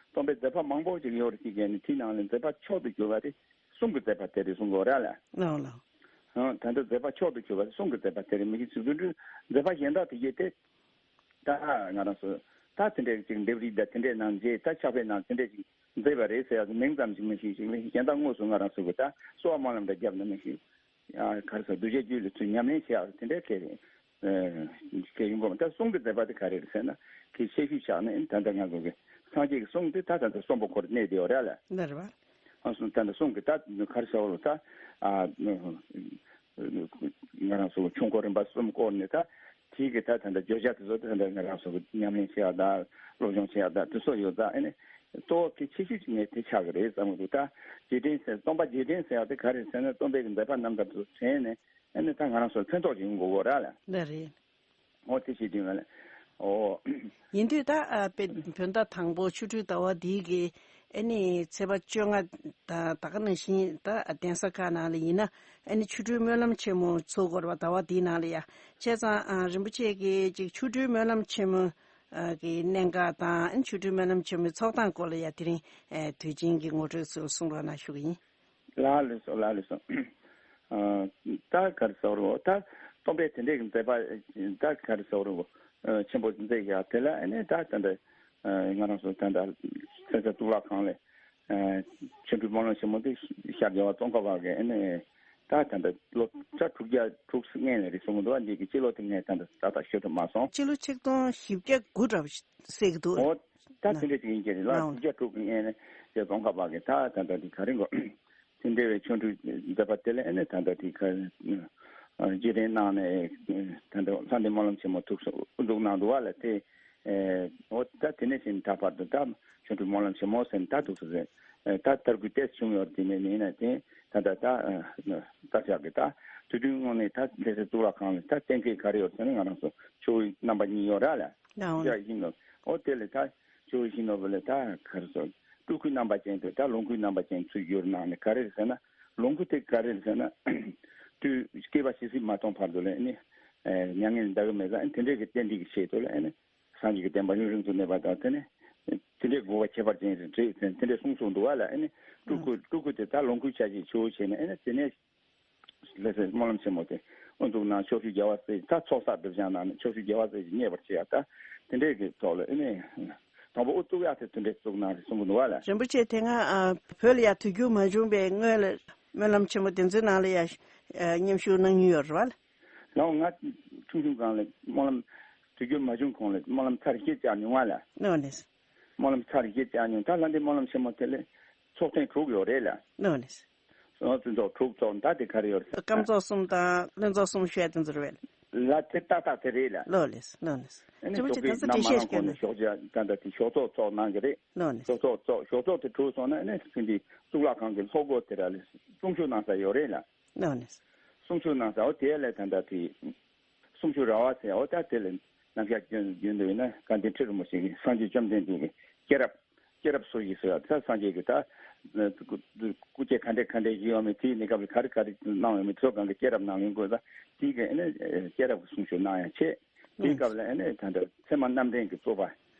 སྟོན་པའི་མཛད་པ་མང་པོ་ཞིག་ཡོད་རེད། ཅིག་ཡིན་ནི་དེའི་ནང་ལས་མཛད་པ་མཆོག་ཏུ་གྱུར་པ་དེ་གསུང་གི་མཛད་པ་དེ་རེད་གསུང་གི་ཡོད་རེད་ལ། ལགས་ལགས། ཨོ་ད་འདི་མཛད་པ་མཆོག་ཏུ་གྱུར་པ་དེ་གསུང་གི་མཛད་པ་དེ་རེད། མི་ཤེས་རྫུ་འཕྲུལ་མཛད་པ་གཞན་དག་དེ་གྱད་དེ་ད་ང་རང་ཚོ་ད་དེ་འདྲའི་ཅིག་ལྡེབས་རིས་ད་དེ་འདྲའི་ནང་མཇལ། ད་ཕྱག་དཔེ་ནང་དེ་འདྲའི་ཅིག་མཛད་པ་རེད་ཟེར་ཡག་གི་མིང་ཙམ་ཞིག་མི་ཤེས་ཤིག་ལས་གཞན་དག་དངོས་སུ་ང་རང་ཚོ་གི་ད་གསོལ་བ་སྨོན་ལམ་འདྲ་བརྒྱབ་ན་མི་ཤེས། ཨ་ག་རེ་ཟེར་གདུལ་བྱ་རྒྱུད་ལ་ཚུར་ཉམས་ལེན་བྱེད་ཡག་དེ་འདྲའི་གལ་རེད། ཨ་གལ་ཡིན་གོ་མ། ད་གསུང་གི་མཛད་པ་དེ་ག་རེ་རེད་ཟེར་ན་གལ་ཆེ་ཤོས་ཆགས་ནས་ད་ལྟ་ང་ཚོ་གི་སངས་རྒྱས་ཀྱི་གསུང་དེ་ད་ད་ལྟ་གསོན་པོ་འཁོར་གནས་བསྡད་ཡོད་རེད་ལ། འདི་རེད་བ། ཨ་གསུང་ད་ལྟ་གསུང་གི་ད་ག་རེ་ཟེར་བ་ད་ཨ་ང་རང་ཚོ་ཆོས་འཁོར་རིམ་པ་གསུམ་བསྐོར་ནས་ད་དེའི་གི་ད་ད་ལྟ་བརྗོད་བྱ་དེ་ཚོ་ད་ལྟ་ང་རང་ཚོ་གི་ཉམས་ལེན་བྱེད་ཡག་དང་སློབ་སྦྱོང་བྱེད་ཡག་དང་དེ་ཚོ་ཡོད་ཙང་ཨ་ནི་གཙོ་བོ་གལ་ཆེ་ཤོས་ཅིག་ངས་དེ་ཆགས་ཀྱི་རེད་བསམ་གི་འདུག་ད་རྗེས་དྲན་ཟེར་སྟོན་པ་རྗེས་དྲན་ཟེར་ཡག་དེ་ག་རེ་ཟེར་ན་སྟོན་པའི་གི་མཛད་པ་རྣམ་ཐར་དེ་ཚོ་དྲན་ནས་ཨ་ནི་ད་ང་རང་ཚོར་ཕན་ཐོགས་ཅིག་ཡོང་དགོས་གོ་ར་ལ། འདི་རེད། ཨོ་དེ་བྱེད་དུས་ང་ལ་ཨོ། ཡིན་དུས་ད་ཨ་དཔེ་བོད་ཟླ་དང་པོ་ཆོ་འཕྲུལ་ཟླ་བ་འདིའི་གི་ཨ་ནི་ཚེས་པ་བཅོ་ལྔ་ད་ད་ག་ནང་བཞིན་ད་གདན་ས་ཁག་ནང་ལ་ཡིན་ན་ཨ་ནི་ཆོ་འཕྲུལ་སྨོན་ལམ་ཆེན་མོ་ཚོགས་དགོས་རེད་བ། ཟླ་བ་འདིའི་ནང་ལ་ཡ། བྱས་ཙང་ཨ་རིན་པོ་ཆེ་གིས་ཅིག་ཆོ་འཕྲུལ་སྨོན་ལམ་ཆེན་མོ་ཨ་གི་གནད་འགག་དང་ཨ་ནི་ཆོ་འཕྲུལ་སྨོན་ལམ་ཆེན་མོའི་ཚོགས་སྟངས་སྐོར་ལ་ཡ་དེ་རིང་ཨ་དུས་ཆེན་གྱི་ངོ་སྤྲོད་ཚུལ་གསུང་རོགས་གནང་ཞུ་གི་ཡིན། ལགས་ལགས་སོ་ལགས་ལགས་སོ། ཨ་ད་ག་རེ་ཟེར་རོ་ད་སྟོན་པའི་དེ་འདྲའི་གི་མཛད་པ་ད་ག་རེ་ཟེར་རོ་ཆེན་པོ་མཛད་ཡག་དེ་ལ་ཨ་ནི་ད་ད་འདྲ་ང་རང་ཚོ་ད་ད་ཚན་རྩལ་གཙུག་ལག་ཁང་ལ་ཆོ་འཕྲུལ་སྨོན་ལམ་ཆེན་མོ་དེ་ཤར་རྒྱལ་བ་ཙོང་ཁ་པ་གི་ཨ་ནི་ད་ད་འདྲ་ལོ་ཆ་དྲུག་བརྒྱ་དྲུག་ཅུ་ལྔ་ལ་རེད་གསུང་གི་འདུག་ཨ་འདི་གི་སྤྱི་ལོ་དེ་ངས་ད་འདྲ་ཏག་ཏག་ཤོད་ཐུབ་མ་སོང་། སྤྱི་ལོ་ཆིག་སྟོང་བཞི་བརྒྱ་དགུ་འདྲ་པོ་ཟེར་གི་འདུག་ཨོ་ད་དེ་འདྲ་ཅིག་ཡིན་གྱི་རེད་ལ་དྲུག་བརྒྱ་དྲུག་གི་ངས་ནས་ཅེས་ཙོང་ཁ་པ་གི་ད་ད་ད་འདི་ག་རེ་འགོ་དེ་འདྲ་བའི་ཆོ་འཕྲུལ་མཛད་པ་དེ་ལ་ཨ་ནི་ད་ད་དེ་ག་རྗེས་དྲན་གནང་ནས་ད་ད་ལྷ་ལྡན་སྨོན་ལམ་ཆེན་མོ་ཐུགས་སུ་དབུ་འཛུགས་གནང་འདུག་བ་ལ་དེ་ཨོ་ད་དེ་ནས་བཞིན་ད་བར་དུ་ད་ཆོ་འཕྲུལ་སྨོན་ལམ་ཆེན་མོ་ཟེར་ནས་ད་ཐུགས་སུ་ཟེར་ད་དར་རྒུད་ཏོག་ཙམ་བྱུང་ཡོད་དེ་ནས་མིན་ན་དེ་ད་ད་ད་ད་ཆག་གི་ད་དུས་རྒྱུན་དངོས་གནས་ད་ལྷ་སའི་གཙུག་ལག་ཁང་ལ་ད་གཏན་འཁེལ་ག་རེ་ཡོད་ཟེར་ན་ང་རང་ཚོ་ཆོས་རྣམ་པ་གཉིས་ཡོད་ར་ལ། ཡང་ཡ་ཡིན་ནོ། ཨོ་དེ་ལས་ད་ཇོ་བོ་ཡིད་བཞིན་ནོར་བུ་ལས་ད་ག་རེ་ཟེར། སྤྲུལ་སྐུའི་རྣམ་པ་ཅན་དུ་ད་ལོངས་སྐུའི་རྣམ་པ་ཅན་ཚུར་བསྒྱུར་གནང་ནས་ག་རེ་རེད་ཟེར་ན། ལོངས་སྐུ་དེ་ག་རེ་རེད་ཟེར་ན། དུས་བསྐལ་པ་ཇི་སྲིད་མ་སྟོང་བར་དུ་ལས་ནི། མྱ་ངན་འདའ་གི་མེད་ཙང་དེ་འདྲའི་གི་རྟེན་འབྲེལ་གྱི་ཆེད་དུ་ལས་ནི། སངས་རྒྱས་ཀྱི་བསྟན་པ་ཡུན་རིང་དུ་གནས་པ་དང་དེ་ནི། དེ་འདྲའི་དགོས་པ་ཁྱད་པར་ཅན་རེད་དེ་དེ་འདྲའི་གསུང་སོང་འདུག་བ་ལ། ཨ་ནི་སྤྲུལ་སྐུ་སྤྲུལ་སྐུ་དེ་ད་ལོངས་སྐུའི་ཆ་ཤས་ཆེ་བོ་བྱས་ནས། ཨ་ནི་དེ་ནས་ལྷ་སའི་སྨོན་ལམ་ཆེན་མོ་དེ་དབུ་འཛུགས་གནང་། ཕྱོགས་བཞི་རྒྱལ་བ་སྲས་ད་ཚོགས་བསགས་སྒྲུབ་སྦྱང་གནང་ནས་ཕྱོགས་བཞི་རྒྱལ་བ་སྲས་ཀྱིས་མཉེས་པར་བྱེད་ཡ། ད་དེ་འདྲའི་གི་ཐོག་ལ། ཨ་ནི་དང་པོ་དབུ་བཙུགས་ཡ་དེ་དེ་འདྲའི་བཙུགས་གནང་རེད་གསུང་གི་འདུག་བ་ལ། རིན་པོ་ཆེ་དེ་སྔ་ཨ་བོད་ལ་ཡ་དུས་འགྱུར་མ་བྱུང་བའི་སྔོན་ལ་སྨོན་ལམ་ཆེན་མོ་དེ་ཚོའི་ནང་ལ་ཡ་ཨ་མཉམ་ཞུགས་གནང་མྱོང་ཡོད་རེད་བ་ལ། ལགས་འོང་། ང་ཆུང་ཆུང་སྒང་ལ་སྨོན་ལམ་དུས་འགྱུར་མ་བྱུང་གོང་ལ་སྨོན་ལམ་ཚར་བཞི་བཅར་མྱོང་བ་ལ། ལགས་ནས། སྨོན་ལམ་ཚར་བཞི་བཅར་མྱོང་། ད་ལྷ་ལྡན་སྨོན་ལམ་ཆེན་མོ་དེ་ལ་ཚོགས་ཐེངས་དྲུག་ཡོད་རེད་ལ། ལགས་ནས། སོ་སོ་ཚོགས་དྲུག་ཚོགས་ད་དེ་ག་རེ་ཡོད་རེད། སྐམ་ཚོགས་གསུམ་དང་ལྷན་ཚོགས་གསུམ་ཞུ་ཡ་དེ་ཚོ་རེད་བས། ལ་དེ་ཏག་ཏག་དེ་རེད་ལ། ལགས་ལས། ལགས་ལས། ཨ་ནི་ཞོགས་ཀས་ད་ལྟ་མ་གནང་གོང་ནས་ཞོགས་ཇ་ད་ལྟ་དེ་ཞོགས་ཚོགས་ཚོགས་གནང་གི་རེད། ལགས་ལས། ཞོགས་ཚོགས་ཚོགས་ཞོགས་ཚོགས་དེ་གྲུབ་སོང་ན། ཨ་ནི་ཕྱིན་དེ་གཙུག་ལག་ཁང་གི་ལྷོ་སྒོ་དེ་ར་ལ་གསུང་ཆོས་གནང་ས་ཡོད་རེད་ལ། ལགས་ལས། གསུང་ཆོས་གནང་ས་འོ་དེ་ལ་ད་ལྟ་དེ་གསུང་ཆོས་ར་བ་ཟེར། འོ་ད་དེ་ལ་རྣམ་གཞག་རྒྱུན་རྒྱུན་དུ་ཡིན་ན་དགའ་ལྡན་ཁྲི་རིན་པོ་ཆེ་གི་སངས་རྒྱས་བཅོམ་ལྡན་འདས་ཀྱི་སྐྱེས་རབས་སྐྱེས་རབས་སོ་བཞི་ཟེར་བ་ད་སངས་རྒྱས་ཀྱི་ད་སྐུ་སྐྱེ་ག་འདྲས་ག་འདྲས་ཡོད་མེད། དེའི་གནས་སྐབས་ལ་ག་རེ་ག་རེ་གནང་ཡོད་མེད་ཚོ་གང་གི་སྐྱེས་རབས་ནང་ལོན་དགོས་ད། དེའི་གི་ཨ་ནི་སྐྱེས་རབས་ཀྱི་གསུང་ཆོས་གནང་ཡ་བྱས། དེའི་སྐབས་ལ་ཨ་ནི་ད་ལྟ་ཚད་མ་རྣམ་འདྲེན་གྱི་རྩོད་པ།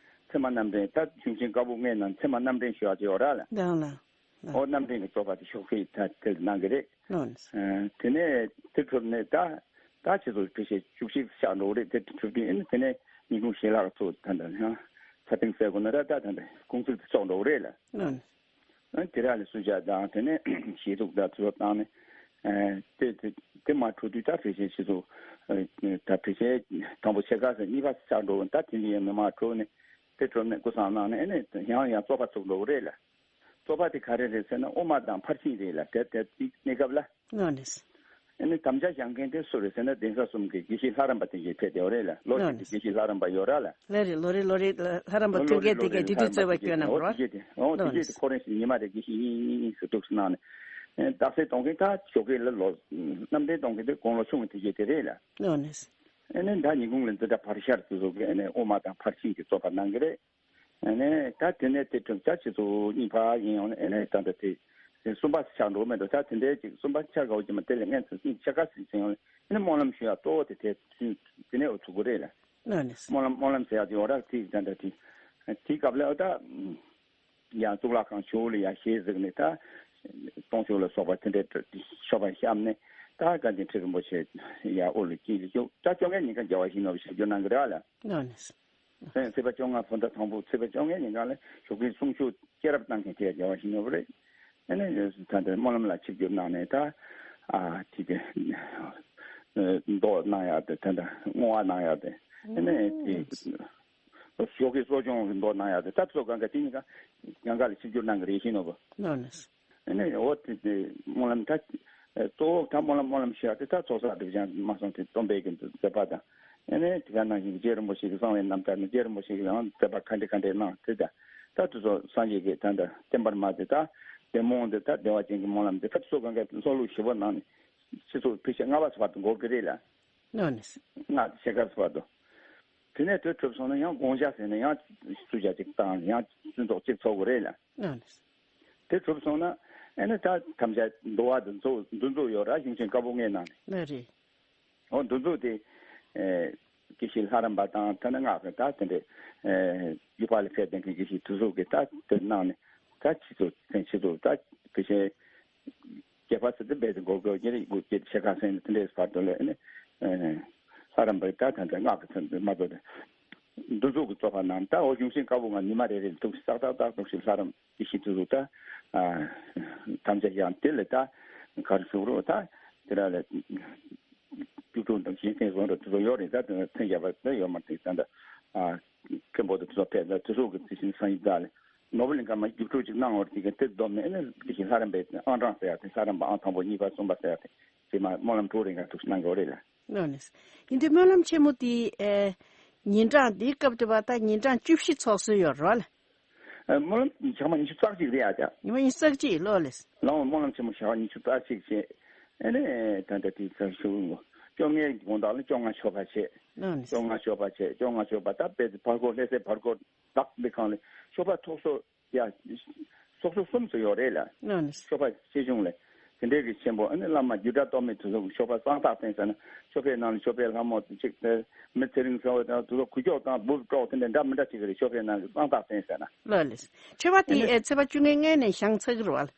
ཚད་མ་རྣམ་འདྲེན་ད་གཞུང་ཆེན་བཀའ་པོད་ལྔའི་ནང་ཚད་མ་རྣམ་འདྲེན་ཞུ་བ་ཅིག་ཡོད་ར་ལ། ལགས་ལ། ཨོ་རྣམ་འདྲེན་གྱི་རྩོད་པ་དེ་ཞོགས་ཀས་ད་དེ་གནང་གི་རེད། ལགས་ནས། ཨ་དེ་ནས་དེ་གྲུབ་ནས་ད་ད་ཁྱེད་ཚོ་ཕལ་ཆེར་བཅུ་གཅིག་ཆགས་འགྲོ་གི་རེད། དེ་གྲུབ་དུས་ཨ་ནི་དེ་ནས་ཉིན་གུང་ཞལ་ལག་ཚོ་ད་ད་ཡང་ཚ་ཐིང་ཟེར་དགོས་ན་ར་ད་ད་ད་གུང་ཚིགས་དེ་ཚོགས་འགྲོ་གི་རེད་ལ། ལགས་ནས། ཨ་དེ་ར་ལ་གསོལ་ཇ་དང་དེ་ནས་ཞལ་ཐུག་ད་ཚོ་བཏང་ནས། ཨ་དེ་དེ་དེ་མ་གྲུབ་དུས་ད་ཕལ་ཆེར་ཁྱེད་ཚོ་ཨ་ད་ཕལ་ཆེར་དང་པོ་ཕྱེད་ཀ་ཟེར་གཉིས་པ་ཆགས་འགྲོ་གི། ད་དེ་འདྲ་ཡང་མི་མ་གྲུབ་ནས་དེ་གྲུབ་ནས་སྐུ་བསང་གནང་ནས་ཨ་ནི་ཡང་ཡང་རྩོད་པ་ཚུགས་འགྲོ་གི་རེད་ལ། རྩོད་པ་དེ་ག་རེ་རེད་ཟེར་ན་དབུ་མ་དང་ཕར་ཕྱིན་རེད་ལ། དེ་དེ་དེ་གནས་སྐབས་ལ། ལགས་ནས། ཨ་ནི་དམ་བཅའ་བཞག་མཁན་དེ་སུ་རེད་ཟེར་ན་གདན་ས་གསུམ་གྱི་དགེ་བཤེས་ལྷ་རམས་པ་དེ་གྱད་ཕེབས་བསྡད་ཡོད་རེད་ལ། ལོ་རེ་ལོ་རེ་དགེ་བཤེས་ལྷ་རམས་པ་ཡོད་ར་ལ། ལོ་རེ་ལོ་རེ་ལོ་རེ་ལྷ་རམས་པ་ལོ་ཐོན་རེ་སྐལ་ལོ་དེ་རེ་གྱད་དེ་དུས་རྩོད་པ་སྐྱོན་ན་འོ་འགྲོ། དེ་གྱད་དེ་འོ་དེ་ལགས་གྱད་དེ་ནས། ཁོ་རང་ཉི་མ་རེ་དགེ་བཤེས་གཉིས་གཉིས་གཉིས་སུ་འདུག་སེ་གནང་ནས། ཨ་རྟགས་གསལ་གཏོང་མཁན་ད་ཞོགས་ཀས་ལ་ལོ་རྣམ་འདྲེན་གཏོང་མཁན་དེ་དགུང་ལོ་ཆུང་བ་དེ་གྱད་དེ་རེད་ལ། ལགས་ནས། ཨ་ནི་ད་ཉིན་གུང་ལ་འཛིན་གྲྭ་བར་ཤར་དེ་ཚོ་གི་ཨ་ནི་དབུ་མ་དང་ཕར་ཕྱིན་གྱི་རྩོད་པ་གནང་གི་རེད། ཨ་ནི་ད་དེ་ནས་དེ་གྲུབ་ད་ཁྱེད་ཚོ་གཉིས་ཕར་ཡིན་ཡོང་ནས་ཨ་ནི་ད་ལྟ་དེ་དེ་གསུམ་པ་ཆགས་འགྲོ་མེད་འགྲོ། ད་དེ་འདྲའི་ཅིག་གསུམ་པ་ཆགས་དགོས་ཀྱི་མ་དེ་ལས་ངས་ཚོ་གཉིས་ཆ་ག་ཟིག་ཟིན་ཡོང་ནས་ཨ་ནི་སྨོན་ལམ་ཞུ་ཡག་གཙོ་བོ་དེ་དེ་དེ་ནས་འོ་ཚུགས་དགོས་རེད་ལ། ལགས་ནས། སྨོན་ལམ་སྨོན་ལམ་ཟེར་ཡག་དེ་འོ་ར་དེ་ད་ལྟ་དེ་དེའི་སྐབས་ལ་འོ་ད་ཡང་གཙུག་ལག་ཁང་ཞོལ་ལ་ཡང་ཞལ་གཟིགས་ནས་ད་སྟོང་ཤོག་ལ་སོགས་པ་དེ་འདྲའི་མཆོད་པ་བཤམས་ནས་ད་དགའ་ལྡན་ཁྲི་རིན་པོ་ཆེ་ཡང་དབུ་ལ་དཀྱིལ་ལ་བཞུགས། ད་བཅོ་ལྔའི་ཉིན་ཀ་རྒྱལ་བ་ཡིད་བཞིན་ནོར་བུ་ཆིབས་བསྒྱུར་གནང་གི་རེད་ལ། ལགས་ནས། ཚེས་པ་བཅོ་ལྔ་བོད་ཟླ་དང་པོ་ཚེས་པ་བཅོ་ལྔའི་ཉིན་གང་ལ་ཞོགས་ཀའི་གསུང་ཆོས་སྐྱེས་རབས་གནང་མཁན་དེ་རྒྱལ་བ་ཡིད་བཞིན་ནོར་བུ་རེད། ཨ་ནི་ད་ལྟ་སྨོན་ལམ་ལ་ཆིབས་བསྒྱུར་གནང་ནས་ད་ཨ་དེ་དེ་མདོ་གནང་ཡག་དེ་ད་ལྟ་བསྔོ་བ་གནང་ཡག་དེ་ཨ་ནི་དེ་ཞོགས་ཀའི་གསོ་སྦྱོང་གི་མདོ་གནང་ཡག་དེ་ད་ཚོ་གང་ག་དེ་ཉིན་གང་གང་ག་ལ་ཆིབས་བསྒྱུར་གནང་གི་རེད་ཡིད་བཞིན་ནོར་བུ། ལགས་ནས། ཨ་ནི་འོ་དེ་དེ་སྨོན་ལམ་ད་གཙོ་བོ་ད་སྨོན་ལམ་སྨོན་ལམ་ཞུ་ཡག་དེ་ད་ཚོགས་བསགས་སྒྲུབ་སྦྱང་མ་སོང་དེ་སྟོན་པའི་གི་མཛད་པ་དང་། ཨ་ནི་དེ་ག་ནང་བཞིན་རྗེ་རིན་པོ་ཆེ་གི་གསང་བའི་རྣམ་ཐར་ནི་རྗེ་རིན་པོ་ཆེ་གི་ཡང་མཛད་པ་ག་འདྲ་ག་འདྲ་གནང་དེ་ད་ད་དེ་ཚོ་སངས་རྒྱས་ཀྱི་ད་ད་བསྟན་པར་མ་དེ་ད་བདེ་སྨོན་དེ་ད་བདེ་བ་ཅན་གྱི་སྨོན་ལམ་དེ་ད་ཚོ་གང་ག་ལྷོ་ལུགས་ཞིབ་པོ་གནང་ནས་ཕྱི་ཚོ་ཕལ་ཆེར་ལྔ་པ་ཚོ་བར་དུ་འགོར་གི་རེད་ལ། ལགས་ནས། ལྔ་ཕྱེད་ཀ་ཚོ་བར་དུ། དེ་ནས་དེ་གྲུབ་སོང་ན་ཡང་དགོངས་ཞག་ཟེར་ནས་ཡང་གསུང་ཆོས་ཅིག་བཏང་ཡང་གསུང་ཚོགས་གཅིག་ཚོགས་དགོས་རེད་ལ། ལགས་ནས། དེ་གྲུབ་སོང་ན་ཨ་ནི་ད་དམ་བཅའ་འདུལ་བ་འདི་ཚོ་འདུ་འཛོམས་ཡོད་ར་གཞུང་ཆེན་བཀའ་པོད་ལྔའི་ནང་ནས། ལགས་རེད། འོ་འདུ་འཛོམས་དེ་ཨེ་དགེ་བཤེས་ལྷ་རམས་པ་དང་ཐ་ན་སྔགས་ཀྱི་ད་དེ་འདྲའི་ཨེ་ཡུལ་པ་ལ་ཕེབས་བསྡད་མཁན་དགེ་བཤེས་དེ་ཚོ་གི་ད་དེ་གནང་ནས་ད་ཕྱི་ཚོ་ཕྱི་ཚོ་ད་དེ་བཞིན་རྒྱལ་བ་ཚོ་དེ་རྦད་དེ་འགོར་དགོས་ཀྱི་རེད། དགུ་བརྒྱད་ཕྱེད་ཀ་ཟིན་དེ་འདྲའི་བར་དུ་ལ་ཨེ་ནི་ཨེ་ལྷ་རམས་པ་ད་ད་ད་སྔགས་ཀྱི་ཚོ་མ་གཏོགས་དེ་འདུ་འཛོམས་ཀྱི་རྩོད་པ་གནང་ད་འོ་གཞུང་ཆེན་བཀའ་པོད་ལྔ་ཉི་མ་རེ་རེ་ལ་ཐུགས་ཏག་ཏག་ཏག་ཐུགས་ཤིག་ལྷ་རམས་དགེ་བཤེས་དེ་ཚོ་ད་ཨ་དམ་བཅའ་ཡང་དེ་ལ་ད་གར་ཞུགས་རོགས་ད་དེ་ར་ལ། རྒྱུགས་སྤྲོད་དང་གཞན་བསྟན་བཟོ་འདྲ་དེ་ཚོ་ཡོད་རེད། ད་དེ་ཚན་བརྒྱད་པ་དེ་ཡོད་མ་རེད། ད་ད་ཨ་མཁན་པོ་དེ་ཚོ་ཕེབས་ད་དེ་ཚོ་གི་དེ་བཞིན་སང་ཉིན་ད་ལས་ནོར་བུ་གླིང་ཁ་མ་རྒྱུགས་སྤྲོད་ཅིག་གནང་བར་དེ་ག་དེ་བསྡོམས་ནས་ཨ་ནི་དེ་བཞིན་ལྷ་རམས་པའི་ཨང་གྲངས་ཟེར་ཡ་དེ་ལྷ་རམས་པ་ཨང་དང་པོ་གཉིས་པ་གསུམ་པ་ཟེར་ཡ་དེ་རྗེས་མ་སྨོན་ལམ་དྲུག་རེ་འགའ་འདུག་གནང་དགོས་རེད་ལ། ལགས་ནས། ཡིན་དུས་སྨོན་ལམ་ཆེན་མོ་དེ་ཨེ་ཉིན་གྲངས་འདིའི་སྐབས་དེ་བ་ད་ཉིན་གྲངས་བཅུ་བཞི་ཚོགས་སྲོལ་ཡོད་རེད་བ་ལ། ཨ་སྨོན་ལམ་ཞག་མ་ཉི་ཤུ་རྩ་གཅིག་རེད་ཨ་ཅག་ཉི་མ་ཉི་ཤུ་རྩ་གཅིག་ལོ་ལེས། ལའང་སྨོན་ལམ་ཆེན་མོ་ཞག་ཉི་ཤུ་རྩ་གཅིག་བྱས། ཨ་ནི་ད་ལྟ་དེ་ཚར་ཞུ་བཅོ་ལྔའི་དགོང་དག་ལ་བཅོ་ལྔ་མཆོད་པ་བྱས། ལོ་ལེས། བཅོ་ལྔ་མཆོད་པ་བྱས། བཅོ་ལྔ་མཆོད་པ་ད་དཔེ་བར་སྐོར་ལྷ་སའི་བར་སྐོར་བདག་འདི་གང་ལས་མཆོད་པ་ཚོགས་གསོག་ཡ་ཚོགས་གསོག་གསུམ་ཙམ་ཡོད་རེད་ལ། ལོ་ལེས། མཆོད་པ་ཆེ་ཆུང་ལས། དེ་འདྲའི་གི་ཆེན་པོ། ཨ་ནི་བླ་མ་རྒྱུད་གྲྭ་གཏོར་མའི་དུས་སུ་ཤོ་ཕ་གསང་རྟགས་བསྟན་ཟེར་ན། ཤོ་ཕའི་ནང་ལ་ཤོ་ཕའི་ལྷ་མོ་གཅིག་དེ་མི་ཚེ་རིང་ཟེར་བ་དང་དུས་སུ་གུ་ཅོག་དང་འབུབ་ཀྲོག་དེ་འདྲ་འདྲ་མི་འདྲ་བྱེད་ཀྱི་རེད། ཤོ་ཕའི་ནང་གི་གསང་རྟགས་བསྟན་ཟེར་ན། ལགས་ལགས། མཆོད་པ་དེ་ཨ་ནི་ཨེ་ཚེས་པ་བཅོ་ལྔའི་སྔོན་ནས་བཞེངས་ཚར་གྱི་རེད་བ།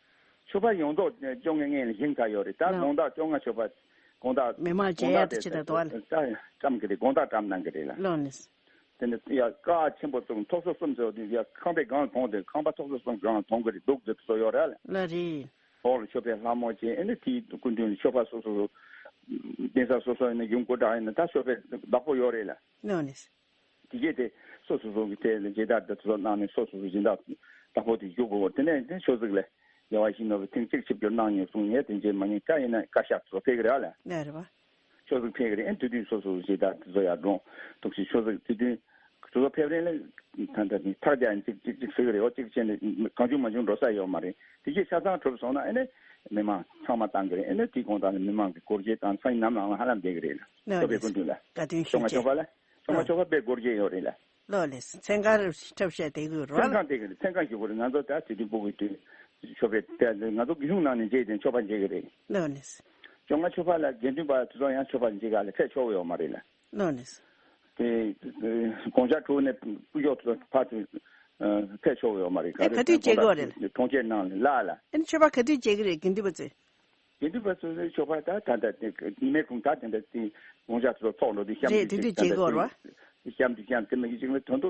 ཤོ་ཕ་ཡོངས་རྫོགས་བཅོ་ལྔའི་སྔོན་ལ་བཞེངས་ཚར་ཡོད་རེད། ད་ལགས། དགོང་དག་བཅོ་ལྔ་ཤོ་ཕ། དགོང་དག་མི་མང་མཇལ་ཡག་དེ་ཅི་ད་དོ་བ་ལ། ད་བཀྲམ་གི་རེད། དགོང་དག་བཀྲམ་གནང་གི་རེད་ལ། ལགས་ལགས། དེ་ནས་ཡ་ཀ་ཆེན་པོ་བཙུགས། ཐོག་སོ་གསུམ་ཟེར་བ་དེ་ཡ་ཁང་པའི་སྒང་ལ་གཏོང་དེ། ཁང་པ་ཐོག་སོ་གསུམ་སྒང་ལ་གཏོང་གི་རེད། གདུགས་དེ་བཟོ་ཡོད་རེད་ལ། ལགས་རེད། འོག་ལ་ཤོ་ཕའི་ལྷ་མོ་བྱས། ཨ་ནི་དེའི་སྐུ་མདུན་ལ་ཤོ་ཕ་སོ་སོ་སོ། གདན་ས་སོ་སོ་ཡིན་ན། ཡུམ་སྐུ་འདྲ་ཡིན་ན། ད་ཤོ་ཕའི་བདག་པོ་ཡོད་རེད་ལ། ལགས་ལགས། དེ་གས་དེ་སོ་སོ་སོ་གི་དེ་ལ་མཇལ་དར་དེ་ཚོ་གནང་ནས་སོ་སོ་སོ་སྦྱིན་བདག་བདག་པོ་དེ་བཞུགས་དགོས། དེ་ནས་དེ་ཆོས་གཟིགས་ལ་རྒྱལ་བ་ཡིད་བཞིན་ནོར་བུ་ཐེངས་གཅིག་ཆིབས་བསྒྱུར་གནང་མྱོང་སོང་། ངས་དེ་མཇལ་མ་མྱོང་། ད་ཡིན་ན་བཀའ་ཤག་ཚོ་ཕེབས་ཀྱི་རེད་ལ། ལགས་རེད་བ། ཆོས་གཟིགས་ཕེབས་ཀྱི་རེད། ཨེ་དེ་དུས་སོ་སོ་སྦྱིན་བདག་དེ་ཚོ་ཡར་འགྲོ་འདུག་ཞེས། ཆོས་གཟིགས་དེ་དུས་དེ་ཚོ་ཕེབས་རན་ལ། ད་ལྟ་ནི་ཐག་རྒྱག་ཡིན་ཅིག་ཅིག་ཅིག་ཟེར་གྱི་རེད། འོ་གཅིག་བྱས་ནས་གང་བྱུང་མང་བྱུང་འགྲོ་ས་ཡོད་མ་རེད། དེ་གས་ཆ་ཚང་གྲུབ་སོང་ན་ཨེ་ནས་མི་མང་ཚང་མ་བཏང་གི་རེད། ཨེ་ནས་དེའི་གོང་དང་མི་མང་གི་སྒོར་གཞས་དང་སང་ཉིན་ནམ་ལངས་ལ་ཧ་ལམ་བསྡད་ཀྱི་རེད་ལ། ལགས་ཤོ་ཕའི་རེད། སྐུ་མདུན་ལ། བཀའ་དྲིན་ཤོ་ལྔ་ཆོག་པ་ལ། ཤོ་ལྔ་ཆོག་པ་དཔེ་སྒོར་གཞས་ཡོད་རེད་ལ། ལགས་ལགས། མཚན་གང་འཁྲབ་བཤད་དེ་གི་རོ་ལ། མཚན་གང་དེ་གི་རེད། མཚན་གང་ཞུ་དགོས་རེད། ང་ཚོ་ད་དེ་དུས་སྤུ་གུའི་དུས་ཤོ་ཕའི་དེ་ང་ཚོ་རྒྱུན་ཞུགས་ནང་ནས་མཇལ་དེ་ཆོག་པ་མཇལ་གི་རེད། ལགས་ལགས། ཤོ་ལྔ་ཆོག་པ་ལ་དགེ་འདུན་པ་དེ་ཚོ་ཡང་ཆོག་པ་མཇལ་ག་ལ་ཕེབས་ཆོག་ཡོད་མ་རེད་ལ། ལགས་ལགས། དེ་དགོངས་འཆར་གྲུབ་ནས་སྐུ་ཞབས་ཚོ་ཕར་ཚུར་ཕེབས་ཆོག་ཡོད་མ་རེད། ག་ཨེ་རེད། ག་དུས་མཇལ་གི་ཡོད་རེད་ལ། གྲོང་ཁྱེར་ནང་ལ་ལ་ལ། ཨེ་ནི་མཆོད་པ་ག་དུས་མཇལ་གི་རེད། དགེ་འདུན་པ་ཚོས། དགེ་འདུན་པ་ཚོ་ལ་ཆོག་པ་ད་ད་ད་དེ་ཉི་མའི་གུང་ད་དེ་འདྲ་དེ་དགོངས་འཆར་ཚོ་ཚོགས་འགྲོ་དུས་གཤམ་རེད། དེ་དུས་དེ་དུས་ད་མཇལ་གི་ཡོད་རེད་བ། དེ་གཤམ་དུ་གཤམ་དེ་མ་གི་ཅིག་ལ་དོན་དུ་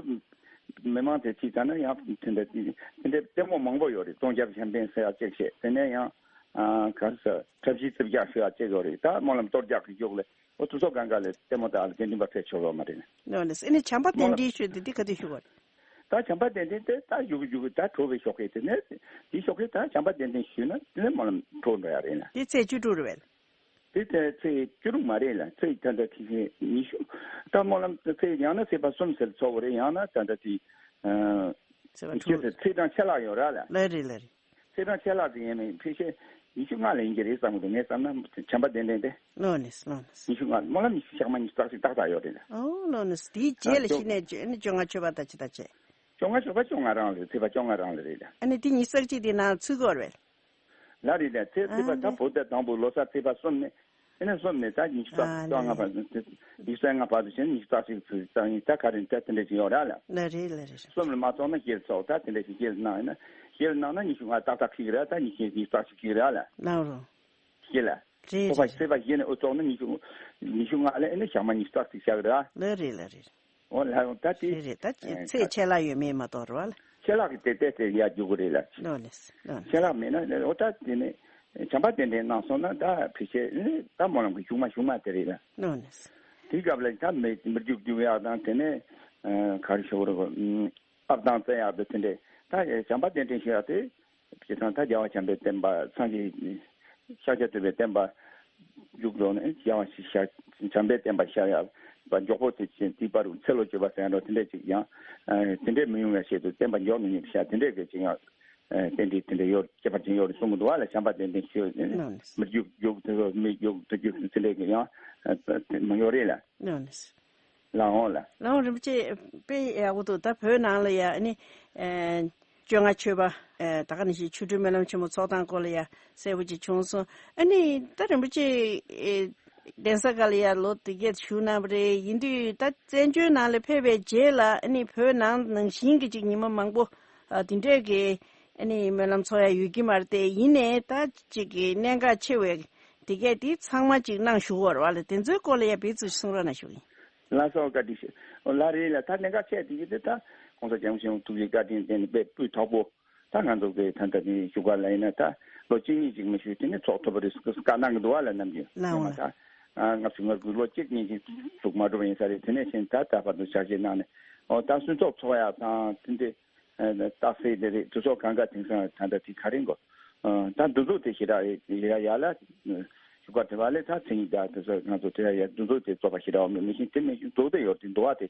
མི་མང་དེ་ཁྲིད་ད་ན་ཡང་དེ་འདྲ་དེ་དེ་འདྲ་ལྟད་མོ་མང་པོ་ཡོད་རེད། སྟོང་རྒྱབ་ཤམ་བན་ཟེར་ཡག་ཅིག་བྱས། དེ་ནས་ཡང་ཨ་ག་ས་འཁྲབ་གཞི་རྩིབ་རྒྱག་ཟེར་ཡག་ཅིག་ཡོད་རེད། ད་སྨོན་ལམ་གཏོར་རྒྱག་གི་རྒྱུགས་ལ། འོ་དེ་ཚོ་སྒང་ག་ལ་ལྟད་མོ་ད་ལ་དགེ་འདུན་པ་ཕེབས་ཆོག་ཡོད་མ་རེད། ལགས་ལགས། ཨེ་ནི་བྱམས་པ་གདན་འདྲེན་ཞུ་དེ་དེ་ག་དུས་ཞུ་བ་རེད། ད་བྱམས་པ་གདན་འདྲེན་དེ་ད་ཡུ་གུ་ཡུ་གུ་ད་གྲོལ་བའི་ཞོགས་ཀས་དེ་ནས་དེའི་ཞོགས་ཀས་ད་བྱམས་པ་གདན་འདྲེན་ཞུས་ན་དེ་ནས་སྨོན་ལམ་གྲོལ་འགྲོ་ཡ་རེད་ལ། དེ་ཚེས་བཅུ་དྲུག་རེད་བས། དེ་ཚེས་ཚེས་བཅུ་དྲུག་མ་རེད་ལ། ཚེས་ད་ལྟ་ཚེས་ཚེས་ཉི་ཤུ། ད་སྨོན་ལམ་ཚེས་ཡང་ན་ཚེས་པ་གསུམ་ཟེར་ཚོགས་པ་རེད། ཡང་ན་ད་ལྟ་དེ་ཨ་ཚེས་པ་དྲུག་ཚེས་ཚེས་གྲངས་ཆད་ལྷག་ཡོད་ར་ལ། ལགས་རེད་ལགས་རེད། ཚེས་གྲངས་ཆད་ལྷག་དེ་ཡིན་མིན་ཕལ་ཆེར་ཉི་ཤུ་ལྔ་ལ་ཡིན་གྱི་རེད་བསམ་གི་འདུག་ངས་བསམ་ན་བྱམས་པ་གདན་འདྲེན་དེ། ལགས་ལགས་ལགས་ལགས། ཉི་ཤུ་ལྔ། སྨོན་ལམ་ཉི་ཤུ། ཞག་མ་ཉི་ཤུ་རྩ་གཅིག་ཏག་ཏག་ཡོད་རེད་ལ། ཨོ་ལགས་ལགས། དེའི་རྗེས་ལ་ཨ་གཞི་ནས་བཅོ་ཨ་ནི་བཅོ་ལྔ་མཆོད་པ་ད་ཅི་ད་བྱས། བཅོ་ལྔ་མཆོད་པ་བཅོ་ལྔ་རང་ལ་རེད། ཚེས་པ་བཅོ་ལྔ་རང་ལ་རེད་ལ། ཨ་ནི་དེ་ཉི་ཤུ་རྩ་གཅིག་དེ་ནང་ཚུད་དགོས་རེད། ལ་རེད་ལ། ཚེས་ཚེས་པ་ཨ་ད་ནི་བོད་ཟླ་དང་པོ་ལོ་གསར་ཚེས་པ་གསུམ་ནས། ཨེ་ན་གསུམ་ནས་ད་ཉི་ཤུ་རྩ་ཨ་རྩ་ལྔ་ལེ་བར་དུ། ཉི་ཤུ་རྩ་ལྔ་བར་དུ་བྱས་ན་ཉི་ཤུ་རྩ་གཅིག་ཚུད་རྩ་གཉིས། ད་ག་རེ་ད་དེ་འདྲ་ཞིག་ཡོད་ར་ལ། ལ་རེད་ལ་རེད། གསུམ་ལ་མ་ཚོགས་ན་བཞི་ལ་ཚོགས། ད་དེ་འདྲ་ཞིག་བཞི་ལ་གནང་ཡིན་ན། བཞི་ལ་གནང་ན་ཉི་ཤུ་ལྔ་ཏག་ཏག་ཁེགས་ར། ད་ཉི་ཤུ་ཉི་ཤུ་རྩ་གཅིག་ཁེགས་ར་ལ། ལགས་རོ། བཞི་ལ། རེད་ཚོགས་པ་རེད་རེད། ཚེས་པ་བཞི་ནས་འུ་ཚོགས་ན་ཉི་ཤུ་ཉི་ཤུ་ལྔ་ལ་ཨེ་ན་ཞག་མ་ཉི་ཤུ་རྩ་གཅིག་བཞག་ར། ལ་རེད་ལ་རེད། འོ་ལ་ད་དེ་རེད་རེད། ད་ཨེ་ཚེས་ཆད་ལྷག་ཡོད་མེད་མ་གཏོགས་རེད་བ་ལ། ཆད་ལྷག་གི་དེ་ཏེ་ཏེ་ཡར་རྒྱུག་གི་རེད་ལ། ལོ་ལེས་ལོ་ལེས། ཆད་ལྷག་མེད་ན་འོ་ད་དེ་ནས་བྱམས་པ་གདན་འདྲེན་གནང་སོང་ན་ད་ཕལ་ཆེར་ད་སྨོན་ལམ་གྱི་གཞུག་མ་གཞུག་མ་དེ་རེད་ལ། ལོ་ལེས། དེའི་སྐབས་ལ་ད་མི་མི་རྒྱུག་རྒྱུག་ཡག་དང་དེ་ནས་ག་རེ་ཞུ་དགོས་རེད། ཨབ་དང་རྩེ་ཡག་དང་དེ་འདྲས། ད་བྱམས་པ་གདན་འདྲེན་ཞུ་ཡག་དེ། བྱས་ཙང་ད་རྒྱལ་བ་བྱམས་པའི་བསྟན་པ་སངས་རྒྱས་ཤཱཀྱ་ཐུབ་པའི་བསྟན་པ་མཇུག་རྫོགས་ནས་རྒྱལ་བ་ཤཱཀྱ་བྱམས་པའི་བསྟན་པ་ཤར་ཡག་པ་མགྱོགས་པོ་དེ་བཞིན་དེའི་བར་དུ་ཚེ་ལོ་བཅུ་པ་ཟེར་ཡག་འདྲ་དེ་འདྲས་ཅིག་ཡང་དེ་འདྲས་མི་ཡོང་བའི་ཆེད་དུ་བསྟན་པ་མགྱོགས་མི་ཉུང་ཤག་དེ་འདྲས་ཀྱི་ཅིག་ཡང་རྟེན་འབྲེལ་དེ་འདྲས་ཡོད། ཁྱད་པར་ཅན་ཡོད་རེད་གསུང་གི་འདུག་བ་ལ། བྱམས་པ་གདན་འདྲེན་ཞུ་ནས་མི་རྒྱུག་རྒྱུག་དེ་ཚོ་མི་རྒྱུག་དེ་རྒྱུག་དེ་འདྲས་ཀྱི་ཡང་མ་ཡོད་རེད་ལ། ལགས་འོང་ལ། ལགས་འོང་རིན་པོ་ཆེ། དཔེ་ཡག་པོ་འདུག་ད་བོད་ནང་ལ་ཡ་ཨ་ནི། ཨེ། བཅོ་ལྔ་མཆོད་པ། ཨེ། ད་ག་ནང་བཞིན་ཆོ་འཕྲུལ་སྨོན་ལམ་ཆེན་མོ་ཚོགས་སྟངས་སྐོར་ལ་ཡ་གསལ་པོ་ཅིག་བྱུང་སོང་། ཨ་ནི་ད་རིན་པོ་ཆེ། ཨེ། གདན་ས་ཁག་ལ་ཡ་ལོ་དེ་གས་བཞུགས་གནང་བ་རེད། ཡིན་དུས་ད་བཙན་བྱོལ་ནང་ལ་ཕེབས་པའི་རྗེས་ལ་ཨ་ནི་བོད་ནང་ནང་བཞིན་གྱི་ཅིག་ཉི་མ་མང་པོ། ཨ། དེ་འདྲས་ཀྱི་ཨ་ནི་སྨོན་ལམ་ཚོགས་ཡ་ཡོད་ཀྱི་མ་རེད་དེ། ཡིན་ནའི་ད་ཅིག་གི་གནད་འགག་ཆེ་བའི་དེ་གས་དེ་ཚང་མ་ཅིག་གནང་བཞུགས་པ་རེད་བ་ལ། དེ་ཚོའི་སྐོར་ལ་ཡ་བེད་ཚུལ་གསུང་རོགས་གནང་ཞུ་གི་ཡིན། ལགས་སོ། བཀའ་དྲིན་ཆེ། ལགས་རེད་ལ། ད་གནད་འགག་ཆེ་དེ་གི་དེ་ད་༸གོང་ས་༸སྐྱབས་མགོན་ཆེན་པོ་ཐུགས་རྗེ་བཀའ་དྲིན་བརྟེན་ནས་དཔེ་སྤུས་དག་པོ། ད་ང་ཚོ་གི་ད་ལྟ་དེ་བཞུགས་སྒར་ལ་ཡིན་ན་ད་ལོ་གཅིག་གཉིས་ཅིག་མི་ཞུ་དེ་ནས་ཚོགས་ཐུབ་པ་རེད་བཀའ་གནང་གི་འདུག་བ་ལ། ནམ་རྒྱུན་ལགས་འོང་ལ། ད་ལྔ་བཅུ་ང་དགུ་ལོ་གཅིག་གཉིས་ཅིག་ཞུགས་མ་གྲུབ་པ་ཡིན་ས་རེད། དེ་ནས་བཞིན་ད་ད་བར་དུ་ཕྱག་བཞེས་གནང་ནས། འོ་ད་སུན་ཚོགས་ཚོགས་ཡག་དང་དེ་འདྲས། རྟགས་གསལ་དེ་རེད། དུས་ཚོད་གང་ག་དེང་སང་ད་ལྟ་དེ་ག་རེ་འགོ། ད་འདུ་འཛོམས་དེ་ཞེ་དྲག་ཡ་ཡ་ལ་ཞུ་ག་དེ་བ་ལས་ད་མཚན་ཉིད་ད་དེ་ཚོ་ང་ཚོ་དེ་ཡ་འདུ་འཛོམས་དེ་རྫོགས་པ་ཞེ་དྲག་མེད་མི་ཤིང་དེ་མི་ཤིང་རྫོགས་དེ་ཡོད་དེ་འདུ་བ་དེ།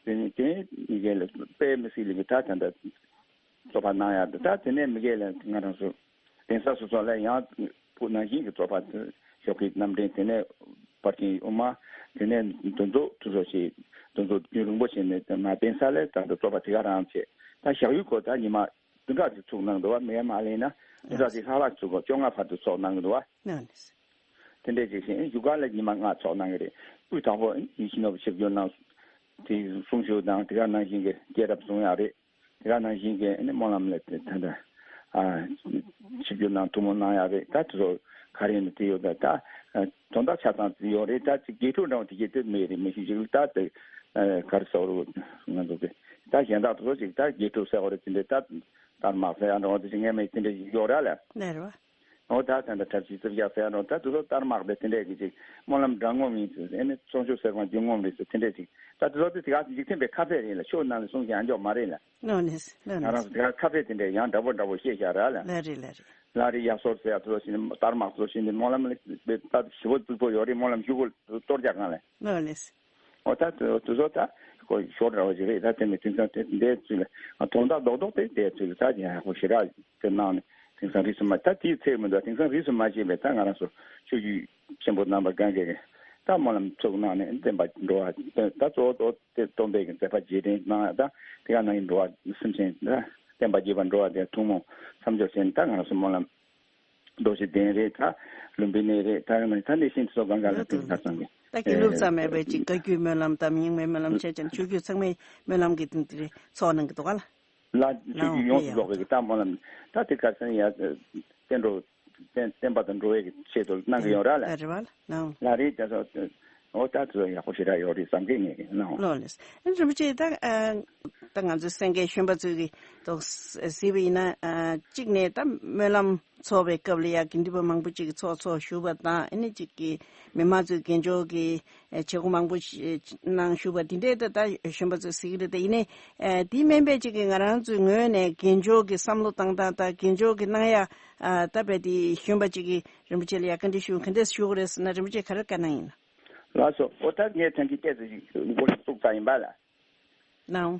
དེ་ནི་དེ་མི་གལ་ལ་དཔེ་མི་སྲིད་ལ་གི་ད་ད་ད་རྫོགས་པ་གནང་ཡ་དེ། ད་དེ་ནས་མི་གལ་ལ་ང་རང་ཚོ་གདན་ས་སོ་སོ་ལ་ཡང་བུ་ནང་བཞིན་གྱི་རྫོགས་པ་ཞོགས་ཀྱི་རྣམ་འདྲེན། དེ་ནས་བར་གྱི་དབུ་མ། དེ་ནས་འདུ་འཛོམས་དུ་སོ་ཞིག་འདུ་འཛོམས་རྒྱུན་རིང་པོ་བྱས་ནས་མ་གདན་ས་ལ་ད་ལྟ་རྫོགས་པ་དེ་ག་རང་བྱས། ད་ཞག་ཡུལ་སྐོར་ད་ཉི་མ། བདུན་ཕྲག་ཅིག་ཚུགས་གནང་འདུག་བ། མེད་མ་ལེན་ན་བདུན་ཕྲག་ཅིག་ལྷག་ལྷག་ཚུགས་གོ། བཅོ་ལྔ་བར་དུ་ཚོགས་གནང་གི་འདུག་བ། ནོ་ནི། དེ་འདྲས་ཅིག་བཞིན་བཞུགས་སྒར་ལ་ཉི་མ་ལྔ་ཚོགས་གནང་གི་རེད། དབུས་དང་པོ་ཡིད་བཞིན་ནོར་བུ་ཆིབས་བསྒྱུར་གནང་། དེ་གསུང་ཆོས་དང་དེ་ག་ནང་བཞིན་གྱི་སྐྱེས་རབས་གསུང་ཡག་རེད། དེ་ག་ནང་བཞིན་གྱི་ཨ་ནི་སྨོན་ལམ་ལ་དེ་ད་ལྟ་ཨ་ཆིབས་བསྒྱུར་གནང་ཐུགས་སྨོན་གནང་ཡག་རེད། ད་དེ་ཚོ་ག་རེ་ཡིན་ན་དེ་ཡོད། ད་ད་དོན་དག་ཆ་ཚང་ཡོད་རེད། ད་ཅིག་དགེ་ཕྲུག་འདྲ་བོ་དེ་གྱད་དེ་མེད་རེད། མི་ཤེས་ཅིག་ད་དེ་ག་རེ་ཟེར་དགོས་རེད། ང་ཚོ་གི་ད་གཞན་དག་དེ་ཚོ་ཅིག་ད་དགེ་ཕྲུག་ཟེར་དགོས་རེད། དེ་འདྲས་ད་དར་དམར་ཟེར་ཡག་འདྲ་བོ་དེ་ཅིག་ངས་མེད། དེ་འདྲས་ཡོད་ར་ལ། ནས་རེད་བ། འོ་ད་ད་ལྟ་གྲྭ་བཞི་རྩིབས་བཞག་ཟེར་ཡག་འདྲ་བོ། ད་དེ་ཚོ་དར་དམར་པའི་དེ་འདྲས་ཀྱི་ཅིག་སྨོན་ལམ་འདྲ་ངོམ་ཡིན་ཟེར། ཨ་ནི་ཚོགས་མཆོད་གསེར་ཁང་རྒྱུ་ངོམ་རེད་ཟེར། དེ་འདྲས་ཅིག་ད་དེ་ཚོ་དེ་དེ་ག་འཇིག་རྟེན་པའི་ཁ་ཕྱེ་རེད་ལ། ཆོས་ནང་ལ་གསུང་ཞིག་ཡང་འཇོག་མ་རེད་ལ། ལོ་ནི་ལོ་ང་རང་ཚོ་དེ་ག་ཁ་ཕྱེ་དེ་འདྲས་ཡང་འདྲ་པོ་འདྲ་པོ་བཤད་བཞག་ར་ལ། ལ་རེད་ལ་རེད། ལ་རེ་ཡ་སོར་ཟེར་ཡག་དེ་ཚོ་བཞིན་དར་དམར་དེ་ཚོ་བཞིན་དེ་སྨོན་ལམ་ལ་ད་ཞི་བ་རྫིག་པོ་ཡོད་རེད། སྨོན་ལམ་ཞུ་དགོས་གཏོར་རྒྱག་གང་ལ། ལོ་ནི། འོ་ད་དུ་དུ་ཚོད་ད་ཁོ་ཞོར་འདྲ་བ་ཞིག་རེད། ད་དེ་ནི་དེང་སང་དེ་འདས་ཚུལ་ལ་དོན་དག་རྡོག་རྡོག་དེ་འདས་ཚུལ་ད་ཡག་པོ་ཞེ་དྲག་དེ་གནང་ནས་དེང་སང་རིས་སུ་མ། ད་དེའི་ཚེ་མི་འདུག་དེང་སང་རིས་སུ་མ་ཤེས་པའི་ད་ང་རང་ཚོ་ཆོས་བརྒྱུད་ཆེན་པོ་རྣམ་པ་གང་གའི་ད་སྨོན་ལམ་ཚུགས་གནང་ནས་བསྟན་པ་འགྲོ་བ་ད་གཙོ་བོ་གཙོ་བོ་དེ་སྟོན་པའི་གི་མཛད་པ་རྗེས་དྲན་གནང་ཡག་ད་དེ་ག་ནང་བཞིན་འགྲོ་བ་སེམས་ཅན་ད་བསྟན་པ་རྒྱས་པར་འགྲོ་བ་དེ་ཐུན་མོང་མཚམས་སྦྱོར་བྱས་ནས་ད་ང་རང་ཚོ་སྨོན་ལམ། རྡོ་རྗེ་གདན་རེད། ད་ལུམ་བི་ནི་རེད། ད་ད་ནས་ཤིན་ཏུ་གང་ག་ལ་དེ་ད་ཚང་གི་ད་དགེ་ལུགས་ཙམ་མེད་པའི་ཅིག་བཀའ་བརྒྱུད་སྨོན་ལམ་དང་རྙིང་མའི་སྨོན་ལམ་བྱས་ཀྱང་ཆོས་བརྒྱུད་ཚང་མའི་སྨོན་ལམ་གྱི་སྟེང་དེ་རེད་ཚོགས་གནང་གི་འདུག་ག་ལ། ལ་ཆོས་བརྒྱུད་ཡོངས་སུ་རྫོགས་པའི་གི་ད་སྨོན་ལམ་ད་དེ་ག་ཚང་ཡ་བསྟན་འགྲོ་བསྟན་བསྟན་པ་དང་འགྲོ་བའི་གི་ཆེད་དུ་གནང་གི་ཡོད་ར་ལ། ལ་རེད་བ་ལ། ལ་རེད། ད་སོ་འོ་ད་ཚོ་ཡག་པོ་ཞེ་དྲག་ཡོད་རེད་བསམ་གི་ངས་གི་གནང་བ། ལོ་ལེས་རིན་པོ་ཆེ་ད་ད་ང་ཚོའི་སེང་གེ་གཞོན་པ་ཚོས་གི་ཏོག་གཟིགས་པ་ཡིན་ན་གཅིག་ནས་ད་སྨོན་ལམ་ཚོགས་པའི་སྐབས་ལ་ཡ་དགེ་འདུན་པ་མང་པོ་ཅིག་གིས་ཚོགས་ཚོགས་བཞུགས་པ་དང་ཨ་ནི་ཅིག་གི་མི་མང་ཚོས་དགེ་སྦྱོར་གྱི་བྱེད་སྒོ་མང་པོ་ཞིག་གནང་བཞུགས་པ་འདི་འདྲའི་ད་ད་གཞོན་པ་ཚོས་གཟིགས་ཀྱི་རེད། ད་ཡིན་ནའི་དེའི་སྨན་པས་ཅིག་གིས་ང་རང་ཚོའི་ངོས་ནས་དགེ་སྦྱོར་གྱི་བསམ་བློ་བཏང་སྟངས་དང་དགེ་སྦྱོར་གྱི་གནང་ཡ་ད་བས་དེ་གཞོན་པ་ཅིག་གིས་རིན་པོ་ཆེ་ལ་ཡ་བཀའ་འདྲི་ཞུ་ག་འདྲས་ཞུ་དགོས་རེད་ཟེར་ན་རིན་པོ་ཆེས་ག་རེ་བཀའ་གནང་ཡིན་ན། ལགས་སོ། འོ་ད་ངས་ཐང་གི་ཏོག་ཙམ་ཞིག་མགོ་ལ་བཙུགས་ཚར་ཡིན་པ་ལ། ནའོ།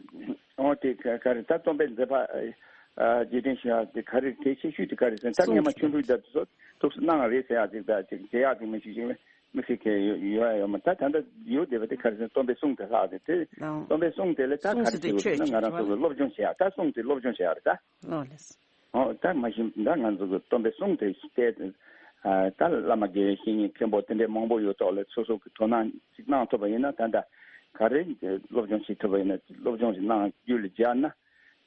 འོ་དེ་ག་ག་རེ་ད་སྟོན་པའི་མཛད་པ་ཨ་རྗེས་དྲན་ཞུ་ཡག་དེ་ག་རེ་དེ་ཆེ་ཤོས་དེ་ག་རེ་ཟེར་ན་ད་སྔོན་མ་ཆོ་འཕྲུལ་དང་དེ་ཚོ་ཐུགས་སུ་གནང་རེད་ཟེར་ཡག་ཅིག་ད་ཅིག་མཇལ་ཡག་ཅིག་མི་ཞིག་ཅིག་ལ་མི་ཤེས་མཁན་ཡོད་ཡོད་ཡ་ཡོད་མ། ད་ད་ལྟ་ཡོད་བསྡད་པ་དེ་ག་རེ་ཟེར་ན་སྟོན་པའི་གསུང་དེ་ལྷག་དེ་དེ་ནའོ། སྟོན་པའི་གསུང་དེ་ལ་ད་ག་རེ་ཟེར་དགོས་ཟེར་ན་ང་རང་ཚོ་གི་སློབ་སྦྱོང་བྱེད་ཡག་ད་གསུང་དེ་སློབ་སྦྱོང་བྱེད་ཡག་རེད་ད། ལོ་ལེས། འོ་ད་མ་གཞི་ད་ང་ཚོ་གི་སྟོན་པའི་གསུང་དེ་བལྟས་ཏེ་ཨ་ད་བླ་མ་དགེ་བའི་བཤེས་གཉེན་མཁན་པོ་དེ་འདྲའི་མང་པོ་ཡོད་ཐོག་ལ་སོ་སོ་གི་དོ་སྣང་ཅིག་གནང་ཐུབ་པ་ཡིན་ན་ད་ལྟ་ག་རེ་སློབ་སྦྱོང་བྱེད་ཐུབ་པ་ཡིན་ན་སློབ་སྦྱོང་ཞིག་གནང་རྒྱུ་ལ་སྦྱར་ན་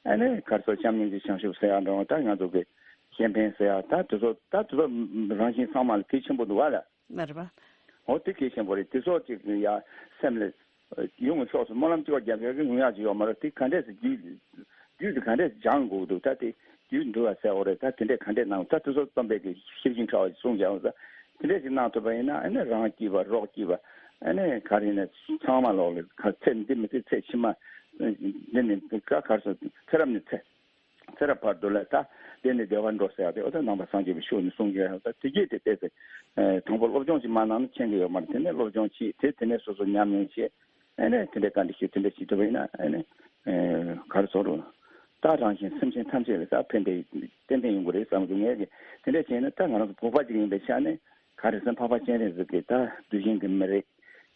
ཨ་ནི་ག་རེ་ཟེར་བྱམས་སྙིང་རྗེ་བྱང་ཆུབ་ཟེར་ཡག་འདྲ་བོ་ད་ང་ཚོ་གི་གཞན་ཕན་ཟེར་ཡག་ད་དེ་ཚོ་ད་དེ་ཚོ་རང་བཞིན་ཚང་མ་ལ་གལ་ཆེན་པོ་འདུག་བ་ལ། མ་རེད་པ། འོ་དེ་གལ་ཆེན་པོ་རེད། དེ་ཚོ་ཅིག་ཡ་སེམས་ལ་ཡོང་ཕྱོགས་སུ་སྨོན་ལམ་གཅིག་པ་རྒྱབ་ཡག་གི་ཡོང་ཡག་ཅིག་ཡོད་མ་རེད། དེ་ག་འདྲས་སེ་རྒྱུད་རྒྱུད་དེ་ག་འདྲས་སེ་སྦྱང་དགོས་འདུག་ད་དེ་རྒྱུད་འདུལ་བ་ཟེར་བ་རེད། ད་དེ་འདྲས་ག་འདྲས་གནང་ད་དེ་ཚོ་སྟོན་པའི་གི་ཤེར་ཕྱིན་ཕྲེང་བ་ཞིག་གསུངས་ཀྱང་ད་དེ་འདྲས་ཞིག་གནང་ཐུབ་པ་ཡིན་ན་ཨ་ནི་རང་སྐྱིད་པ་རོགས་སྐྱིད་པ་ཨ་ནི་ག་རེ་ཡིན་ན་ཚང་མ་ལོག་ལ་ཚེ་འདི་མི་ཚེ་ཚེ་ཕྱི་མ་འདི་ནི་ག་ག་རེ་ཟེར་ཚེ་རབས་ནས་ཚེ། ཚེ་རབས་བར་དུ་ལ་ད་དེ་ནི་བདེ་བར་འགྲོ་ཟེར་ཡག་དེ་འོ་ད་ནང་པ་སངས་རྒྱས་པའི་ཆོས་ནི་གསུང་གི་ཡོད། ད་དེ་རྗེས་དེ་ལྟས་སེ་དང་པོ་སློབ་སྦྱོང་ཞིག་མ་གནང་ན་མཁྱེན་གི་ཡོད་མ་རེད། དེ་ནས་སློབ་སྦྱོང་བྱེད་དེ་དེ་ནས་སོ་སོ་ཉམས་མྱོང་བྱེད་ཨ་ནི་དེ་འདྲའི་བཀའ་འདྲི་ཞུ་དེ་འདྲ་བྱེད་ཐུབ་པ་ཡིན་ན་ཨ་ནི་ག་རེ་ཟེར་རུང་ད་རང་གཞན་སེམས་ཅན་ཐམས་ཅད་ལ་ད་ཕན་བདེ་ཏན་ཏན་ཡོང་གི་རེད་བསམ་གི་ངས་ཀྱི་དེ་འདྲ་བྱས་ན་ད་ང་རང་ཚོ་བོད་པ་ཅིག་ཡིན་པའི་ཆ་ནས་ག་རེ་ཟེར་འཕགས་པ་སྤྱན་རས་གཟིགས་ཀྱི་ད་གདུལ་ཞིང་གི་མི་རེད།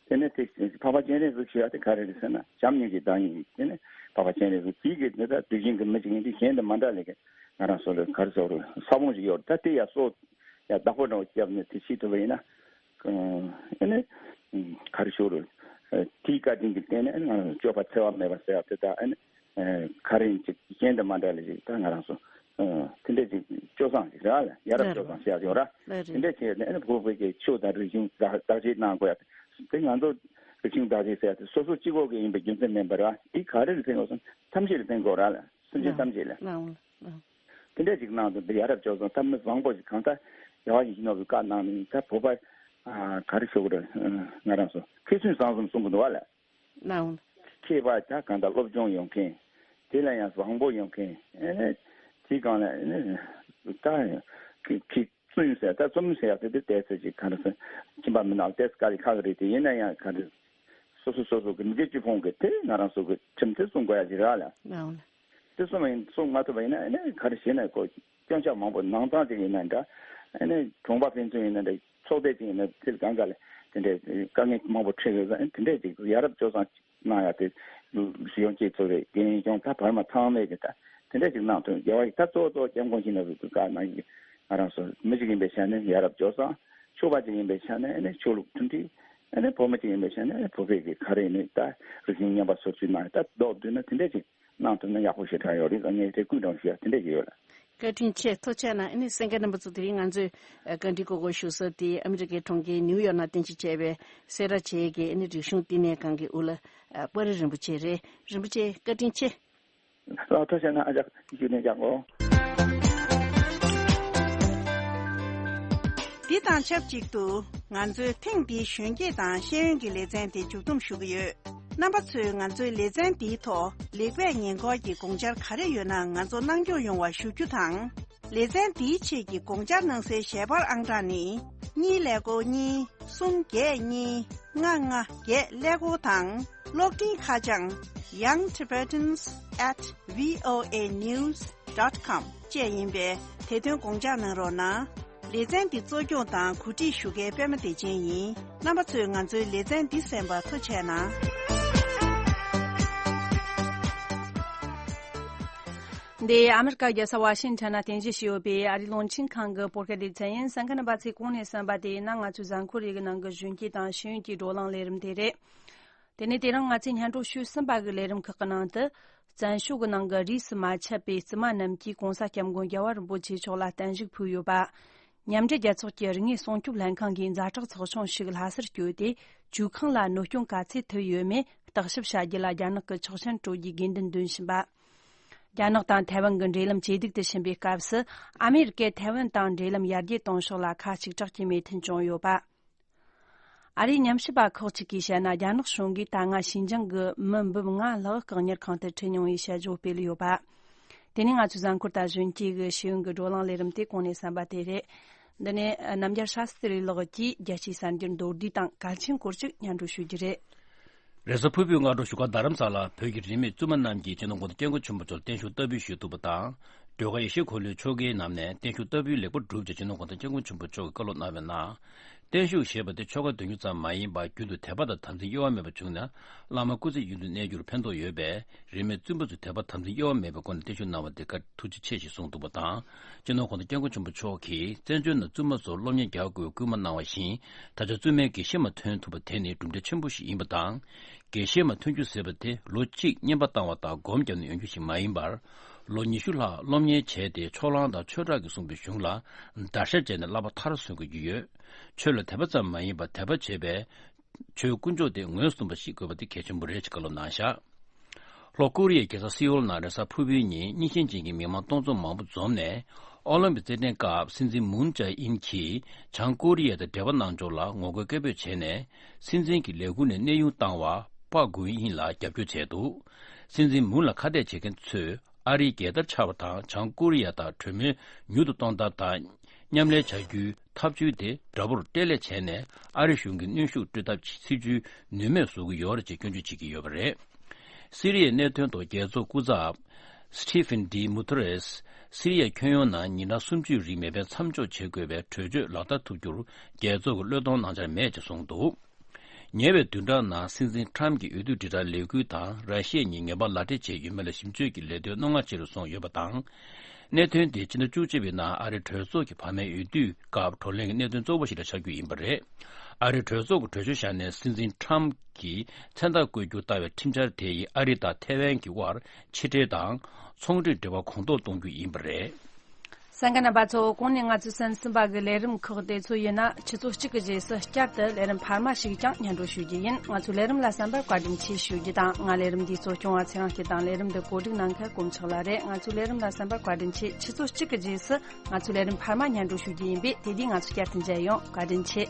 དེ་ནས་དེ་འཕགས་པ་སྤྱན་རས་གཟིགས་ཞུ་ཡག་དེ་ག་རེ་རེད་ཟེར་ན་བྱམས་སྙིང་རྗེ་བདག་ཉིད་ཡིན། དེ་ནས་འཕགས་པ་སྤྱན་རས་གཟིགས་དེའི་གི་དེ་ད་གདུལ་ཞིང་གི་མི་ཅིག་ཡིན་དུས་གཞན་དང་མ་འདྲ་ལས་ཀི་ང་རང་ཚོ་ལ་ག་རེ་ཟེར་རུང་ས་བོན་ཞིག་ཡོད་རེད། ད་དེ་ཡར་གསོ་ཡར་བདག་པོ་འདྲ་བོ་བརྒྱབ་ནས་དེ་བྱེད་ཐུབ་པ་ཡིན་ན་ཨ་ནི་ག་རེ་ཞུ་རུང་དེའི་བཀའ་དྲིན་གྱི་སྟེང་ནས་ང་རང་ཚོ་སྤྱོད་པ་འཚེ་བ་མེད་པ་ཟེར་ཡག་དེ་ད་ཨ་ནི་ག་རེ་ཡིན་ཅིག་གཞན་དང་མ་འདྲ་ལས་ཅིག་ད་ང་རང་ཚོ་དེ་འདྲས་ཅིག་སྤྱོད་བཟང་ཅིག་རེད་ལ་ཡ་རབས་སྤྱོད་བཟང་ཟེར་ཡག་ཡོད་ར། དེ་འདྲས་བྱས་ནས་ཨ་ནི་བོད་པའི་གི་ཆོས་དང་རིག་གཞུང་བདག་བདག་གཅེས་གནང་དགོས་ཡག་དེ་ང་ཚོ་རིག་གཞུང་བདག་གཅེས་ཟེར་ཡག་དེ་སོ་སོ་གཅིག་པོ་གི་ཡིན་པའི་རྒྱུ་མཚན་མིན་པར་ར་དེ་ག་རེ་ལ་བརྟེན་དགོས་སམ་ཐམས་ཅད་ལ་བརྟེན་དགོས་ར་ལ་སེམས་ཅན་ཐམས་ཅད་ལ། དེ་འདྲས་ཅིག་གནང་དུས་འདི་ཡ་རབས་སྤྱོད་བཟང་ད་མི་བཟང་པོ་ཞིག་གང་ལྟར་རྒྱལ་བ་ཡིད་བཞིན་ནོར་བུའི་བཀའ་གནང་ནས་ད་བོད་པ་ག་རེ་ཞུ་དགོས་རེད། ང་རང་ཚོ་མཁས་བཙུན་བཟང་གསུམ་གསུང་གི་འདུག་བ་ལ། ནའོ། མཁས་པ་ད་གང་ལྟར་སློབ་སྦྱོང་ཡོད་མཁན། དེ་ལ་ཡང་བཟང་པོ་ཡོད་མཁན། ཨེ་ནས་དེ་གང་ལ་ཨེ་ནས་ད་མཁས་བཙུན་ཟེར་ད་བཙུན་ཟེར་ཡག་དེ་དེ་ཏོག་ཙམ་ཅིག་ག་རེ་ཟེར་ཁྱིམ་པ་མི་ནང་ཏོག་ཙམ་དཀའ་ལས་ཁག་གི་རེད། དེ་ཡིན་ན་ཡང་ག་རེ་སོ་སོ་སོ་སོ་གི་མི་དགེ་བཅུ་སྤོང་གི་དེ་ང་རང་ཚོ་གི་ཁྲིམས་དེ་སྲུང་དགོས་ཡ་ཅིག་རེད་ལ། ནའོ། དེ་སྲུང་མ་ཡིན་སྲུང་མ་ཐུབ་པ་ཡིན་ན་ཨེ་ནས་ག་རེ་བྱས་ན་ཁོ་སྐྱོན་ཆ་མང་པོ་ནང་ཚང་ཅིག་ཡིན་ན་འདྲ། ཨེ་ནས་གྲོང་པ་ཕན་ཚུན་ཡིན་ན་འདྲ། ཚོགས་སྡེ་ཅིག་ཡིན་ན་ཚིག་གང་ག་ལ་དེ་འདྲའི་དཀའ་ངལ་མང་པོ་འཕྲད་ཡོད་ཙང་དེ་འདྲའི་ཅིག་ཡ་རབས་སྤྱོད་བཟང་གནང་ཡག་དེ་ལུ་ཡོང་སྐྱེས་ཚོ་རེད། རྒན་གཞོན་ད་བར་མ་ཚང་མས་ཀྱི་ད་ དེ་འདྲ་ཅིག་གནང་ཐུབ་ཡོད་པ་ཡིན། ད་གཙོ་བོ་གཙོ་བོ་སྐྱབས་མགོན་ཞིག་ན་ཟུག་གི་བཀའ་གནང་གི། ང་རང་ཚོ་མི་གཅིག་ཡིན་པའི་ཆ་ནས་ཡ་རབས་སྤྱོད་བཟང་། ཕྱུག་པ་གཅིག་ཡིན་པའི་ཆ་ནས་ཨ་ནི་ཆོས་ལུགས་མཐུན་སྒྲིལ། ཨ་ནི་བུ་མོ་གཅིག་ཡིན་པའི་ཆ་ནས་ཨ་ནི་བོད་པའི་གི་ག་རེ་ཡིན་ནི་ད་རིག་གཞུང་རྙིང་པ་སོར་ཆུད་གནང་ད་མདོར་བསྡུས་ན་དེ་འདྲ་ཅིག་གནང་ཐུབ་ན་ཡག་པོ་ཞེ་དྲག་ཡོད་རེད། ངས་དེ་སྐུལ་སློང་ཞུ་ཡ་དེ་འདྲ་ཞིག་ཡོད་ལ། བཀའ་དྲིན་ཆེ། ཐུགས་རྗེ་གནང་། ཨ་ནི་གསན་མཁན་རྣམ་པ་ཚོ་དེ་རིང་ང་ཚོའི་ཨ་བཀའ་འདྲི་གོ་སྐབས་ཞུ་ས་དེ་ཨ་མི་རི་ཀའི་གྲོང་ཁྱེར་ནིའུ་ཡོག་ནང་རྟེན་གཞི་བྱས་པའི་སེ་ར་བྱེས་ཀྱི་ཨ་ནི་རིག་གཞུང་བསྟི་གནས་ཁང་གི་དབུ་བླ་ཨ་དཔའ་རིས་རིན་པོ་ཆེ་རེད། རིན་པོ་ཆེ་བཀའ་དྲིན་ཆེ། ལགས་ཐུགས་རྗེ་གནང་། ཨ་ཅག་ཞུ་ནས་ཀྱང་གོ། འདི་དང་ཆབས་ཅིག་ཏུ་ང་ཚོའི་ཐེངས་འདིའི་གཞོན་སྐྱེས་དང་ཤེས་ཡོན་གྱི་ལེ་ཚན་དེ་མཇུག་བསྡོམས་ཞུ་གི་ཡོད། རྣམ་པ་ཚོས་ང་ཚོའི་ལེ་ཚན་འདིའི་ཐོག་ལེགས་སྤེལ་ཉེས་འགོག་གི་དགོངས་འཆར་ག་རེ་ཡོད་ན་ང་ཚོ་གནང་སྐྱོང་ཡོང་བ་ཞུ་རྒྱུ་དང་། ལེ་ཚན་འདིའི་ཆེད་ཀྱི་དགོངས་འཆར་གནང་སའི་ཞལ་པར་ཨང་གྲངས་ནི། གཉིས་ཀླད་ཀོར་གཉིས། གསུམ་བརྒྱད་གཉིས། ལྔ་ལྔ་བརྒྱད་ཀླད་ཀོར་དང་། གློག་འཕྲིན་ཁ་བྱང་young tibetans at voanews dot com བཅས་ཡིན་པས་དེ་དོན་དགོངས་འཇགས་གནང་རོགས་གནང་། ལེ་ཚན་འདི་གཙོ་སྐྱོང་དང་གོ་སྒྲིག་ཞུ་མཁན་པད་མ་བདེ་ཆེན་ཡིན། རྣམ་པ་ཚོས་ང་ཚོའི་ལེ་ཚན་འདི་གསན་པར་ཐུགས་རྗེ་གནང་། འདི་ཨ་མི་རི་ཀ་རྒྱལ་ས་ཝ་ཤིང་ཊོན་ན་རྟེན་གཞི་བྱས་ཡོད་པའི་ཨ་རིའི་རླུང་འཕྲིན་ཁང་གི་བོད་སྐད་སྡེ་ཚན་ཡིན། གསན་མཁན་རྣམ་པ་ཚོས་གོང་ནས་གསན་པ་དེ་ཡིན་ན་ང་ཚོའི་གཟའ་འཁོར་རེ་གི་ནང་གི་གཞོན་སྐྱེས་དང་ཤེས་ཡོན་གྱི་བགྲོ་གླེང་ལས་རིམ་དེ་རེད། དེ་ནས་དེ་རིང་ང་ཚོས་སྙན་སྒྲོན་ཞུས་ཟིན་པ་གི་ལས་རིམ་ཁག་གི་ནང་དུ། བཙན་བྱོལ་གྱི་ནང་གི་རིས་སུ་མ་ཆད་པའི་བཙུན་མ་རྣམས་ཀྱིས་༸གོང་ས་༸སྐྱབས་མགོན་རྒྱལ་བ་རིན་པོ་ཆེ་མཆོག་ལ་བརྟན་བཞུགས་ཕུལ་ཡོད་པ། མཉམ་འབྲེལ་རྒྱལ་ཚོགས་ཀྱི་རིག་དངོས་སྲུང་སྐྱོབ་ལྷན་ཁང་གིས་ཛ་དྲག་ཚོགས་ཆུང་ཞིག་ལྷ་སར་བསྐྱོད་དེ། ཇུས་ཁང་ལ་གནོད་སྐྱོན་ག་ཚད་ཐེབས་ཡོད་མེད་བརྟག་ཞིབ་བྱ་རྒྱུ་ལ་རྒྱ་ནག་གི་ཆོག་མཆན་སྤྲོད་རྒྱུའི་དགོས་འདུན་འདོན་བཞིན་པ། རྒྱ་ནག་དང་ཐའེ་ཝན་གྱི་འབྲེལ་ལམ་ཇེ་སྡུག་ཏུ་ཕྱིན་པའི་སྐབས་སུ། ཨ་མེ་རི་ཀས་ཐའེ་ཝན་དང་འབྲེལ་ལམ་ཡར་རྒྱས་གཏོང་ཕྱོགས་ལ་ཁ་གཅིག་གྲགས་ཀྱི་མོས་མཐུན་བྱུང་ཡོད་པ། ཨ་རིའི་ཉམས་ཞིབ་པ་ཁག་ཅིག་གིས་བཤད་ན། རྒྱ་ནག་གཞུང་གིས་ད་སྔ་ཞིན་ཅང་གི་མི་འབུམ་ལྔ་ལྷག་བཀག་ཉར་ཁང་དུ་ཁྲིད་མྱོང་བའི་དཔྱད་བརྗོད་སྤེལ་ཡོད་པ། དེ་ནས་ང་ཚོའི་གཟའ་འཁོར་དང་གཞོན་སྐྱེས་ཀྱི་ཤེས་ཡོན་གྱི་བགྲོ་གླེང་ལས་རིམ་དེ་གོང་ནས་གསན་པ་དེ་རེད། འདི་ནས་རྣམ་རྒྱལ་ཤཱ་སྟྲི་ལགས་ཀྱིས་རྒྱལ་སྤྱིའི་གསར་འགྱུར་མདོར་བསྡུས་དང་གལ་ཆེན་སྐོར་ཅིག་སྙན་སྒྲོན་ཞུ་རྒྱུ་རེད། རེས་གཟའ་ཕུར་བུའི་སྔ་དྲོ་བཞུགས་སྒར་རྡ་རམ་ས་ལར་བོད་ཀྱི་རིས་མེད་བཙུན་མ་རྣམས་ཀྱིས་སྤྱི་ནོར་༸གོང་ས་༸སྐྱབས་མགོན་ཆེན་པོ་མཆོག་ལ་བརྟན་བཞུགས་བསྟར་འབུལ་ཞུས་ཐུབ་པ་དང་། སྒྲོལ་དཀར་ཡེ་ཤེས་འཁོར་ལོའི་ཆོ་གའི་ནང་ནས་བརྟན་བཞུགས་བསྟར་འབུལ་ལེགས་པར་གྲུབ་རྗེས་སྤྱི་ནོར་༸གོང་ས་༸སྐྱབས་མགོན་ཆེན་པོ་མཆོག་གིས་བཀའ་སློབ་གནང་བའི་ནང་། བརྟན་བཞུགས་ཞེས་པ་དེ་ཆོ་ག་དོན་གཉེར་ཙམ་མ་ཡིན་པར་རྒྱུན་དུ་དད་པ་དང་དམ་ཚིག་གཡོ་བ་མེད་པ་བྱུང་ན། བླ་མ་སྐུ་ཚེ་ཡུན་དུ་གནས་རྒྱུར་ཕན་ཐོགས་ཡོད་པས། རིས་མེད་བཙུན་མ་ཚོས་དད་པ་དམ་ཚིག་གཡོ་བ་མེད་པའི་སྒོ་ནས་བརྟན་བཞུགས་གནང་བ་དེ་ཀ་ཐུགས་རྗེ་ཆེ་ཞེས་གསུངས་འདུག་པ་དང་། སྤྱི་ནོར་༸གོང་ས་༸སྐྱབས་མགོན་ཆེན་པོ་མཆོག་གིས་བཙན་བྱོལ་ནང་བཙུན་མ་ཚོར་སློབ་གཉེར་རྒྱག་དགོས་པའི་སྐུལ་མ་གནང་བ་བཞིན། ད་ཆ་བཙུན་མའི་དགེ་བཤེས་མ་ཐོན་ཐུབ་པ་དེ་ནི་གྲུབ་འབྲས་ཆེན་པོ་ཞིག་ཡིན་པ་དང་། དགེ་བཤེས་མ་ཐོན་རྒྱུ་ཟེར་བ་དེ་ལོ་གཅིག་བསྙེན་པ་བཏང་བ་དང་སྒོམ་བརྒྱབ་ནས་ཡོང་རྒྱུ་ཞིག་མ་ཡིན་པར། ལོ་ཉི་ཤུ་ལྷག་སློབ་གཉེར་བྱས་ཏེ་ཕྱོགས་གླང་དང་ཆོས་གྲགས་ཀྱིས་གསུངས་པའི་གཞུང་ལ་བརྡར་ཤ་བཅད་ནས་བསླབ་པ་མཐར་སོན་དགོས་ཀྱི་ཡོད། ཆོས་ལ་དད་པ་ཙམ་མ་ཡིན་པར་དད་པ་བྱེད་པའི་ཆོས་དཀོན་མཆོག་དེ་ངོས་བཟུང་བ་ཞིག་དགོས་པ་དེ་གལ་ཆེན་པོ་རེད་ཅེས་བཀའ་སློབ་གནང་བཞག་ལྷོ་ཀོ་རི་ཡའི་རྒྱལ་ས་སེའུལ་ནང་རེས་གཟའ་ཕུར་བུའི་ཉིན་རྙིང་ཞེན་ཅན་གྱི་མི་མང་སྟོང་ཚོ་མང་པོ་འཛོམས་ནས། ཨོ་ལིམ་པིག་རྩེད་འགྲན་སྐབས་སྲིད་འཛིན་མུན་ཇཱ་ཨིན་གྱིས་བྱང་ཀོ་རི་ཡ་དང་འབྲེལ་བ་གནང་ཕྱོགས་ལ་ངོ་རྒོལ་སྐད་འབོད་བྱས་ནས། སྲིད་འཛིན་གྱི་ལས་ཁུངས་ནས་གནས་དབྱུང་བཏང་བ་པག་གུན་ཡིན་ལ་རྒྱབ་སྐྱོར་བྱས་འདུག་སྲིད་འཛིན་མུན་ལ་ཁ་གཏད་བྱེད་མཁན་ཚོས་ཨ་རིའི་རྒྱལ་དར་འཕྱར་བ་དང་། བྱང་ཀོ་རི་ཡ་དང་གྲོས་མོལ་མྱུར་དུ་གཏོང་ཐབས་དང་མཉམ་ལས་བྱ་རྒྱུའི་ཐབས་ཇུས་དེ་དགྲ་བོར་སྤྲེལ་ལད་བྱས་ནས། ཨ་རི་གཞུང་གི་གནོན་ཤུགས་སྤྲོད་ཐབས་ཀྱི་སྲིད་ཇུས་ནུས་མེད་བཟོ་གི་ཡོད་རེད་ཅེས་སྐྱོན་བརྗོད་བྱེད་ཀྱི་ཡོད་པ་རེད། སི་རི་ཡའི་གནད་དོན་ཐོག་རྒྱལ་ཚོགས་སྐུ་ཚབ་སི་ཊི་ཕིན་ཌི་མུ་ཐུ་རེས། སི་རི་ཡའི་ཁྱོན་ཡོངས་ནང་ཉིན་གྲངས་སུམ་ཅུའི་རིང་མེ་འཕེན་མཚམས་འཇོག་བྱེད་དགོས་པའི་གྲོས་ཆོད་ལག་བསྟར་ཐུབ་རྒྱུར་རྒྱལ་ཚོགས་ཀྱི་བློས་གཏོང་གནང་འཆར་མེད་ཅེས་གསུངས་འདུག་ཉེ་བའི་བདུན་ཕྲག་ནང་སྲིད་འཛིན་ཁྲམ་གྱི་འོས་བསྡུ་དྲིལ་བསྒྲགས་ལས་འགུལ་དང་ར་ཤི་ཡ་གཉིས་ངན་པ་ལག་སྦྲེལ་བྱས་ཡོད་མེད་ལ་ཞིབ་དཔྱོད་ཀྱི་ལས་དོན་རྣོ་ངར་ཆེ་རུ་སོང་ཡོད་པ་དང་། གནད་དོན་དེ་ཕྱི་ཟླ་བཅུ་གཅིག་པའི་ནང་ཨ་རིའི་གྲོས་ཚོགས་ཀྱི་བར་མའི་འོས་བསྡུའི་སྐབས་བགྲོ་གླེང་གི་གནད་དོན་གཙོ་བོ་ཞིག་ལ་ཆགས་རྒྱུ་ཡིན་པ་རེད། ཨ་རིའི་གྲོས་ཚོགས་ཀྱི་གྲོས་ཆོད་བཞག་ནས་སྲིད་འཛིན་ཁྲམ་གྱིས་མཚན་རྟགས་བཀོད་རྒྱུ་ལྟ་བའི་ཁྲིམས་འཆར་དེ་ཡིས་ཨ་རི་དང་ཐའེ་ཝན་གྱི་དབར་ཕྱི་འབྲེལ་དང་ཚོང་འབྲེལ་འབྲེལ་བ་གོང་མཐོར་གཏོང་རྒྱུ་ཡིན་པ་རེད། གསན་མཁན་རྣམ་པ་ཚོ། གོང་ནས་ང་ཚོས་གསན་ཟིན་པ་གི་ལས་རིམ་ཁག་དེ་ཚོ་ཡིན་ན། ཆུ་ཚོད་གཅིག་གི་རྗེས་སུ་བསྐྱར་དུ་ལས་རིམ་འཕར་མ་ཞིག་ཀྱང་སྙན་སྒྲོན་ཞུ་རྒྱུ་ཡིན། ང་ཚོའི་ལས་རིམ་ལ་གསན་པར་བཀའ་དྲིན་ཆེ་ཞུ་རྒྱུ་དང་། ང་ལས་རིམ་འདིའི་གཙོ་སྐྱོང་བ་ཚེ་རིང་སྐྱིད་དང་། ལས་རིམ་འདི་གོ་སྒྲིག་གནང་མཁན་དཀོན་མཆོག་ལགས་རེད། ང་ཚོའི་ལས་རིམ་ལ་གསན་པར་བཀའ་དྲིན་ཆེ། ཆུ་ཚོད་གཅིག་གི་རྗེས་སུ་ང་ཚོའི་ལས་རིམ་འཕར་མ་སྙན་སྒྲོན་ཞུ་རྒྱུ་ཡིན་པས། དེ་དུས་ང་ཚོ་བསྐྱར་དུ་མཇལ་ཡོང་། བཀའ་དྲིན་ཆེ།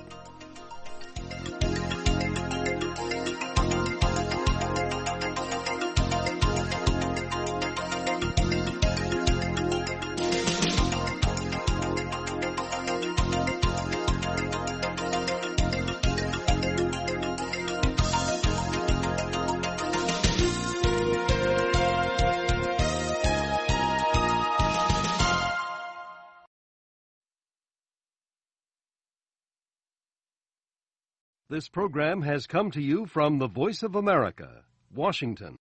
This program has come to you from the Voice of America, Washington.